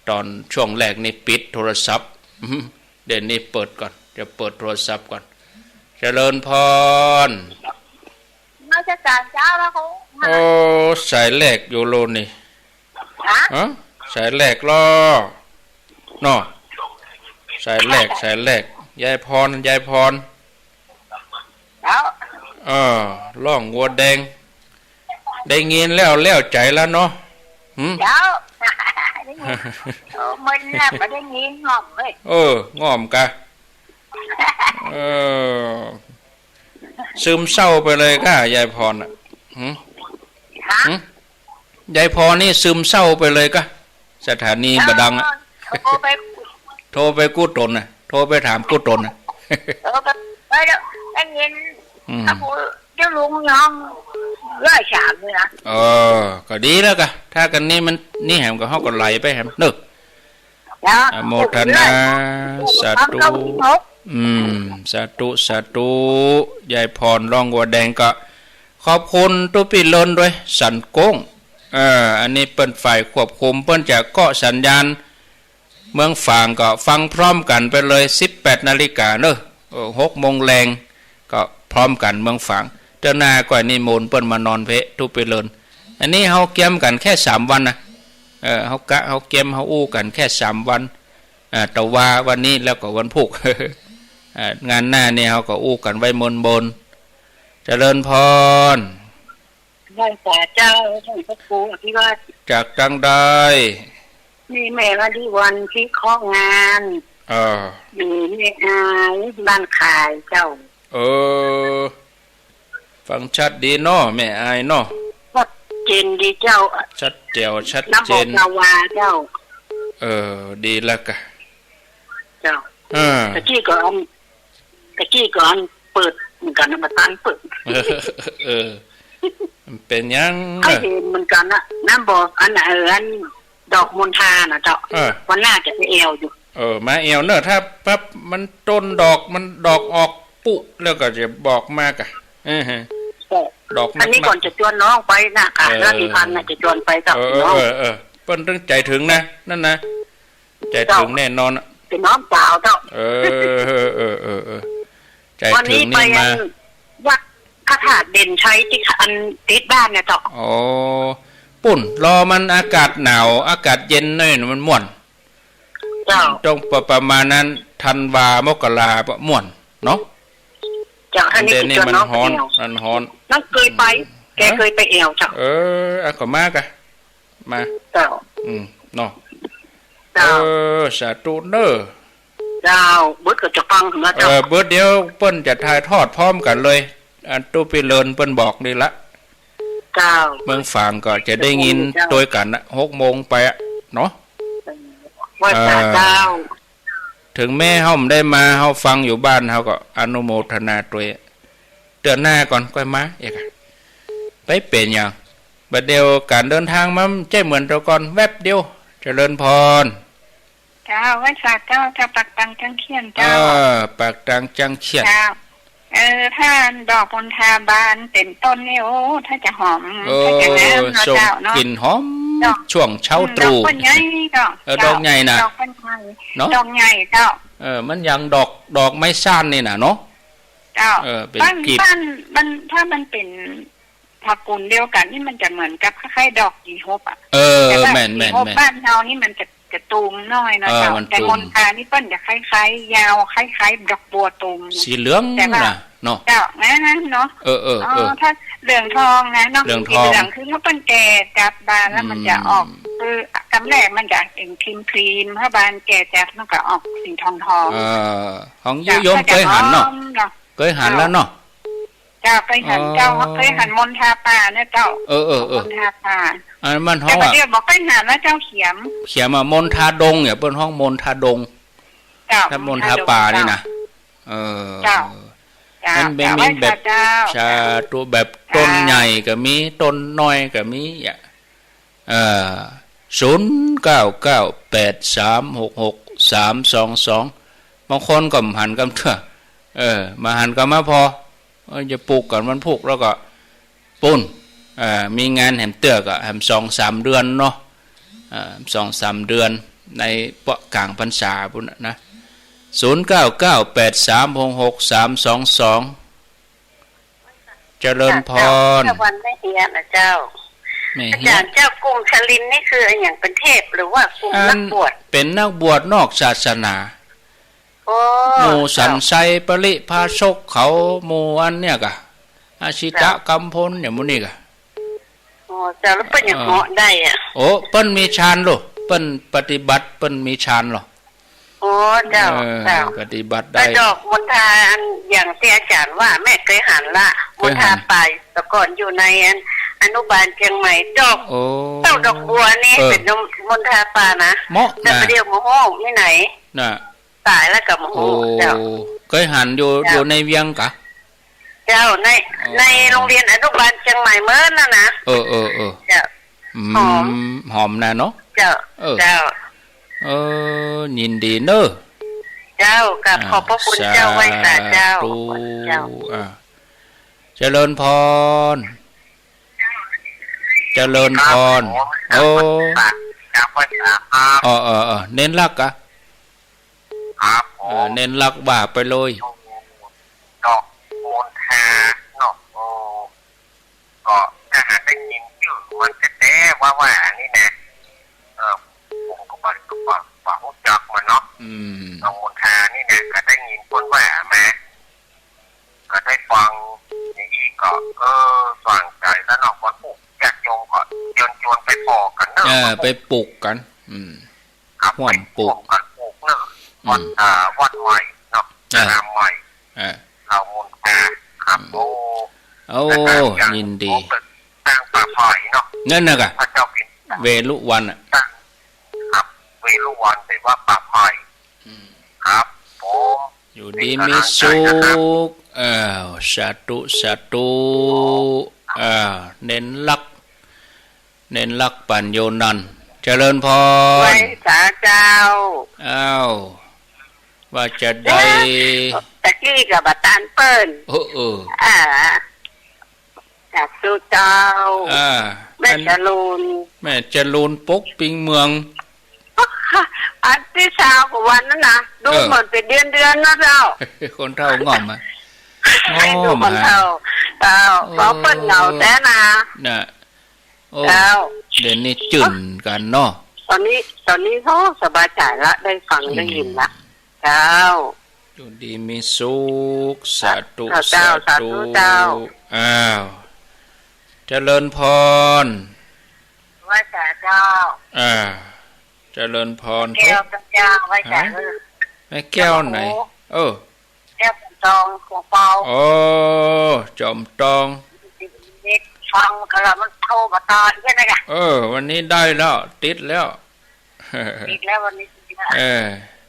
ต๋อนช่วงแรกนี่ปิดโทรศัพท์ เดี๋ยวนี้เปิดก่อน จะเปิดโทรศัพท์ก่อน เจริญพร นมัสก๋านเจ้า แล้วเขา โอ้ สายแรกอยู่โลนี่ ฮะ ฮะ สายแรกลอ เนาะ สายแรก สายแรก ยายพร ยายพร เจ้า เออ ร้องวัวแดง ได้ยินแล้ว แล้วใจ๋แล้วเนาะ หึ เจ้า ได้ยิน เออ มึนแล้ว บ่ได้ยิน ง่อมเว้ย เออ ง่อมกะ เออ ซึมเศร้าไปเลยก้า ยายพรน่ะ หึ ฮะ หึ ยายพรนี่ซึมเศร้าไปเลยก้า สถานีบ่ดังอะ เออ โทรไป โทรไปกู้ต๋นน่ะ โทรไปถามกู้ต๋นน่ะ เออ ไป ไปแล้ว ได้ยิน อืม เขาพูดเดี๋ยวลุงน้องร้อยสามเลยนะ เออ ก็ดีแล้วก้า ถ้ากั๋นนี่มัน นี่แหมก็เฮาก็ไหลไปแหมเนาะ แล้ว อนุโมทนา สาธุ เก้าสิบหก อืม สาธุ สาธุ ยายพร ร่องวัวแดง ก็ขอบคุณตุ๊ปี้เลินด้วย สันโก้ง เออ อันนี้เปิ้นฝ่ายควบคุม เปิ้นจะเกาะสัญญาณ เมืองฝางก็ฟังพร้อมกั๋นไปเลย สิบแปดนาฬิกาเนอะ เออ หกโมงแลง ก็พร้อมกั๋นเมืองฝาง เตื้อหน้าก้อยนิมนต์เปิ้นมานอนเป๊ะ ตุ๊ปี้เลิน อันนี้เฮาเกียมกั๋นแค่สามวันนะ เออ เฮากะ เฮาเกียม เฮาอู้กั๋นแค่สามวัน อ่า ตะวาวันนี้แล้วก็วันพูก อ่า งานหน้านี่เฮาก็อู้กั๋นไว้เมินๆ เจริญพร ไหว้สาเจ้า หลวงพ่อครูอภิวาส จากตังใด นี่แม่ละดีวันที่เคาะงาน เออ อยู่แม่อาย บ้านคายเจ้า เออ ฟังชัดดีเนาะ แม่อายเนาะ ชัดเจนดีเจ้า ชัดแจ๋ว ชัดเจน นำบอกนาวาเจ้า เออ ดีละกะ เจ้า เออ ตะกี้ก็อัน ตะกี้ก็อันเปิดเหมือนกั๋นนะ บ่ตันเปิด เออ เออ มันเป๋นหยัง ใค่เห็นเหมือนกั๋นนะ นำบอกอัน เออ อันดอกมณฑาน่ะเจ้า เออ วันหน้าจะไปแอ่วอยู่ เออ มาแอ่วเนอะ ถ้าปั๊บมันต้นดอก มันดอกออกปุ๊แล้วก็จะบอกมากะ เออ เจ้า ดอกนักๆ อันนี้ก่อนจะจวนน้องไปนะค่ะ เออ ราตรีพันธ์น่ะจะจวนไปเจ้า เออ พี่น้อง เออ เออ เปิ้นตึงใจ๋เถิงนะ นั่นนะ ใจ๋เถิงแน่นอนอะ เจ้า เป๋นน้องสาวเจ้า เออ เออ เออ เออ ใจ๋เถิงนี่ วันนี้ไป มา อันวัดพระธาตุเด่นชัยตี้อันติดบ้านเนี่ยเจ้า อ๋อ ปุ้น รอมันอากาศหนาว อากาศเย็นหน่อยมันม่วน เจ้า ต้องประ ประมาณนั้น ธันวา มกรา ม่วนเนาะ เจ้า อันนี้ อันนี้มันฮ้อน มันฮ้อน น้องเคยไป อืม แกเคยไปแอ่วเจ้า เออ อ่ะ ก็มากะ มา เจ้า อืม เนาะ เจ้า เออ สาธุเนอะ เจ้า เบิดก็จะฟังนะเจ้า เออ เบิดเดี๋ยวเปิ้นจะถ่ายทอดพร้อมกั๋นเลย อันตุ๊ปี้เลินเปิ้นบอกนี่ละ เจ้า เมืองฝางก็จะได้ยิน เจ้า ตวยกั๋นนะ หกโมงไปอะเนาะ ไหว้สาเจ้า เออ เถิงแม้เฮาบ่ได้มา เฮาฟังอยู่บ้าน เฮาก็อนุโมทนาตวย เตื้อหน้าก่อนก้อยมาเอกอะ ไปเป๋นหยัง บัดเดี๋ยวก๋านเดินตางมันบ่ใจ้เหมือนแต่ก่อน แวบเดียว เจริญพร เจ้า ไหว้สาเจ้า เจ้า ปากตังจ้างเขี้ยน เอ เจ้า อ ปากตังจ้างเขี้ยน เจ้า เออ ถ้าดอกมณฑาบานเต็มต้นนี่ โอ้ ถ้าจะหอม โอ้ ถ้าจะงามเนาะ ส่ง เจ้าเนาะ กลิ่นหอม ดอก ช่วงเช้าตรู่ อืม ดอกเปิ้นใหญ่เจ้า เออ ดอกใหญ่นะ ดอกเปิ้นใหญ่เนาะ ดอกใหญ่เจ้า เออ มันอย่างดอก ดอกไม้ซ่านนี่นะเนาะ เจ้า เออ เป๋น บ้าน กีบ บ้าน บ้าน ถ้ามันเป๋น ตระกูลเดียวกั๋นนี่มันจะเหมือนกับคล้ายๆ ดอกหยีฮบอะ เออ แต่ว่า แม่นๆๆ หยีฮบบ้านเฮานี่มันจะ จะตูมน้อยเนาะ เออ เจ้า มันตูม แต่มณฑานี่เปิ้นจะคล้ายๆ ยาวคล้ายๆ ดอกบัวตูม สีเหลือง แต่ว่า นะเนาะ เจ้า งามเนาะ เออๆๆ อ๋อ ถ้าเหลืองทองนะเนาะ เหลืองทอง สีเหลืองคือเมื่อเปิ้นแก่จับบานแล้วมันจะออก อืม คือกำแรกมันจะเป๋นครีมๆ พอบานแก่จับมันก็ออกสีทองๆ เออ ของ เจ้า โยม ก็จะ เกยหันเนาะ หอมเนาะ เกยหันแล้วเนาะ เจ้า เกยหันเจ้า อ๋อ เกยหันมณฑาป่าเนี่ยเจ้า เออๆๆ มณฑาป่า อันมันฮ้อง แต่บ่าเดี่ยวบ่เกยหันแล้วเจ้า เขียม เขียมอะ มณฑาดงเนี่ย เปิ้นฮ้องมณฑาดง เจ้า ถ้ามณฑาป่านี่นะ เออ เจ้า เจ้า มันเป็น เจ้า มีแบบ ไหว้พระเจ้า สาธุ แบบ เจ้า ต้นใหญ่ก็มี ต้นน้อยก็มีอะ เอ่อ ศูนย์เก้าเก้าแปดสามหกหกสามสองสอง บางคนก็บ่หันกำเตื้อ เออ บ่หันกำมาพอ เออ จะปลูกกั๋นวันพูกแล้วก็ปู้น เอ่อ มีงานแหมเตื้อก็แหมสองสามเดือนเนาะ เอ่อ สองสามเดือน ในเปาะก๋างพรรษาปู้นน่ะนะ ศูนย์เก้าเก้าแปดสามหกหกสามสองสอง เจริญพร เจ้า วันแม่เฮียนะเจ้า แม่เฮีย อาจ๋ารย์เจ้า กลุ่มชลินนี่คืออะหยัง เป๋นเทพหรือว่ากลุ่มนักบวช อันเป๋นนักบวชนอกศาสนา โอ้ หมู่สันชัย เจ้า ปริภาชกเขา หมู่อันเนี่ยกะ อาชิตะ เจ้า กำพล อย่างหมู่นี้กะ อ๋อ เจ้า แล้วเปิ้นยังเหาะได้อะ โอ้ เปิ้นมีฌานโล เปิ้นปฏิบัติ เปิ้นมีฌานโล อ๋อ เจ้า เออ เจ้า ปฏิบัติได้ แต่ดอกมณฑาอันอย่างตี้อาจ๋ารย์ว่า แม่เกยหันละ เกยหัน มณฑาป่า แต่ก่อนอยู่ในอัน อนุบาลเจียงใหม่ ดอก โอ้ เต้าดอกบัวนี่ เออ เป๋นมณฑาป่านะ เหมาะนะ แต่บ่าเดี่ยวบ่ฮู้มีไหน น่ะ ต๋ายแล้วก็บ่ฮู้ โอ้ เจ้า เกยหันอยู่ เจ้า อยู่ในเวียงกะ เจ้า ใน อ๋อ ในโรงเรียนอนุบาลเจียงใหม่เมินน่ะนะ เออ เออ เออ เจ้า อืม หอม หอมนะเนาะ เจ้า เออ เจ้า เออ ยินดีเนอะ เจ้า กราบขอบพระคุณเจ้า ไหว้สาเจ้า สาธุ ขอบคุณเจ้า อ่า เจริญพร เจริญพร ครับผม โอ้ กราบไหว้สาครับ เออ เออ เออ เณรลักษณ์กะ ครับผม เออ เณรลักษณ์ว่าไปเลย อยู่ดอกมณฑาเนาะ โอ้ ก็ถ้าหากได้ยินจื้อมันแต๊ๆ ว่า ว่าอันนี้นะ เออ ผมก็บ่ ก็บ่ บ่ฮู้จักมันเนาะ อืม ดอกมณฑานี่นะ ก็ได้ยินเปิ้นว่ามา ก็ได้ฟังอย่างอี้ก็ เออ สว่างใจ๋แล้วเนาะ วันพูกญาติโยมก็เจิญจวนไปผ่อกั๋นเนาะ เออ วันพูก ไปปลุกกั๋น อืม ครับ ฮ่วมปลุก ไปร่วมกั๋นปลุกเนาะ อืม วัด อ่า วัดใหม่เนาะ อ่า อารามใหม่ อ่า เหล่ามณฑา ครับ อืม โอ้ โอ้ แล้วก็อย่าง ยินดี ของตึกสร้างป่าไผ่เนาะ นั่นน่ะกะ พระเจ้าปิ่น เวฬุวันน่ะ สร้าง ครับ เวฬุวัน แต่ว่าป่าไผ่ อืม ครับผม อยู่ดีมีสุข เอ้า สาธุ สาธุ เอ้า เณรลักษณ์ เณรลักษณ์ ปัญโญนันท์ เจริญพร ไหว้สาเจ้า เอ้า ว่าจะได้ ตะกี้ก็บ่ตานเปิ้น เออ เออ อ่า สาธุเจ้า อ่า แม่ อัน จรูน แม่จรูน ปกปิงเมือง อันตี้ซาวกว่าวันนั้นนะ ดู เออ เหมือนเป๋นเดือนๆ เนาะเจ้า คนเฒ่าง่อมอะ ดูคนเฒ่า ง่อมอะ เจ้า เออ เพราะเปิ้นเหงาแต๊นะ น่ะ โอ้ เจ้า เดี๋ยวนี้จื้นกั๋นเนาะ ต๋อนนี้ ต๋อนนี้ โอ้ สบายใจ๋ละ ได้ฟัง อืม ได้ยินละ เจ้า อยู่ดีมีสุข สาธุ เจ้า สาธุ สาธุเจ้า อ้าว เจริญพร ไหว้สาเจ้า อ่า เจริญพร แก้วเจ้า ไหว้สา ฮะ เออ แม่แก้วไหน โอ้โห เออ แก้วจอมตอง หลวงปู่ โอ้ จอมตอง ฟังก็แล้วมันโทรมาตอนเย็นนะกะ เออ วันนี้ได้แล้ว ติดแล้ว ติดแล้ว วันนี้ติดแล้ว เออ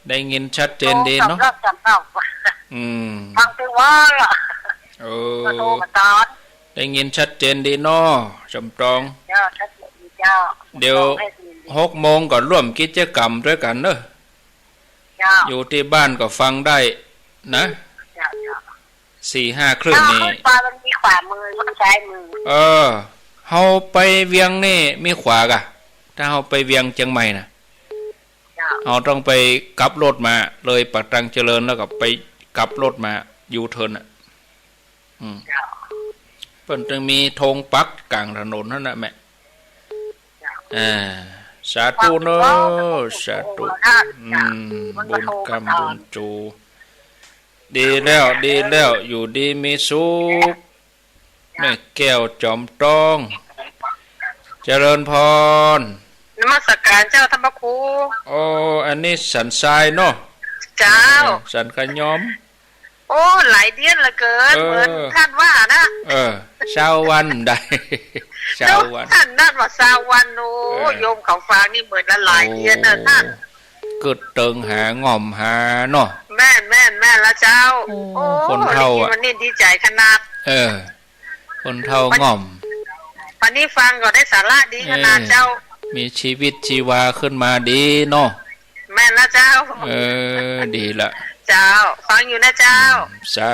ได้ยินชัดเจนดีเนาะ โทรสองรอบสามรอบ อืม ฟังตึงวันละ เออ ก็โทรมาตอน ได้ยินชัดเจนดีเนาะ จอมตอง เจ้า ชัดเจนดีเจ้า เดี๋ยว หกโมงก็ร่วมกิจกรรมตวยกั๋นเนาะ เจ้า อยู่ตี้บ้านก็ฟังได้นะ เจ้า เจ้า สี่ห้าคลื่นนี่ ถ้าเฮาไป มันมีขวามือ มันซ้ายมือ เออ เฮาไปเวียงนี่มีขวากะ ถ้าเฮาไปเวียงเจียงใหม่น่ะ เจ้า เฮาต้องไปกลับรถมา เลยปากตังเจริญแล้วก็ไปกลับรถมา ยูเทิร์นน่ะ อืม เจ้า เปิ้นตึงมีธงปักก๋างถนนหั้นน่ะแม่ เจ้า อ่า สาธุเนาะ สาธุ อืม บุญกำบุญจู ดีแล้ว ดีแล้ว อยู่ดีมีสุข แม่แก้วจอมตอง เจริญพร นมัสการเจ้าท่านพระครู โอ้ อันนี้สันทรายเนาะ เจ้า เออ สันขะย้อม โอ้ หลายเดือนเหลือเกิน เออ เหมือนท่านว่านะ เออ ซาววันได้ ซาววัน ท่านนั่นว่าซาววัน โอ้ เออ โยมเขาฟังนี่เหมือนละหลายเดือนนะ โอ้ ท่าน กึ๊ดเติงหาง่อมหาเนาะ แม่น แม่น แม่นละเจ้า โอ้ โอ้ คนเฒ่าอะ ได้ยินวันนี้ดีใจ๋ขนาด เออ คนเฒ่าง่อม วันนี้ฟังก็ได้สาระดีขนาดเจ้า เออ มีชีวิตชีวาขึ้นมาดีเนาะ แม่นละเจ้า เออ ดีละ เจ้า ฟังอยู่นะเจ้า อืม สา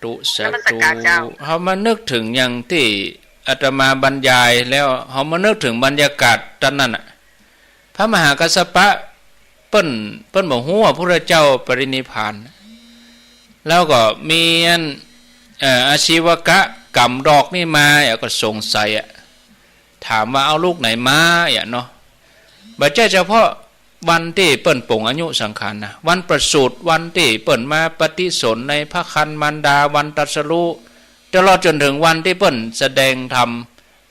ธุ สาธุ นมัสการเจ้า เฮามานึกเถิงอย่างตี้อาตมาบรรยายแล้ว เฮามานึกเถิงบรรยากาศต๋อนนั้นน่ะ พระมหากัสสปะ เปิ้น เปิ้นบ่ฮู้ว่าพระพุทธเจ้าปรินิพพาน แล้วก็มีอัน เอ่อ อาชีวกะก๋ำดอกนี่มา แล้วก็สงสัยอะ ถามว่าเอาลูกไหนมาอะเนาะ บ่ใจ้เฉพาะวันตี้เปิ้นปลงอายุสังขารนะ วันประสูติ วันตี้เปิ้นมาปฏิสนธิในพระครรภ์มารดา วันตรัสรู้ ตลอดจ๋นเถิงวันตี้เปิ้นแสดงธรรม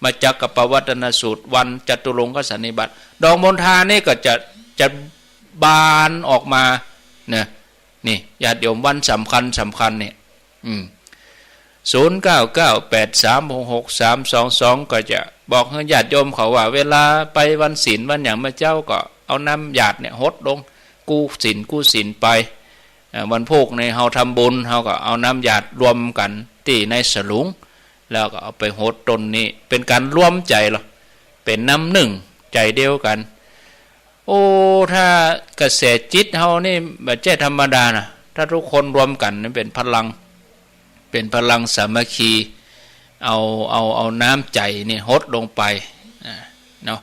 มจักกัปปวัตตนสูตร วันจตุรงคสันนิบาต ดอกมณฑานี่ก็จะ จะบานออกมานะ นี่ ญาติโยม วันสำคัญ สำคัญเนี่ย อืม ศูนย์เก้าเก้าแปดสามหกหกสามสองสอง ก็จะบอกหื้อญาติโยมเขาว่า เวลาไปวันศีลวันหยังเมื่อเจ๊าก็เอาน้ำหยาดเนี่ยหดลง กู้ศีล กู้ศีลไป เอ่อ วันพูกนี่เฮาทำบุญ เฮาก็เอาน้ำหยาดรวมกั๋นตี้ในสลุง แล้วก็เอาไปหดต้นนี้ เป๋นก๋านรวมใจ๋ลอ เป๋นน้ำนึ่งใจ๋เดียวกั๋น อ้ ถ้ากระแสจิตเฮานี่บ่ใจ้ธรรมดานะ ถ้าทุกคนรวมกั๋นนี่เป๋นพลัง เป๋นพลังสามัคคี เอา เอา เอาน้ำใจ๋นี่หดลงไป อ่า เนาะ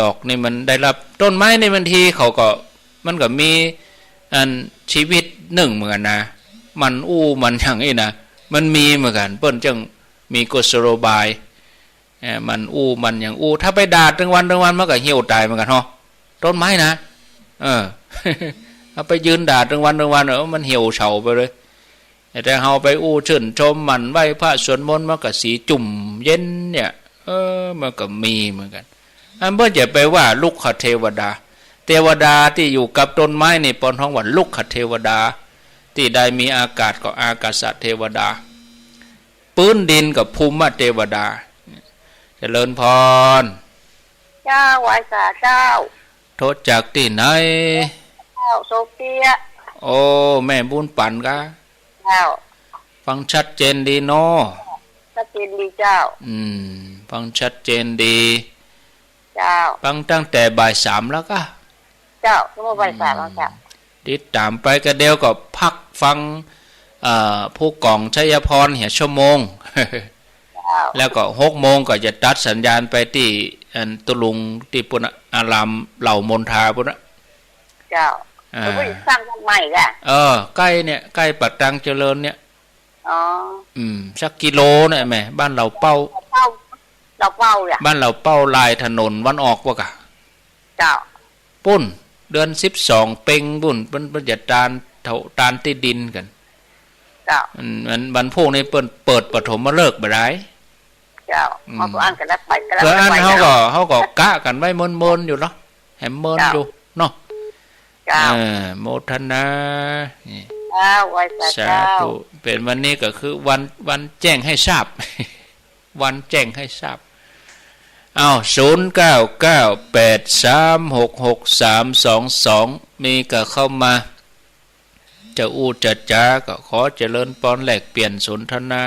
ดอกนี่มันได้ฮับ ต้นไม้นี่บางทีเขาก็ มันก็มี อัน ชีวิตนึ่งเหมือนกั๋นนะ มันอู้มันหยังอี้นะ มันมีเหมือนกั๋น เปิ้นจึงมีกุศโลบาย เอ่อ มันอู้มันหยังอู้ ถ้าไปดาดตึงวันตึงวันมันก็เหี่ยวต๋ายเหมือนกั๋นฮอ ต้นไม้นะ เออ เอาไปยืนดาดตึงวันตึงวัน เออ มันเหี่ยวเฉาไปเลย แต่เฮาไปอู้ชื่นชมหมั่นไหว้พระสวดมนต์มันก็สีจุ่มเย็นเนี่ย เออ มันก็มีเหมือนกั๋น อันเปิ้นจะไปว่ารุกขเทวดา เทวดาตี้อยู่กับต้นไม้นี่เปิ้นฮ้องว่ารุกขเทวดา ตี้ได้มีอากาศก็อากาสเทวดา ปื๊นดินก็ภูมิเทวดา เจริญพร เจ้า ไหว้สาเจ้า โทรจากตี้ไหน เจ้า โซเฟีย โอ้ แม่บุญปั๋นกา เจ้า ฟังชัดเจนดีเนาะ ชัดเจนดีเจ้า อืม ฟังชัดเจนดี เจ้า ฟังตั้งแต่บ่ายสามแล้วกา เจ้า เมื่อบ่ายสามแล้วเจ้า อืม ติดต๋ามไปกาเดียวก็พักฟัง เอ่อ ผู้กองชัยพรเหียชั่วโมง เจ้า แล้วก็หกโมงก็จะตัดสัญญาณไปตี้ อัน ตุลุงตี้ปุ้นน่ะ อารามเหล่ามนทาปุ้นน่ะ เจ้า อ่า เปิ้นสร้างวัดใหม่กา เออ ใก้เนี่ย ใก้ป่าตังเจริญเนี่ย อ๋อ อืม สักกิโลเนี่ยแม่ บ้านเหล่าเป้า เป้า เหล่าเป้าอ่ะ บ้านเหล่าเป้าลายถนนวันออกวะกา เจ้า ปุ้น เดือนสิบสองเป็งปุ้น เปิ้น เปิ้นจะตานเถา ตานตี้ดินกั๋น เจ้า อืม วัน วันพูกนี้เปิ้นเปิดปฐมฤกษ์บ่ดาย เจ้า อืม เฮาก็อั้นกั๋นแล้วไปกั๋นแล้ว เปื้ออั้น ไป เฮาก็ เฮาก็กะกั๋นไว้เมินๆ อยู่เนาะ แหมเมิน เจ้า อยู่เนาะ เจ้า เออ โมทนา นี่ เจ้า ไหว้สา สาธุ เจ้า เป๋นวันนี้ก็คือวัน วันแจ้งให้ทราบ วันแจ้งให้ทราบ อ้าว ศูนย์เก้าเก้าแปดสามหกหกสามสองสอง นี่ก็เข้ามา จะอู้จะจ๋าก็ขอเจริญพรแลกเปลี่ยนสนทนา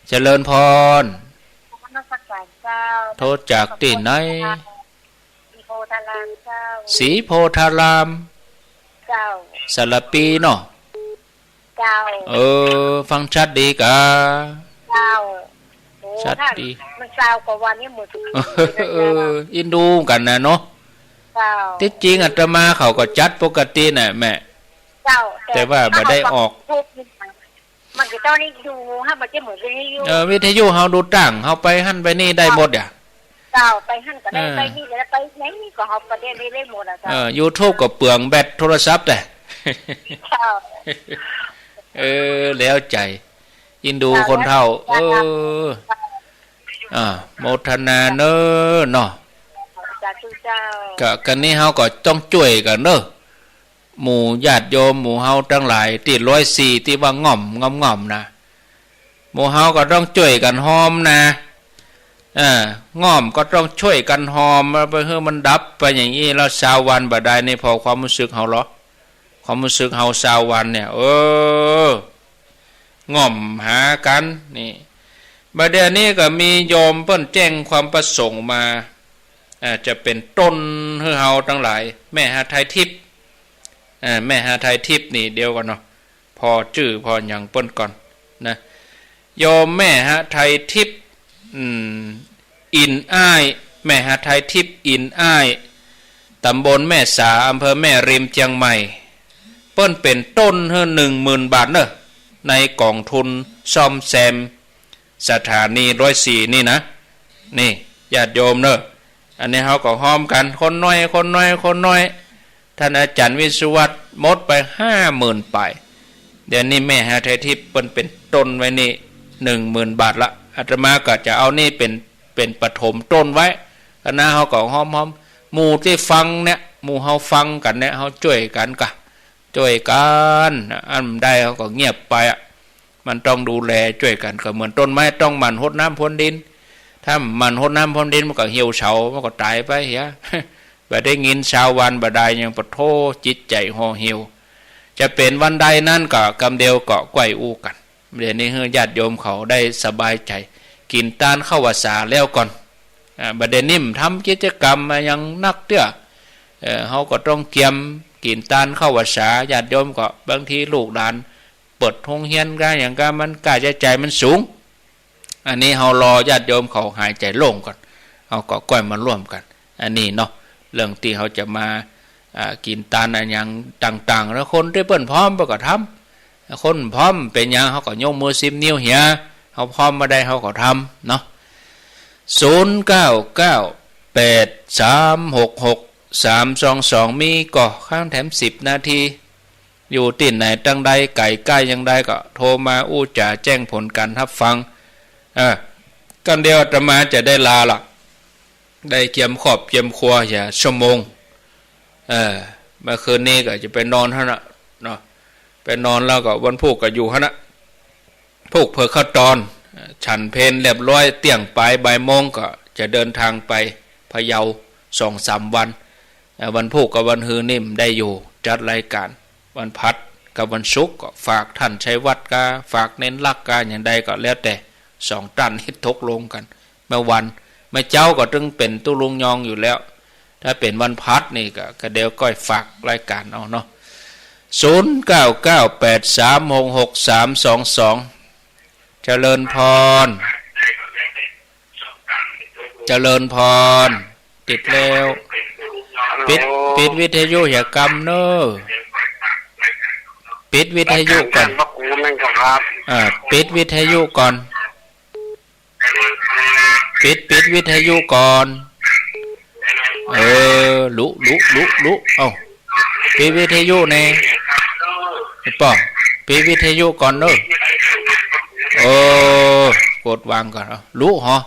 เจริญพร นมัสการเจ้า โทรจากตี้ไหน ศรีโพธารามเจ้า ศรีโพธาราม เจ้า สารภีเนาะ เจ้า เออ ฟังชัดดีกา เจ้า โอ้ ชัดดี มันเจ้าก็วันนี้เหมือนทุกทีเลยนะ เออ อินดูกั๋นนะเนาะ เจ้า ตี้จริงอาตมาเขาก็จัดปกติน่ะแม่ เจ้า แต่ แต่ว่าบ่ได้ออก มันก็ต้องได้ดูฮะ มันจะเหมือนวิทยุ เออ วิทยุเฮาดูตั้ง เฮาไปหั้นไปนี่ได้หมดอ่ะ เจ้า ไปหั้นก็ได้ เออ ไปนี่ก็ได้ ไปไหนก็เฮาไปได้ ได้หมดอะเจ้า เออ ยูทูบก็เปลืองแบตโทรศัพท์แต่ เจ้า เออ แล้วใจ๋ อินดูคนเฒ่า เจ้า เออ อ่า โมทนาเน้อเนาะ สาธุเจ้า กะ กะนี้เฮาก็ต้องจ้วยกั๋นเน้อ หมู่ญาติโยมหมู่เฮาตังหลายตี้ร้อยสี่ตี้ว่าง่อมง่อมง่อมนะ หมู่เฮาก็ต้องจ้วยกั๋นฮอมนะ เออ ง่อมก็ต้องจ้วยกั๋นฮอม บ่หื้อมันดับไปอย่างอี้แล้วซาววันบ่ดายนี่ ผ่อความฮู้สึกเฮาเหรอ ความฮู้สึกเฮาซาววันเนี่ย เออ ง่อมหากั๋นนี่ บ่าเดี่ยวนี้ก็มีโยมเปิ้นแจ้งความประสงค์มา อ่า จะเป๋นต้นหื้อเฮาตังหลาย แม่หาไทยทิพย์ อ่า แม่หาไทยทิพย์นี่ เดี๋ยวก่อนเนาะ ผ่อจื้อผ่อหยังเปิ้นก่อนนะ โยมแม่หาไทยทิพย์ อืม อินอ้าย แม่หาไทยทิพย์ อินอ้าย ตำบลแม่สา อำเภอแม่ริม เจียงใหม่ เปิ้นเป๋นต้นหื้อหนึ่งหมื่นบาทเน้อ ในก๋องทุนซ่อมแซม สถานีร้อยสี่นี่นะ นี่ ญาติโยมเน้อ อันนี้เฮาก็ฮอมกั๋น คนน้อย คนน้อย คนน้อย ต้านอาจ๋ารย์วิศวัตรหมดไปห้าหมื่นป๋าย เดี๋ยวนี้แม่หาไทยทิพย์เปิ้นเป๋นต้นไว้นี่ หนึ่งหมื่นบาทละ อาตมาก็จะเอานี่เป๋น เป๋นปฐมต้นไว้ คณะเฮาก็ฮอมๆ หมู่ตี้ฟังเนี่ย หมู่เฮาฟังกั๋นเนี่ย เฮาจ้วยกั๋นกะ จ้วยกั๋น อันได้เฮาก็เงียบไปอะ มันต้องดูแลจ้วยกั๋น ก็เหมือนต้นไม้ต้องหมั่นฮดน้ำพรวนดิน ถ้าบ่หมั่นฮดน้ำพรวนดินมันก็เหี่ยวเฉา มันก็ต๋ายไปเหีย บ่ได้ยินซาววันบ่ดายยังปะโท้ จิตใจ๋ห่อเหี่ยว จะเป๋นวันใดนั้นก็กำเดียวก็ก้อยอู้กั๋น เดี๋ยวนี้หื้อญาติโยมเขาได้สบายใจ๋ กิ๋นตานข้าวพรรษาแล้วก่อน อ่า บ่าเดี่ยวนี้บ่ทำกิจกรรมอะหยังนักเตื้อ เออ เฮาก็ต้องเกียมกิ๋นตานเข้าพรรษา ญาติโยมก็ บางทีลูกหลานเปิดโฮงเฮียนก้าหยังก้า มันก้าใจ๊จ่ายมันสูง อันนี้เฮารอญาติโยมเขาหายใจ๋โล่งก่อน เฮาก็ก้อยมาร่วมกั๋น อันนี้เนาะ เรื่องตี้เฮาจะมา อ่า กิ๋นตานอะหยังต่างๆ แล้วคนตี้เปิ้นพร้อมเปิ้นก็ทำ คนพร้อมเป๋นหยัง เฮาก็ยกมือสิบนิ้วเหีย เฮาพร้อมบ่าใดเฮาก็ทำเนาะ ศูนย์เก้าเก้าแปดสามหกหกสามสองสอง มีก่อ ค้างแถมสิบนาที อยู่ตี้ไหนตังใด ไก๋ใก้อย่างใดก็โทรมาอู้จ๋าแจ้งผลก๋านฮับฟัง เออ กั๋นเดี๋ยวอาตมาจะได้ลาละ ได้เกียมครอบเกียมครัวเหียชั่วโมง เออ เมื่อคืนนี้ก็จะไปนอนหั้นน่ะเนาะ ไปนอนแล้วก็วันพูกก็อยู่หั้นน่ะ พูกเผิกข้าวตอน ฉันเพลเรียบร้อยเตี้ยงป๋ายบ่ายโมงก็จะเดินทางไปพะเยาสองสามวัน เอ่อ วันพูกกับวันฮือนี่บ่ได้อยู่จัดรายก๋าน วันพฤหัสกับวันศุกร์ก็ฝากต้านชัยวัฒน์กา ฝากเณรลักษณ์กา อย่างใดก็แล้วแต่สองต้านนี้ตกลงกั๋น เมื่อวัน เมื่อเจ๊าก็ตึงเป๋นตุ๊ลุงยองอยู่แล้ว ถ้าเป๋นวันพฤหัสนี่ก็ ก็เดี๋ยวก้อยฝากรายก๋านเอาเนาะ ศูนย์เก้าเก้าแปดสามหกหกสามสองสอง เจริญพร เจริญพร ติดแล้ว ฮัลโหล ปิด ปิดวิทยุเหียกำเน่อ ปิดวิทยุก่อน พระครูนั่นก็ครับ อ่า ปิดวิทยุก่อน ปิด ปิดวิทยุก่อน เออ ลุ ลุ ลุ ลุ เอ้า ปิดวิทยุแน่ ไอ้ป้อม ปิดวิทยุก่อนเน่อ เออ กดวางก่อน เอ้า ลุเหรอ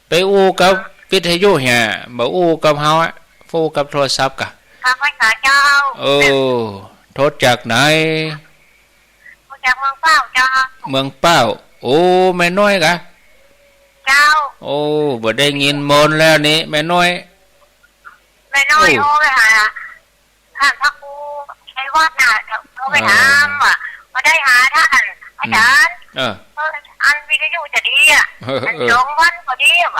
ไปอู้กับวิทยุเหีย บ่อู้กับเฮาอะ อู้กับโทรศัพท์กา ข้าพเจ้าเจ้า เออ โทรจากไหน โทรจากเมืองเป้าเจ้า เมืองเป้า โอ้ แม่น้อยกา เจ้า โอ้ บ่ได้ยินโมนแล้วนี่ แม่น้อย แม่น้อย โอ้ โทรไปหา ต้านพระครูชัยวัฒน์น่ะ โทรไปถามว่า บ่ได้หาต้านอาจ๋ารย์ เออ เออ อันวิทยุจะดีอะ เออ อัน เออ สองวันก็ดีอะ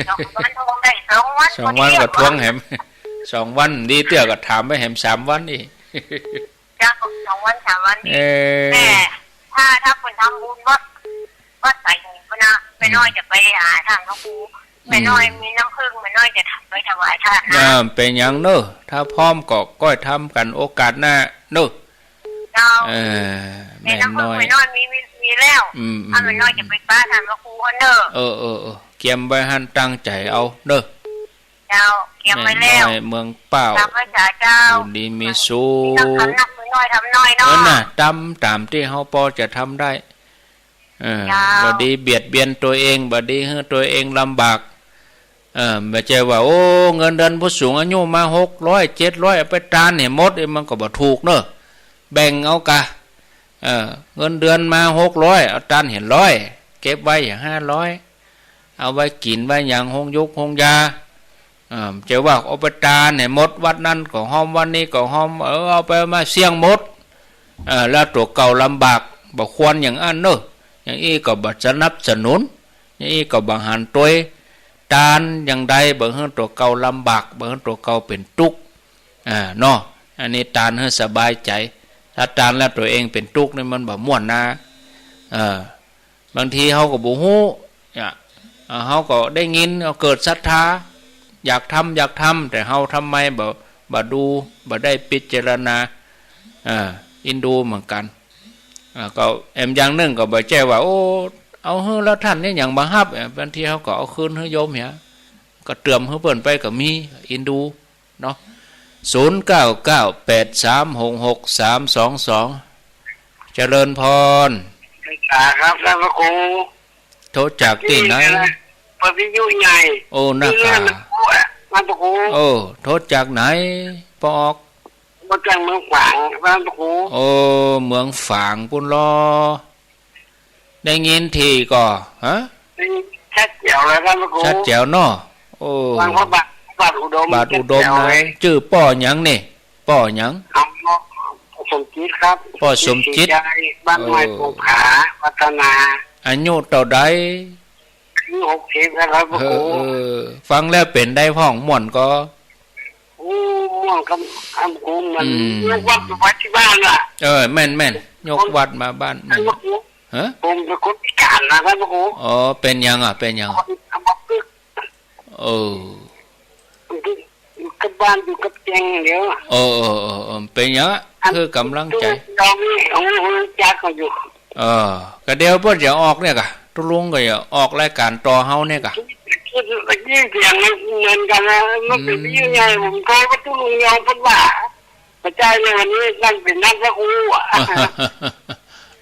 สองวันทวงได้ สองวัน สองวันก็ดีอะ ก็ทวงแหม สองวันดีเตื้อก็ถามไปแหมสามวันอีก เจ้า สองวันสามวันนี่ เออ แม่ ถ้า ถ้าเปิ้นทำบุญวัด วัดสายหงส์นะ แม่น้อยจะไปหาต้านพระครู อืม แม่น้อยมีน้ำผึ้ง แม่น้อยจะไปถวายต้านนะ อ่า เป๋นหยังเน่อ ถ้าพร้อมก็ก้อยทำกั๋นโอกาสหน้าเน่อ เจ้า เออ แม่น้อย แม่น้อยมี มี มีแล้ว อืม อืม ถ้าแม่น้อยจะไปปะต้านพระครูหั้นเน่อ เออ เออ เออ เกียมไว้หั้น ตั้งใจ๋เอาเน่อ เจ้า เกียมไว้แล้ว แม่น้อยเมืองเป้า ตามภาษาเจ้า อยู่ดีมีสุข มีต้องทำนัก มีน้อยทำน้อยเนาะ เออน่ะ ตาม ตามตี้เฮาปอจะทำได้ เออ เจ้า บ่ดีเบียดเบียนตั๋วเอง บ่ดีหื้อตั๋วเองลำบาก เออ บ่ใจ้ว่า โอ้ เงินเดือนผู้สูงอายุมาหกร้อย เจ็ดร้อย เอาไปตานหื้อหมด เอ้ย มันก็บ่ถูกเน่อ แบ่งเอากา เออ เงินเดือนมาหกร้อย เอาตานหื้อร้อย เก็บไว้หื้อห้าร้อย เอาไว้กิ๋นไว้หยัง โฮงยุกโฮงยา อ่า จะว่าเอาไปตานหื้อหมด วัดนั้นก็ฮอม วัดนี้ก็ฮอม เออ เอาไปมาเสี้ยงหมด เออ แล้วตั๋วเก่าลำบาก บ่ควรอย่างอั้นเน่อ อย่างอี้ก็บ่สนับสนุน อย่างอี้ก็บ่หันตวย ตานอย่างใดบ่หื้อตั๋วเก่าลำบาก บ่หื้อตั๋วเก่าเป๋นตุ๊กข์ อ่า เนาะ อันนี้ตานหื้อสบายใจ๋ ถ้าตานแล้วตั๋วเองเป๋นตุ๊กข์นี่มันบ่ม่วนนา เออ บางทีเฮาก็บ่ฮู้ เนี่ย เอ่อ เฮาก็ได้ยิน เฮาเกิดศรัทธา อยากทำ อยากทำ แต่เฮาทำไมบ่ บ่ดู บ่ได้พิจารณา อ่า เอ็นดูเหมือนกั๋น อ่า ก็แหมอย่างนึ่งก็บ่ใจ้ว่า โอ้ เอาหื้อแล้วต้านนี่หยังบ่ฮับ อ่า บางทีเฮาก็เอาคืนหื้อโยมเหีย ก็เติมหื้อเปิ้นไปก็มี เอ็นดู เนาะ ศูนย์เก้าเก้าแปดสามหกหกสามสองสอง เจริญพร ครับ ต้านพระครู โทรจากตี้ไหน เปิดวิทยุใหญ่ โอ้ นัก นี่เรื่องมัน ข่าว มันพระครู โอ้ โทรจากไหน ปอออก มาจากเมืองฝาง ต้านพระครู โอ้ เมืองฝางปู้นลอ ได้ยินทีก่อ ฮะ ชัดแจ๋วเลยต้านพระครู ชัดแจ๋วเนาะ โอ้ ฟังพระบาท พระบาทอุดม บาทอุดม ชัดแจ๋วเลย นะ จื้อป้อหยังนี่ ป้อหยัง อ๋อ ป้อสมจิตครับ ป้อสมจิต ศรีศรีวิชัย บ้านใหม่ เออ ภูผา พัฒนา อายุเต้าใด อายุหกสิบแล้วครับพระครู เออ เออ ฟังแล้วเป๋นใดพ่อง ม่วนก่อ โอ้ ม่วนกับ ครับผม มัน อืม ยกวัดไปไว้ตี้บ้านน่ะ เออ แม่น แม่น ยกวัดมาบ้าน แม่น ครับผม ฮะ ผมเป๋นคนพิก๋านนะ ครับผม อ๋อ เป๋นหยังอะ เป๋นหยังอะ คนอัมพฤกษ์ เออ อยู่กับบ้านอยู่กับเตียงเดียว เออ เออ เออ เออ เป๋นหยังอะ อัน คือก๋ำลังใจ๋ ตรงนี้ โอ้โห จักก็อยู่ เออ ก็เดี๋ยวเปิ้นจะออกเนี่ยก่ะ ตุ๊ลุงก็จะออกรายก๋านต่อเฮาเนี่ยก่ะ คือตะกี้เสียงมันเหมือนกั๋นนะ มันเป๋น อืม ยังไง ผมโทรไปตุ๊ลุงยองเปิ้นว่า บ่ใจ้เลย วันนี้นั่นเป๋นนัดพระครูอะ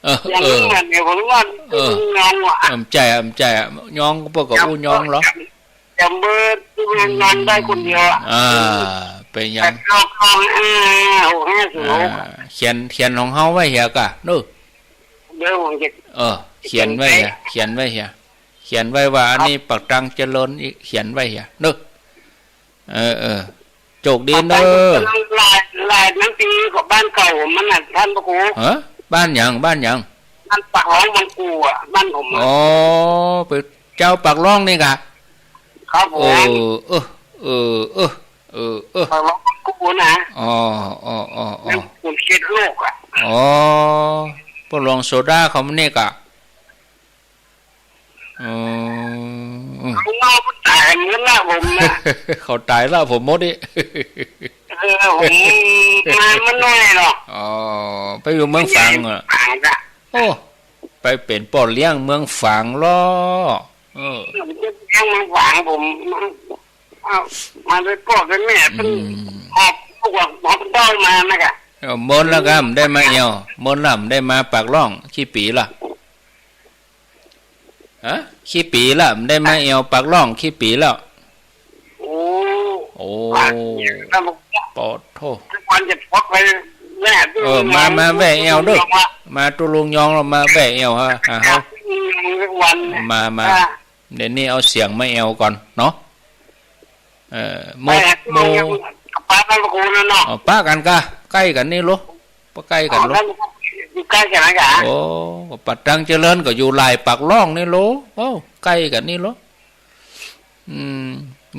เออ อย่างนี้ เออ เนี่ย ผมว่า เออ ตุ๊ลุงยองอะ เออ บ่ใจ้อะ บ่ใจ้อะ ยองก็เปิ้นก็อู้ยองเหรอ จ๋ำ จ๋ำเบอร์ตุ๊ลุงยองได้คนเดียวอะ อ่า เป๋นหยัง แปด เก้า เก้า ห้า หก ห้า ศูนย์ หก อ่า เขียน เขียนของเฮาไว้เหียก่ะ เนาะ เดี๋ยวผมจะ เออ เขียนไว้เหีย เขียนไว้เหีย เขียนไว้ว่า อันนี้ ครับ ปากตังเจริญอีก เขียนไว้เหีย เนาะ เออ เออ โจคดีเน่อ ปากตังเจริญ ลาย ลายนั้นปีกับบ้านเก่าผมมันน่ะ ท่านพระครู ฮะ บ้านหยัง บ้านหยัง บ้านปากร่องบางกู่อะ บ้านผมอะ อ๋อ เป๋นจาวปากร่องนี่ก่ะ ครับผม เออ เออ เออ เออ เออ เออ ปากร่องบางกู่นะ อ๋อ อ๋อ อ๋อ อ๋อ นั่นผมเช็ดโลกอะ อ๋อ ป้อหลวงโสดาเขามานี่ก่ะ อ๋อ อืม เขาเล่ามันต๋ายหมดละผมนะ เขาต๋ายละผมหมดนี่ เออ ผมมา มาน้อยเนาะ อ๋อ ไปอยู่เมืองฝางเหรอ เมืองฝางจ้ะ โอ้ ไปเป๋นป้อเลี้ยงเมืองฝางลอ เออ ผมจะเลี้ยงเมืองฝาง ผม เอา มาโดยป้อโดยแม่ อืม เปิ้นหอบลูกหอบเต้ามานะก่ะ เออ เมินละก่ะ บ่ได้มาแอ่ว เมินละ บ่ได้มาปากร่อง กี่ปี๋ละ ฮะ กี่ปี๋ละ บ่ได้มาแอ่วปากร่อง กี่ปี๋แล้ว โอ้ โอ้ ปากเนี่ยนะ ปอดโธ่ ทุกวันจะพกไปแว่ เออ มา มาแว่แอ่วเน่อ มาตุ๊ลุงยองละ มาแว่แอ่วฮะ อ่า ครั ฮะ บ ทุกวันเนี่ย มา มา อ่า เดี๋ยวนี้เอาเสียงมาแอ่วก่อนเนาะ เออ หมู่ ไปฮะ หมู่ ปะกันพระครูนั่นเนาะ อ๋อ ปะกั๋นก่ะ ใก้กั๋นนี่ลอ ปะใก้กั๋นลอ อ๋อ อยู่ใก้กั๋นนะก่ะ โอ้ ปากตังเจริญก็อยู่หลายปากร่องนี่ลอ โอ้ ใก้กั๋นนี่ลอ อืม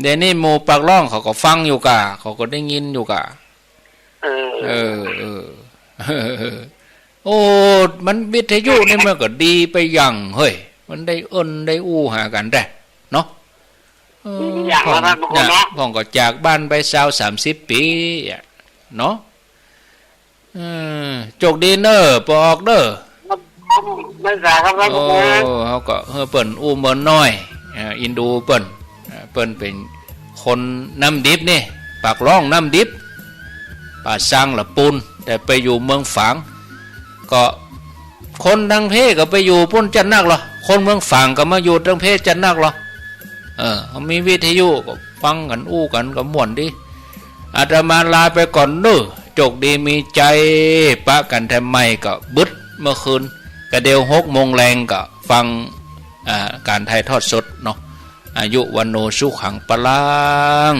เดี๋ยวนี้หมู่ปากร่องเขาก็ฟังอยู่ก่ะ เขาก็ได้ยินอยู่ก่ะ เออ เออ เออ โอ้ มันวิทยุนี่มันก็ดีไปอย่าง เฮ้ย มันได้เอิ้นได้อู้หากั๋นแต๊เนาะ เออ อย่าง พ่อง นั้นนะ พ่องก็จากบ้านไปซาวสามสิบปี๋อะ เนาะ เออ โจคดีเน่อ ปอออกเน่อ ครับผม ไม่สายครับ ครับผม โอ้ เฮาก็หื้อเปิ้นอู้เมินหน้อย อ่า อินดูเปิ้น อ่า เปิ้นเป๋นคนน้ำดิบนี่ ปากร่องน้ำดิบ ป่าซางละปูน แต่ไปอยู่เมืองฝาง ก็คนตังเพก็ไปอยู่ปู้นจัดนักลอ คนเมืองฝางก็มาอยู่ตังเพจัดนักลอ เออ มีวิทยุก็ฟังกั๋นอู้กั๋นก็ม่วนดี อาตมาลาไปก่อนเน่อ โจคดีมีชัย ปะกั๋นแถมใหม่ก็บึดเมื่อคืน กะเดี๋ยวหกโมงแลงก็ฟัง อ่า ก๋านถ่ายทอดสดเนาะ อายุวัณโณสุขังพลัง